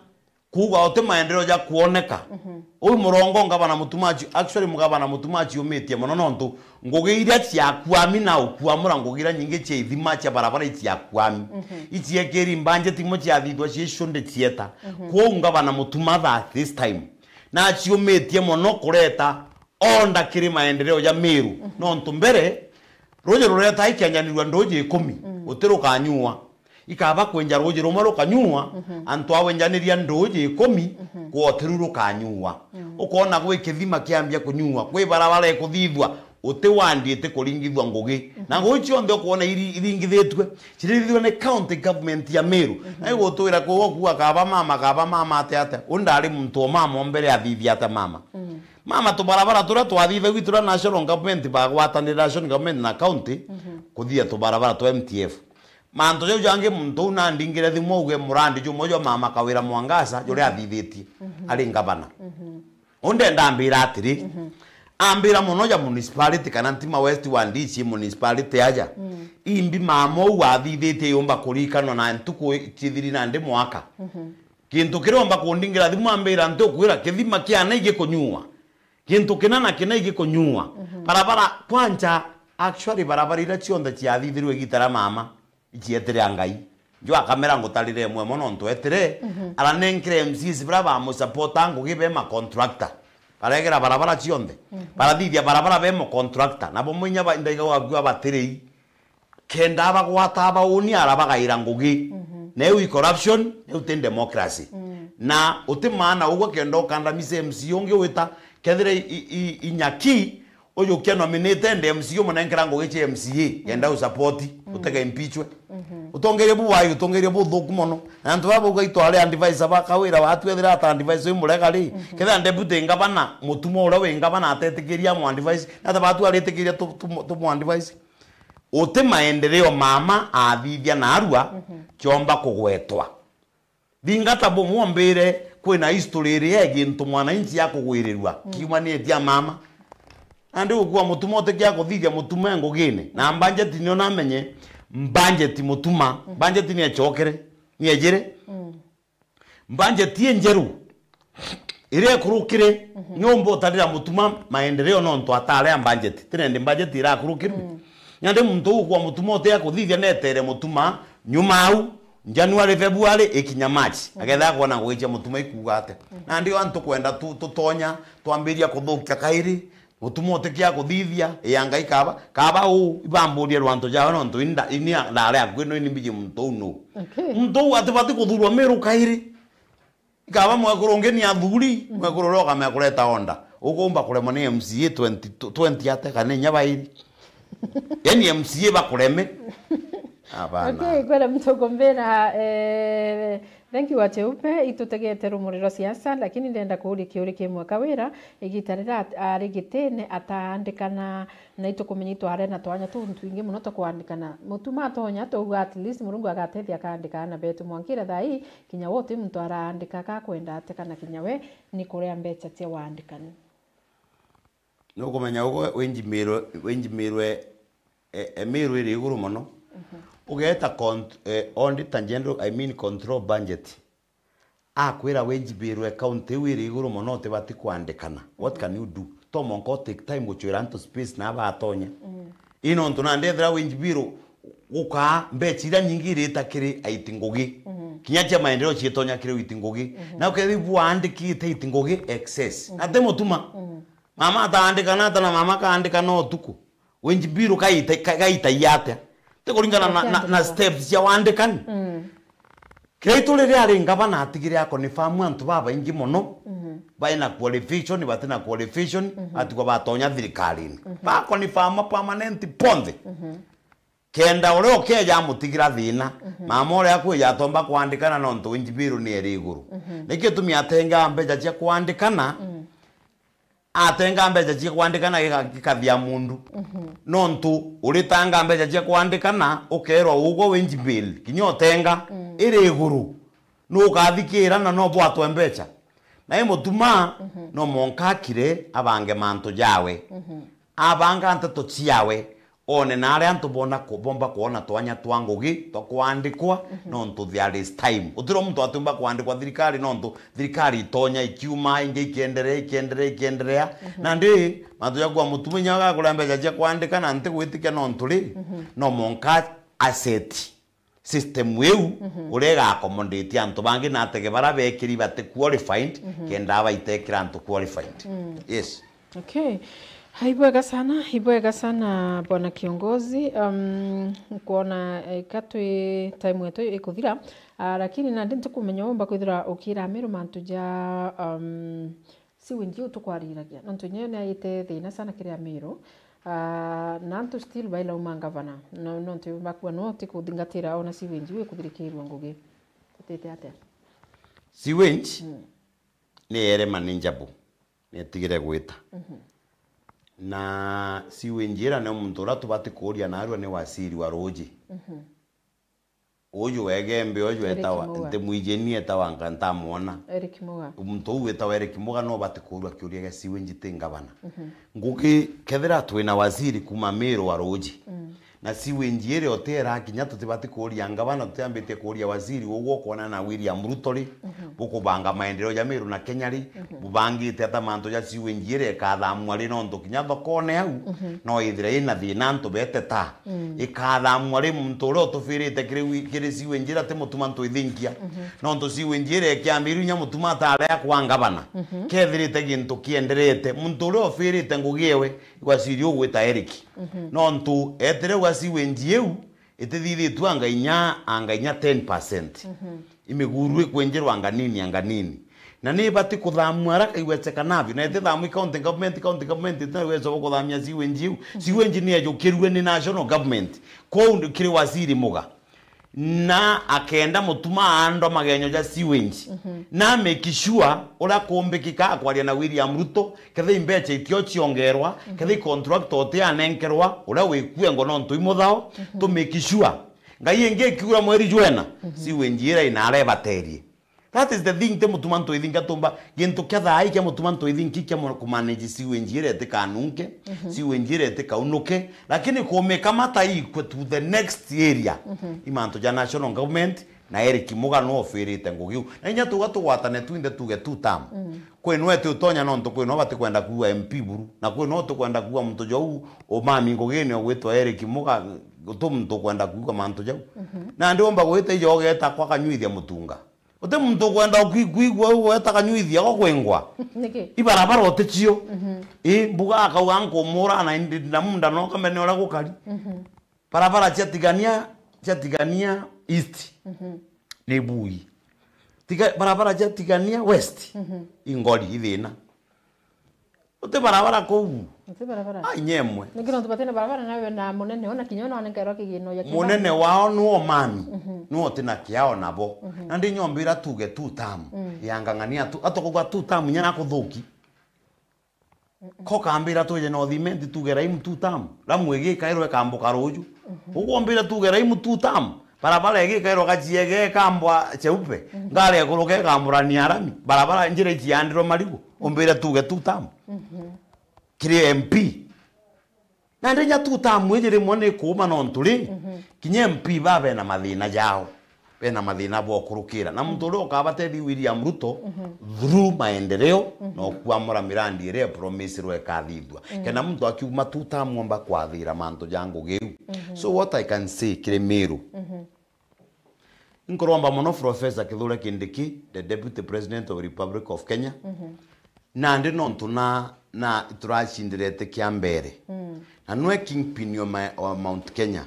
Kuuga uti maendeleo ja kuoneka. Mhm. Uyu murongo ngavana Mutuma aci-, actually, mugavana Mutuma aciumitie mono, nontu ngugi iria ciakuami na ukuamura ngugi iria nyingi cia ithima cia barabara iciakuami. Mhm. Iciekiri mbanjeti imwe ciathithwa cii cionthe cieta. Mhm. Kwou ngavana Mutuma tha this time naciumitie mono kureta order kiri maendeleo ja Meru. Mhm. Nontu mbere, ruuji ruretaa ikienjanirua nduuji ikumi, mhm, uti rukanyua. Ikaba kwenja ruuji rumwe rukanyua, mhm, antu a wenjaniria nduuji ikumi, mhm, kwotiru rukanyua. Mhm. Ukoona gwi kithima kiambia kunyua, gwi barabara ikuthithua, uti wandi iti kuringithua ngugi. Mhm. Na ngugi cionthe ukoona iri-, iringithitue, ciringithitue ni county government ya Meru. Mhm. Na igutwira kuu okuga kaba mama, kaba mama ate ate. U ndari muntu o mama o mbere athithia ate mama. Mhm. Mama, tubarabara turia twathithagua turia national government bagwatanire national government na county, mhm, kuthithia tubarabara twa M T F. Mantu jau jangi muntu uu nandingire thimu auge murandi jumwe jwa mama Kawira Mwangaza, juria, mhm, athithitie, mhm, ari ngavana. Mhm. U ndenda ambira atiri, mhm, ambira mono ja municipality kana Ntima West Ward ici municipality aja. Mm. Imbi mama uu athithitie yumba kurikanwa na ntuku cithiri nandi mwaka. Mhm. Gintu kiria omba kundingira thimu ambira nti ukwira kithima kiana igikunyua. Gintu kina na kina igikunyua. Mhm. Barabara, kwanja, actually, barabara iria cionthe ciathithirwe igita ria mama, icietire a Ngai. Njwa kamera ngutarire imwe imwe nontu etire, mhm, aranenkire M C As baria bamusupporta ngugi be ma contractor. Baregera barabara cionthe. Mhm. Barathithia barabara be ma contractor. Nabo mwinya ba-, ndaiga gwakua batirei. Kenda abagwata abauni arabagaira ngugi. Mhm. Na iu i corruption, iu ti democracy. Mm. Na uti maana ugwe kenda ukandamize M C A ungi wita, kethira i, i, i, inyaki, ujukia nominate ende M C A umunenkera ngugi cia M C A, kenda u support, mm, utega impeachwe. Mhm. Utongeria bu wai, utongeria buthuku mono. Na antu baba bauga itware advisor ba Kawira, watu ethira ata advisor imurega ri, mhm, kethira deputy ngavana, Mutuma uria wi ngavana atetikiria amu advise, na ata batu aritikiria tu, tu, tu mu advise. Uti maendeleo mama athithia narua, mhm, kiomba kugwetwa. Thingata bumwe umbire kwina history iria ya gintu mwananchi akugwirirua, mm, kiumanitie a mama. Nandi gukua Mutuma utikia kuthithia Mutuma e ngugine. Na budget nio namenye, budget Mutuma, mhm, budget ni echokere, ni ejire. Mm. Budget injeru iria ikurukire, mhm, nyomba utarira Mutuma maendeleo nontu atare a budget. Tirendi budget irakurukirwe. Mm. Nyandi muntu uu kwa Mutuma utia kuthithia netere Mutuma nyuma au, January, February, ikinya March. Mm. Agetha kwona ngugi cia Mutuma ikuuga ate. Mm. Nandi o antu kwenda tu-, tutonya, twambiria kuthukia kairi, Mutuma utikia kuthithia, ii a Ngai kaba, kaba uu, ibamburie rwantu jawe nontu inda, ini ndari akui no ini mbiji muntu uu nu. Okay. Muntu uu atibati kuthurwa Meru kairi. Ikaba mwekuru ungi ni athuri, mm, mwekuru uria ukamea kureta onda. Ukumba kuremwa ni M C A twenty, twenty ate kana inya bairi. Yani M C A bakureme. Hapana. Okay, kwera mtu kumbira, eh, Thank you, Acheupe. Itutegete rumuri rwa siasa, lakini ndenda kuuria kiuria kimwe. Kawira, igita riria at-, ari gitine, ataandikana, na itukumenya itware na twanya tuntwingi mono twa kwandikana. Mutuma atonya, twauga at least Murungu agatethia akaandika aana betu. Mwankira thaa ii, kinya we uti muntu araandika, akakwenda ate kana kinya we ni kuria mbeca cia waandikani? Nukumenya ugo winjimirwe, winjimirwe, e, e, Meru iri iguru mono. Mhm. Ugeeta cont-, e, Auditor General, I mean control budget. Akwira winjimirwe county iu iri iguru mono, utibati kwandikana. What, mhm, can you do? To monka utake time gucwira antu space na batonya. Mhm. Ii nontu nandi ethira winjimirwe gukaa mbeca iria nyingi irita kiri aiti ngugi. Mhm. Kinya cia maendeleo ciitonya kiri witi ngugi. Mhm. Na ukethirwa bwaandikite iti ngugi excess. Mhm. Na ti Mutuma. Mhm. Mama ataandikana ata na mama akaandikana utuku? Winjimirwe kaita-, ka-, gaitagia atia? Ti kuringana na, na, na steps cia waandikani. Mm. Kiraitu riria ari ngavana atigire a confirm antu babaingi mono, mhm, baina qualification, batina qualification, mhm, atigwa batonya thirikarine. Mhm. Ba confirm permanent ponthe. Mhm. Kenda uria ukeja amutigira thina, mhm, mama uria akwija atomba kwandikana nontu winjimirwe ni eri iguru. Mhm. Niki gitumi atengaa mbeca cia kwandikana, mhm, atenga mbeca cia kwandikana gika-, gikathia mundu. Mhm. Nontu uritanga mbeca cia kwandikana, ukerwa ugwe wage bill, kinya utenga, mm, iri iguru. Nukathikira na no bwatwe mbeca. Na i Mutuma, mhm, no monka akire abange mantu jawe. Mhm. Abanga nteto ciawe, one na aria antu bona ku-, bomba kwona twanya twa ngugi twa kwandikwa, nontu there is time. Utiro muntu atiumba kwandikwa thirikari, nontu thirikari itonya ikiuma, ingi ikienderea, ikienderea, ikienderea. Na ndi, mantu ja kuga mutumia inya agakuria mbeca cia kwandika na nti gwitikia, nontu ri, no monka asset system iu uria iga accommodate antu bangi na atege bara bekiri bati qualified, kenda baitekira antu qualified. Yes. Okay. Ibwega sana, ibwega sana, bwana kiongozi. Um, nkuona, eh, ka twi time yetu ikuthira, ah, lakini nandi ntikumenya umba kwithira ukira Amiru mantu ja, um, sewage iu tukwariragia. Nontu nyewe ni aite thina sana kiri Amiru. Ah, na antu still bailauma ngavana. No, nontu bakua no ti kuthingatira ona sewage iu ikuthirikirua ngugi. Utite atia? Sewage ni ere manageable. Netigire gwita. Na sewage ira ni muntu uria tubati kuuria narua ni waziri wa ruuji. Uju wa Igembe, uju Eric etawa, Muga. Ntimwijini etawa anga ntamwona. Eric Muga. Muntu uu witawa Eric Muga no bati kuurua kiuria gia sewage ti ngavana. Ngugi kethira twina waziri kuma Miru wa ruuji. Na sewage iri otiera kinya tutibati kuuria ngavana, tutiambitie kuuria waziri, uguo ukwona na William Ruto ri, bukubanga maendeleo ja Miru na Kenya ri, bubangite ata mantu ja sewage iri ikathamua ri, nontu kinya thokone au, no ithire ina thina antu beteta. Ikathamua ri muntu uria utufirite kiri wi-, kiri sewage ira ti mutuma ntwithinkia. Nontu sewage ira ikiambirua inya mutuma atare akwa ngavana. Kethirite gintu kienderete, muntu uria ufirite ngugi ewe, waziri ugwita Eric. Nontu etire gwa sewage iu, itithithitue anga inya, anga inya ten percent. Imiguru ikwenjerwa anga nini, anga nini. Na ni ibati kuthamua haraka iwezekanavyo. Na itithamui county government, county government itina uwezo wa kuthamia sewage iu. Sewage ni ejukirue ni national government. Kwou kiri waziri Muga. Na akenda mutuma aandwa magenyo ja sewage. Na make sure uria kumbikika akwaria na William Ruto, kethira imbeca itio ciongerwa, kethira contract uti anenkerwa, uria wikue ngo nontu imuthao, to make sure. Ngai ingi ikiura mweri jwena, sewage ira inare baterie. That is the thing, ti mutuma ntwithinka tumba, gintu kia thaai kia mutuma ntwithinki kia mu-, kumanage sewage ira itikanunke, sewage ira itikaunuke, lakini kumikamata ikwe to the next area. I mantu ja national government, na Eric Muga no ofirite ngugi iu. Na inya tuga tugwatane twinthe tuge two term. Kwi nwe ti utonya nontu kwi nwe batikwenda kuua M P buru. Na kwi nwe utikwenda kuua muntu jou umami ngugine ugwitwa Eric Muga, guti muntu ukwenda kuua mantu jau. Na ndiumba gwita ijo ugeta kwa Kanyuithia Mutunga. Uti muntu ukwenda kwi-, kwigua ugweta Kanyuithia go kwingwa. Niki? Ibarabara uticio. I, Mbuga akauga nkumura na indi na munda no kamene uria gukari. Barabara cia Tigania, cia Tigania East ni bui. Tiga, barabara cia Tigania West ingori ithina. Uti barabara kuu. Uti barabara. Ai nyemwe. Ningi nontu batina barabara nawe na munene ona kinya ona onenkerwa kigino ya kibaki. Munene wao nuo mami. Nuo tina kiao nabo. Na ndi nyombira tuge two term. Ya ng'ang'ania tu, atokuga two term nyana kuthuki. Ko kambira twije North Imenti tuge Raimu two term. Ramu igikairwe ikambuka ruju. Uguo mbira tuge Raimu two term. Barabara igikairwa gaciege ikambwa cheupe. Ngari ikuruka ikamburania rami. Barabara njira iciandirwe marigu. Umbire tuge two term. Kiri M P. Na ndinya two term iji rimwe ni kuuma nontu ri, kinya M P ba bena mathina jao. Bena mathina bokurukira. Na muntu uria ukabatethi William Ruto through maendeleo na ukuamura mirandi iria ipromisirwe ikathithua. Kenda muntu akiuma two term omba kwathira mantu ja ngugi iu. So what I can say kiri Miru. Nkuromba mono Professor Kithure Kindiki, the Deputy President of Republic of Kenya. Nandi nontu na, na ituracindirete kia mbere. Na nwe kingpin wa ma-, wa Mount Kenya.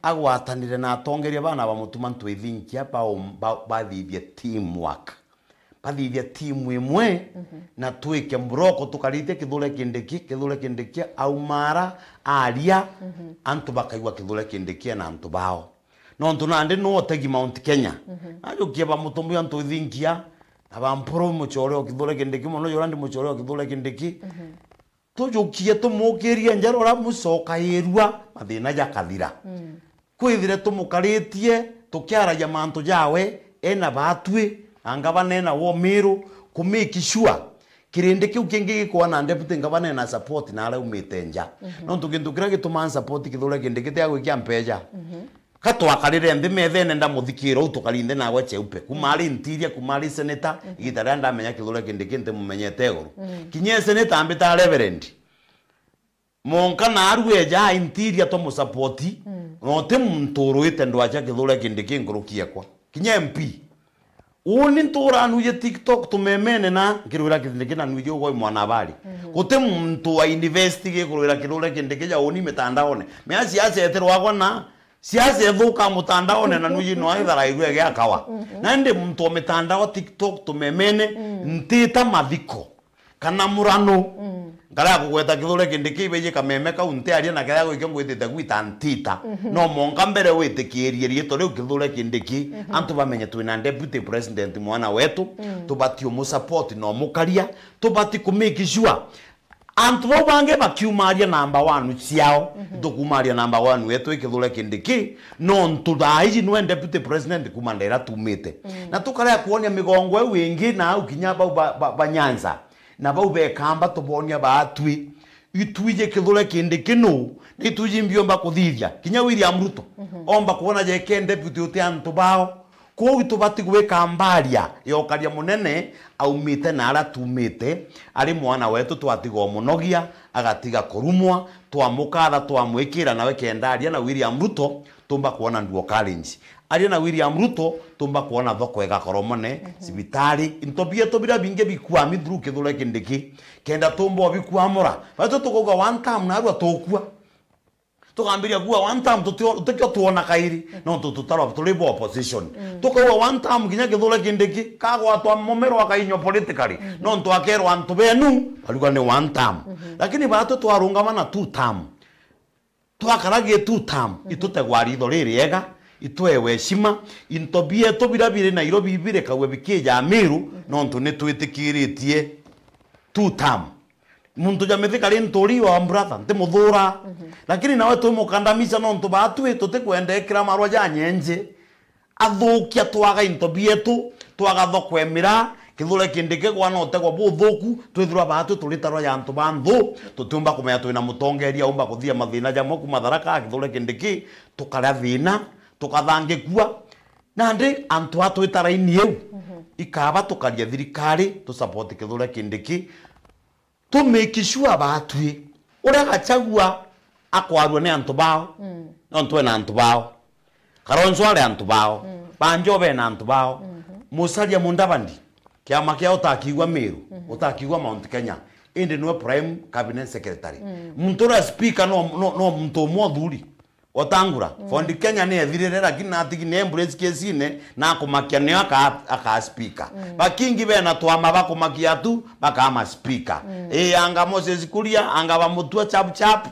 Agwatanire na atongeria bana ba mutuma ntwithinkia ba, ba, bathithia teamwork. Bathithia team imwe na twike mburoko tukaritie Kithure Kindiki, Kithure Kindiki aumara aria antu bakaigua Kithure Kindiki na antu bao. Nontu nandi no otegi Mount Kenya. Ajukie ba mutumia ntwithinkia, na ba Mpuru muchore o Kithure Kindiki mono, jora ndi muchore o Kithure Kindiki. Tujukie tumukirie njara uria mucokairua mathina jakathira. Kwithire tumukaritie, tukiaragia mantu jawe, ena batwi, anga banena wo Miru, ku make sure Kirindi kiu kingi gikwana deputy ngavana ena support na aria aumite nja. Mhm. Nontu gintu kiria gitumaa support Kithure Kindiki ti agwikia mbeca. Mhm. Ka twakarire nthi methene ndamuthikira u tukari nthi nawe Cheupe. Kuma ari interior, kuma ari senator, mhm, igita riria ndamenya Kithure Kindiki ntimumenyete iguru. Mhm. Kinya e senator ambita reverend. Monka na aru eja interior twamusapoti, mm, na uti muntu uruite ndwacha Kithure Kindiki nkuruki ekwa. Kinya M P. Uni nturanuje TikTok tumemene na nkirwira Kindiki na nwiji ugwe mwana habari. Mhm. Guti muntu wa university gikurwira Kithure Kindiki ja uni mitandaone. Mea siasa etirwagwa na siasa ethuka mutandaone na nwiji no itharairwe giakawa. Mhm. Na ndi muntu wa mitandao TikTok tumemene, mm, ntita mathiko. Kana murano. Mm. Ngara ya kugweta Kithure Kindiki ibeji kameme kau ntiaria na kethira gwikio ngwitite gwita ntita. Mhm. No monka mbere witikirie riitwa riu Kithure Kindiki, mhm, antu bamenye twina deputy president mwana wetu, mm, tubati umusupport na umukaria, tubati ku make sure antu bau bangi bakiumaria namba one ciao, mhm, tukumaria namba one wetu i Kithure Kindiki, nontu thaa iji nwe deputy president kuma ndera tumite. Mm. Na tukaria kuonia migongo iu ingi na au kinya bau ba, ba, ba Nyanza. Na bau bekamba tubonia baatwi, itwiji Kithure Kindiki nu, na itwiji mbiomba kuthithia. Kinya William Ruto, mhm, omba kuona jeke deputy uti antu bao. Kwou itubati gwika mbaria ya ukaria munene aumite na aria tumite, ari mwana wetu twatiga umunogia, agatiga kurumwa, twamukatha, twamwikira nawe kenda aria na William Ruto, tumba kuona nduo challenge. Aria na William Ruto, tumba kuona thoko igakoromone, mhm, cibitari, into bietu biria bingi bikwami through Kithure Kindiki, kenda tumba obikuamura. Baitu tukauga one term narua tukua. Tukambiria kuuga one term tutio-, tutikio tuona kairi, mhm, nontu tutarwa turi bo opposition. Mm. Tukauga one term kinya Kithure Kindiki, kagwatwa mumero akainywa politically, mhm, nontu akerwa antu benu, bariuga ni one term. Mhm. Lakini batu twarungama na two term. Twakaragia tu term, mhm, itutegwa ritho ririega, itwewe heshima, into bietu biria biri Nairobi birikagwe bikija Meru, mhm, nontu nitwitikiritie two term. Muntu ja Mithika ri nturi wa brother, ntimuthura. Mhm. Lakini nawe twimukandamica nontu baatwi tutikwenda ikira marwa ja nyenje. Athukia twaga into bietu, twaga thoko e miraa, Kithure Kindiki gwana utegwa buthuku, twithirwa baatwi turi tarwa ya antu ba nthu, tutiumba kumenya twina mutongeria umba kuthia mathina jamwe kuma Tharaka a Kithure Kindiki, tukaria thina, tukathangikua. Nandi antu a twita raini iu, mhm, ikaba tukaria thirikari, tu support Kithure Kindiki, tu make sure baatwi. Uria Gachagua akwarua ni antu bao, mm, nontu ena antu bao. Kalonzo ari antu bao. Mm. Banjo bena antu bao. Mhm. Musalia Mudavadi, kiama kia utakigua Meru, mhm, utakigua Mount Kenya, indi niwe prime cabinet secretary. Mm. Muntu uria speaker no, no, no muntu umwe uthuri. Wetangula, mm, Ford Kenya ni ethirire, lakini natigi ni embrace kesi-ine, na akumakia nio aka, aka speaker. Mm. Bakingi bena twama bakumakia tu, bakama speaker. Mm. Ii, anga Moses Kuria, anga bamutua chap chap.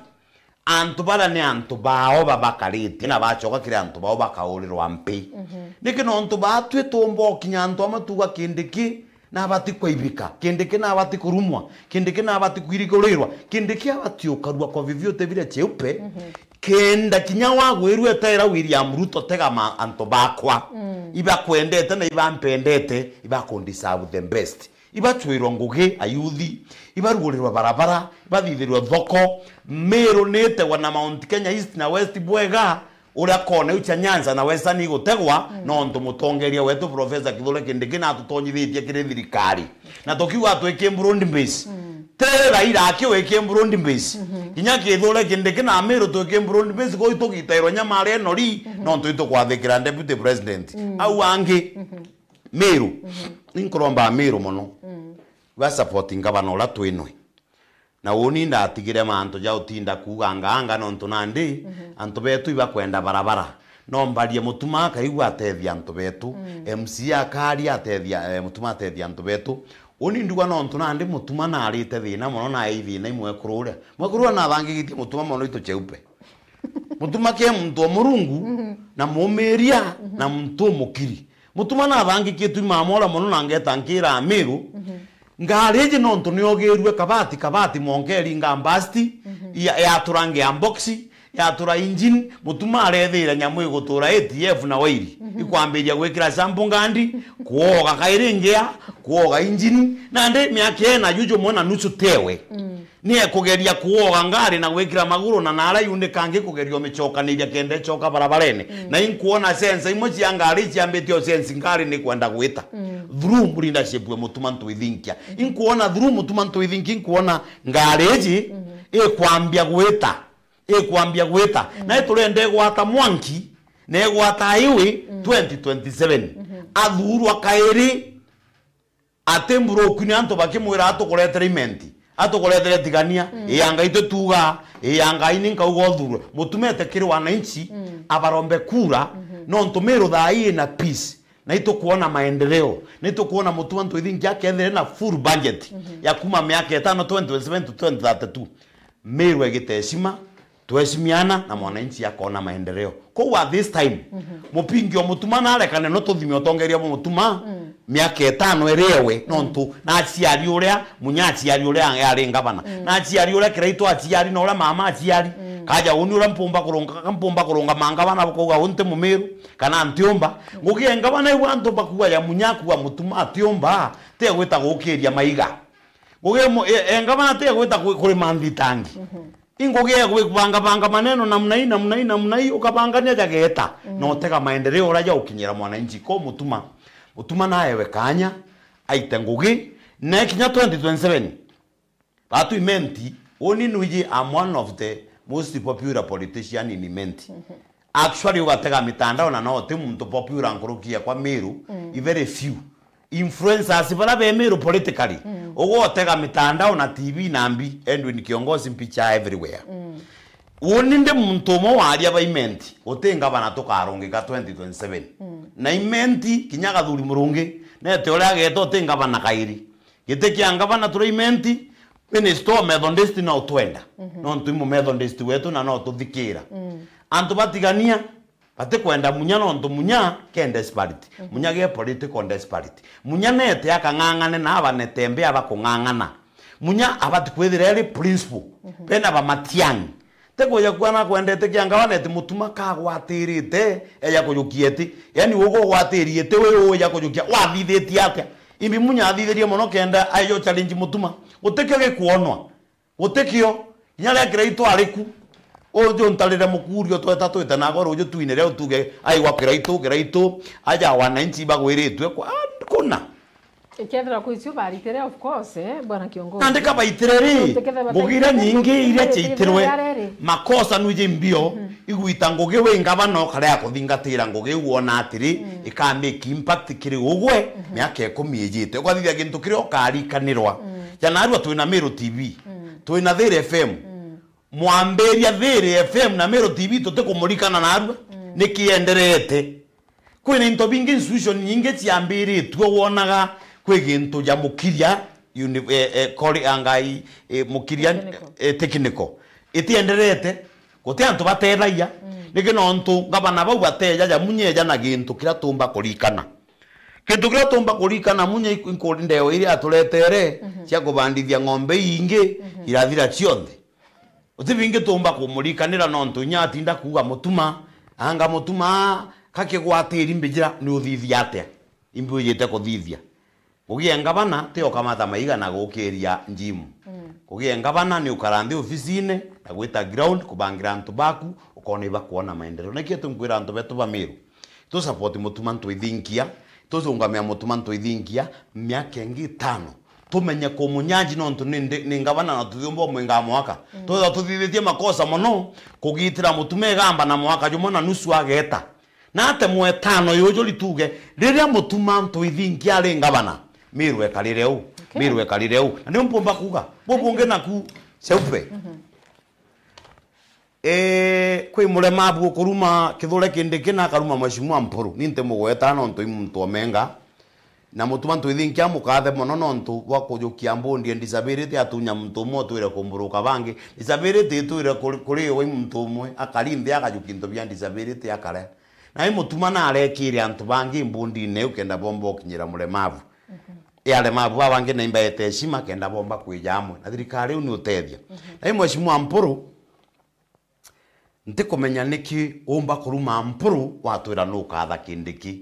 Antu baria ni antu bao babakarite, na bacoka kiri antu bao bakaurirwa mpi. Mhm. Niki nontu baatwi tumba ukinya antu amwe tuga Kindiki nabati kwaibika, Kindiki nabati kurumwa, Kindiki nabati kwirigurirwa, Kindiki abati ukarua kwa vyovyote vile cheupe, mhm, kenda kinya wagwirua etera William Ruto tega ma antu bakwa, mm, ibakwendete na ibampendete, ibakundeserve the best. Ibacwirwa ngugi ayuthi, ibarugurirwa barabara, ibathithirwe thoko. Meru nitegwa na Mount Kenya East na West bwega, uria kona iu cia Nyanza na Western igutegwa, mm, nontu mutongeria wetu Professor Kithure Kindiki natutonyithitie kiri thirikari. Na tukiuga twiki broad base. Mm. Ti Raila aki wiki broad base. Mhm. Kinya Kithure Kindiki na Meru twiki broad base, kuu itugitairwa nyamari enori, mhm, nontu itukwathikira deputy president. Mm. Au angi, mhm, Meru. Mhm. Ninkuromba Meru mono. Mm. Ba support ngavana uria twinwe. Na uni ndatigire mantu ja utinda kuuga anga anga nontu nandi, mhm, antu betu ibakwenda barabara. No mbarie Mutuma akaigua atethia antu betu. Mm. M C A akaria atethia, eh, Mutuma atethia antu betu. Uni nduga nontu nandi Mutuma narite thina mono na ai thina imwekuru uria. Mwekuru uria nathangigitie Mutuma mono itu cheupe. Mutuma kia muntu o Murungu, mhm, na muumiria, mhm, na muntu umukiri. Mutuma nathangikitwe i mama uria mono na ngeta nkira Amiru, mhm, ngari iji nontu niogirue kabati, kabati mwanka iringa mbasti, mhm, ya, yaturange ya boxi, Yatura engine, Mutuma arethira nyamu igutura A T F na wairi. Mhm. Ikwambiria gwikira shampoo ngandi, kuoga kairi ngia, kuoga engine. Nandi miaka ina juju mwana nusu tewe. Mm. Ni ekugeria kuoga ngari na gwikira maguru na nara yundi kangi kugeria umicokaniria kenda icoka barabarene. Mm. Na inkuona sensa imwe cia ngari iciambitie o sense ngari ni kwenda gwita. Mm. Through leadership we Mutuma Ntuithinkia. Mm. Inkuona through Mutuma Ntuithinkia, inkuona ngari iji, mhm, ikwambia gwita. Ikwambia gwita. Mm. Na iturenda igwata mwanki, na igwata highway, mm, twenty twenty-seven. Mhm. Athurwa kairi, ati mburuku ni antu bakimwira, "Atukuretere imenti, atukuretere tigania, mm, ii ya Ngai tutuga, ii ya Ngai ni nkauga uthurwe." Mutuma ete kiri wananchi, mm, abarombe kura, mhm, nontu Miru thaa ii ina peace. Na itukuona maendeleo, na itukuona Mutuma Ntuithinkia akethire na full budget, mhm, ya kuma miaka itano, twenty twenty-seven to twenty thirty-two. Miru egite heshima, tuheshimiana na mwananchi akona maendeleo. Kou at this time, mhm, Mupingi o Mutuma narekane no tuthime utongeria bwa Mutuma, mm, miaka itano iri ewe, mm, nontu na aciari uria, Munya aciari uria yari ngavana, mm, na aciari uria Kiraitu aciari na uria mama aciari, mm, kaja uni uria mpumba kurunga, mpumba kurungama ngavana bukauga unti Mumiru, kana ntiumba. Ngugi e ngavana iu antu bakuaja Munya akua Mutuma atiumba, ti egwita gukiria maiga. Ngugi e mu-, e, e ngavana ti egwita ku-, kurima nthitangi. Mhm. I ngugi e gwibangabanga maneno namna hii, namna hii, namna hii, ukabangania jageeta, mm, na utega maendeleo uria jaukinyira mwananchi. Ko Mutuma, Mutuma naewe kanya, aite ngugi, na kinya twenty twenty-seven, Batu Imenti, uni nwiji, I'm one of the most popular politician in Imenti. Mhm. Actually, ugatega mitandao na no ti muntu popular nkuruki ya kwa Miru, mm, i very few. Influencers bara be Miru politically. Mm. Ugotega mitandao na T V na mbi, Edwin Kiongozi mpicha everywhere. Mm. Uni ndi muntu umwe waria ba Imenti, uti ngavana tukarungika twenty twenty-seven. Mm. Na Imenti, kinya Gathuri Murungi, nete uria ageta uti ngavana kairi. Giti kia ngavana turi Imenti, minister o Methodist no twenda. Mhm. Nontu i mu Methodist wetu na no tuthikira. Mm. Antu batigania, batikwenda Munya nontu Munya ke desperate. Mhm. Munya ge political desperate. Munya nete akang'ang'ane na abanete mbe abakung'ang'ana. Munya abati kwithira eri principle. Mhm. Bena ba Matiang'i. Tikuja kuona kwendete kia ngavana eti Mutuma kagwatirite, eja kujukia eti. Yani ugo ugwatirie eti wi uja kujukia, wathithitie atia? Imbi Munya athithirie mono kenda aeja challenge Mutuma. Gutikio gikuonwa. Gutikio. Kinya ria Kiraitu ari ku. Uju ntarire mukurio tweta twite nago ruju twine ria utuge, aigwa Kiraitu, Kiraitu, aja wananchi bagwiritwe kwa, ah, kuna. Ikethira kwi cio baritire, of course, eh, bwana kiongozi. Nandi kabaitiriri, ngugi iria nyingi iria ciaitirwe, makosa nwiji mbio, mhm, igwita ngugi wi ngavana ukarea kuthingatira ngugi iu wona atiri, mm, ika make impact kiri ugwe, mhm, miaka ikumi ijite. Ukathithia gintu kiria ukarikanirwa. Mm. Ja narua twina Miru T V, mm, twina Thiri F M. Mm. Mwambiria Thiri F M na Miru T V tutikumurikana narua, mm, niki enderete. Kwina into bingi, institution nyingi ciambiritue wonaga kwi gintu ja mukiria, uni-, eh, eh, kori-, angai, eh, mukiria, technical, eh, technical. Itienderete, guti antu batethagia. Mm. Niki nontu ngavana bau bateja ja Munya eja na gintu kiria tumba kurikana. Gintu kiria tumba kurikana Munya iku-, inkuri ndeo iria aturetere, mhm, cia kubandithia ng'ombe iingi, mhm, irathira cionthe. Uti bingi tumba kumurikanira nontu inya atinda kuuga Mutuma, anga Mutuma, kakigwatiri mbijira ni uthithia atia? Imbi wijite kuthithia? Ngugi e ngavana ti ukamata maiga na gukiria njimu. Mm. Ngugi e ngavana ni ukara nthi ofisine na gwita ground kubangira antu baku, ukona ibakuona maendeleo. Nikio tunkwira antu betu ba Miru, tu support Mutuma Ntuithinkia, tuzungamia Mutuma Ntuithinkia miaka ingi itano. Tumenye kumunyanji nontu ni ndi-, ni ngavana na tuthiumba umwingaa mwaka. Mm. Twethwa tuthithitie makosa mono kugitira Mutuma Igamba na mwaka jumwe na nusu ageta. Na ate mwetano yuju rituge, riria Mutuma Ntuithinkia ari ngavana, Miru ekarire u, okay, Miru ekarire u. Na nio mpumba kuuga, bubungi naku Cheupe. Mhm. Ii, kwi muremabu ukuruma Kithure Kindiki na akaruma Mheshimiwa Mpuru. Ni ntimugweta nontu i muntu omenga. Na Mutuma Ntuithinkia mukathe mono nontu bwa kujukia mbundi e disability atunya muntu umwe utwire kumburuka bangi. Disability itwire kuri, kuri we muntu umwe, akari nthi akajukia into bia disability akare. Na i Mutuma narekire antu bangi mbundine iu kenda bomba ukinyira muremabu. Mhm. I aremabu baba bangi na imbaete heshima kenda bomba kwija amwe. Na thirikari iu ni utethia. Mhm. Na i Mheshimiwa Mpuru, Ntikumenya niki umba kuruma Mpuru watwira nukatha Kindiki.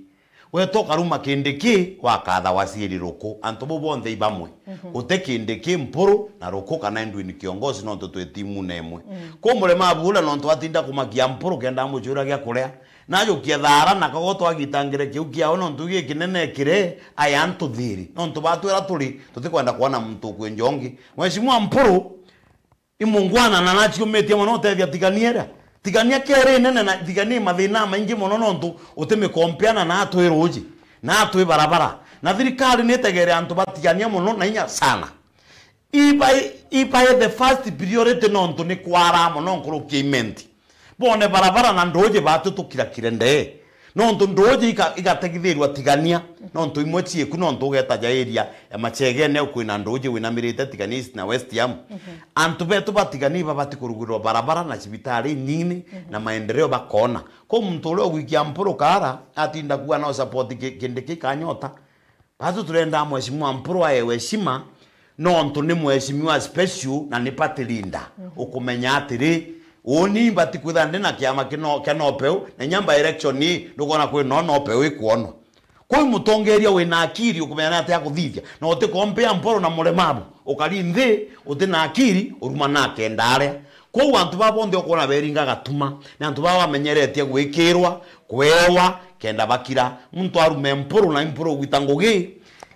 Weta ukaruma Kindiki, wakatha Waziri Ruku. Antu bau bonthe i bamwe. Mhm. Guti Kindiki, Mpuru na Ruku kana Edwin Kiongozi, nontu twi timu na imwe. Mm. Ku Mulemabu uria nontu atinda kumakia Mpuru kenda amucura gia kuria, najukia thaara na kago twagitangire kiu kiao, nontu gikinene kiri aya antu thiri. Nontu batwira turi, tutikwenda kwona muntu ukwenja ungi. Mheshimiwa Mpuru, i mungwana na naciumitie mono utethia Tigania iria. Tigania keri nene na Tigania i mathina maingi mono nontu utimikompeana na atwi ruji, na atwi barabara. Na thirikari nitegere antu ba Tigania mono na inya sana. Ibae, ibae the first priority nontu ni kwara mono nkuruki ya Imenti. Bone barabara na nduuji batu tukirakire ndee. Nontu nduuji iga-, igategithirua Tigania, nontu imwe cieku, nontu ugeta ja area ya Machegene au kwina nduuji winamirite Tigania East na West Ham. Mhm. Antu betu ba Tigania ibabati kurugirwa barabara na cibitari inini, mhm, na maendeleo bakona. Ko muntu uria ugwikia Mpuru kaara, atinda kuga no support ki-, Kindiki kanyota. Batu turenda Mheshimiwa Mpuru aewe heshima, nontu ni mheshimiwa special na ni party leader. Mhm. Ukumenya atiri, uni mbati kwithira ndi na kiama kino, kia nopeu, na inya by election ii, ndukona kwi no nopeu ikwonwa. Kwou mutongeria wina akiri ukumenya ni atia kuthithia, na utikompea Mpuru na Mulemabu, ukari nthi, uti na akiri, uruma na akenda aria. Kwou antu baa bonthe ukwona beringa gatuma, ni antu baa bamenyeretie gwikirwa, kwewa, kenda bakira. Muntu arume Mpuru na Mpuru ugwita ngugi,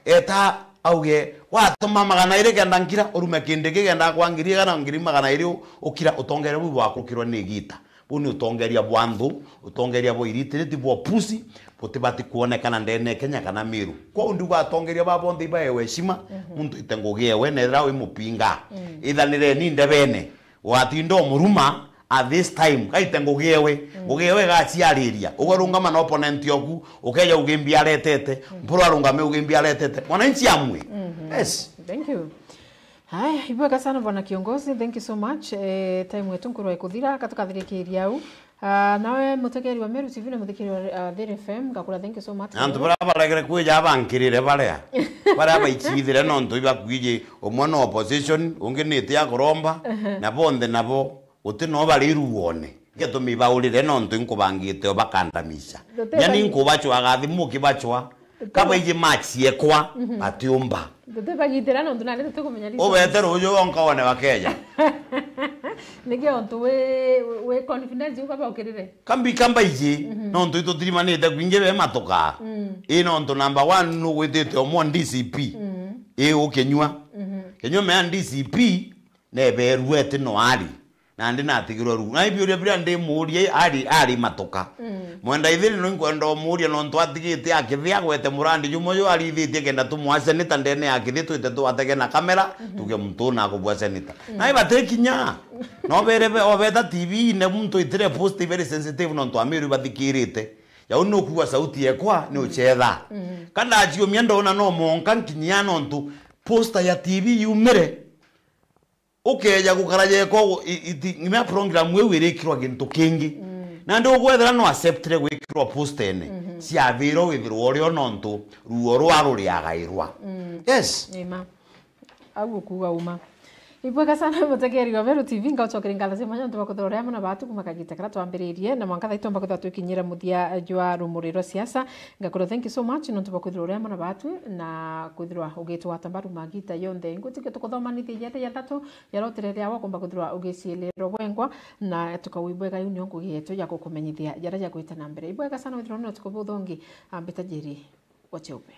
eta auge, "Watuma magana iri kenda nkira, urume Kindiki kenda akwa ngiri igana, ngiri magana iri u-, ukira." Utongeria buu bwakukirwa ni igita. Buu ni utongeria bwa nthu, utongeria bwa iritiri, ti bwa pusi, butibati kwonekana ndene ya Kenya kana Meru. Kwou ndiuga atongeria baa bonthe ibaewe heshima, mhm, muntu ite ngugi ewe, na ethira wi mupinga, mm, ithanireni ndebene. Watinda umuruma, at this time, gaite ngugi ewe. Mm. Ngugi ewe igaciariria. Ugarungama na opponent yoku, ukeja uge mbi aretete, mm, Mpuru arungame uge mbi aretete. Mwananchi amwe. Mhm. Yes. Thank you. Haya, ibwega sana bwana kiongozi, thank you so much. Eh, time yetu nkurwa ikuthira, katukathirikiria au. Ah, nawe mutegeri wa Meru T V na muthikiri wa, ah, Thiri F M, ngakura thank you so much. Antu baria baregere kwija bankirire baria. Baria baicithire nontu ibakwiji, umwe no opposition, ungi ni iti ya kuromba, ehe, na bonthe nabo guti no bari ruone. Ngetumi baurire nontu inkubangite ubakandamisha. Guteba- Yani nkubacwaga thimu ukibacwa. Kabaiji match yekwa, mhm, batiumba. Tutibagitira nontu nandi tutikumenya reason. Ubete ruju wonka wone bakeja. Niki ontu wi, wi confidence uka baukirire? Kambi kambaiji, mhm, nontu itutirimanite kwingi be matuka. Mm. I nontu number one nugwitite umwe D C P. Mm. I ukinyua. Mhm. Kinyua mea D C P, neberue ti no ari. Nandi natigirwe ru. Na ibiuria biria ndimuuria ari, ari matuka. Mm. Mwenda ithiri no inkwenda umuuria nontu atigite akithia agwete murandi jumwe jo arithitie kenda tumwa seneta ndene ya kithi twite twatege na kamera, mhm, tuge muntu na akubua seneta. Mm. Na ibatikinya. No bere be, obeta T V ine muntu itire post very sensitive nontu amiru bathikirite. Jau ni ukuwa sauti yekwa ni uchetha. Mm. Kana aciumia ndona no monka nkinyia nontu poster ya T V yumire. Ukeja gukara jeko, i-, iti-, ng'ina program iu irikirwa gintu kingi. Mm. Nandi ugwethira no acceptire gwikirwa postene, mhm, ciathirwo withirwa urio nontu ruo rwa ruriagairwa. Mm. Yes. Amen. Au ukuga uma. Ibwega sana mutegeri wa Meru T V, ngaucokeri ngatho cia mwanya nontu bwa kwithirwa uri amwe na batu kuma kagita karia twambiririe, na mwanka thaa itomba kwithirwa twikinyira muthia jwa rumuri rwa siasa. Ngakura thank you so much nontu bwa kwithirwa uri amwe na batu na kwithirwa ugitwata mbaru magita yonthe. Ngwitikia tukuthomanithia iria ria thatu, ya rotire riawa ukumba kwithirwa ugiciilirwa bwengwa, na tukauigua bwega, iu nio ngugi yetu ya gukumenyithia jaria jagwite na mbere. Ibwega sana withirwa ni utuku buthongi, ambita Njeri wa Cheupe.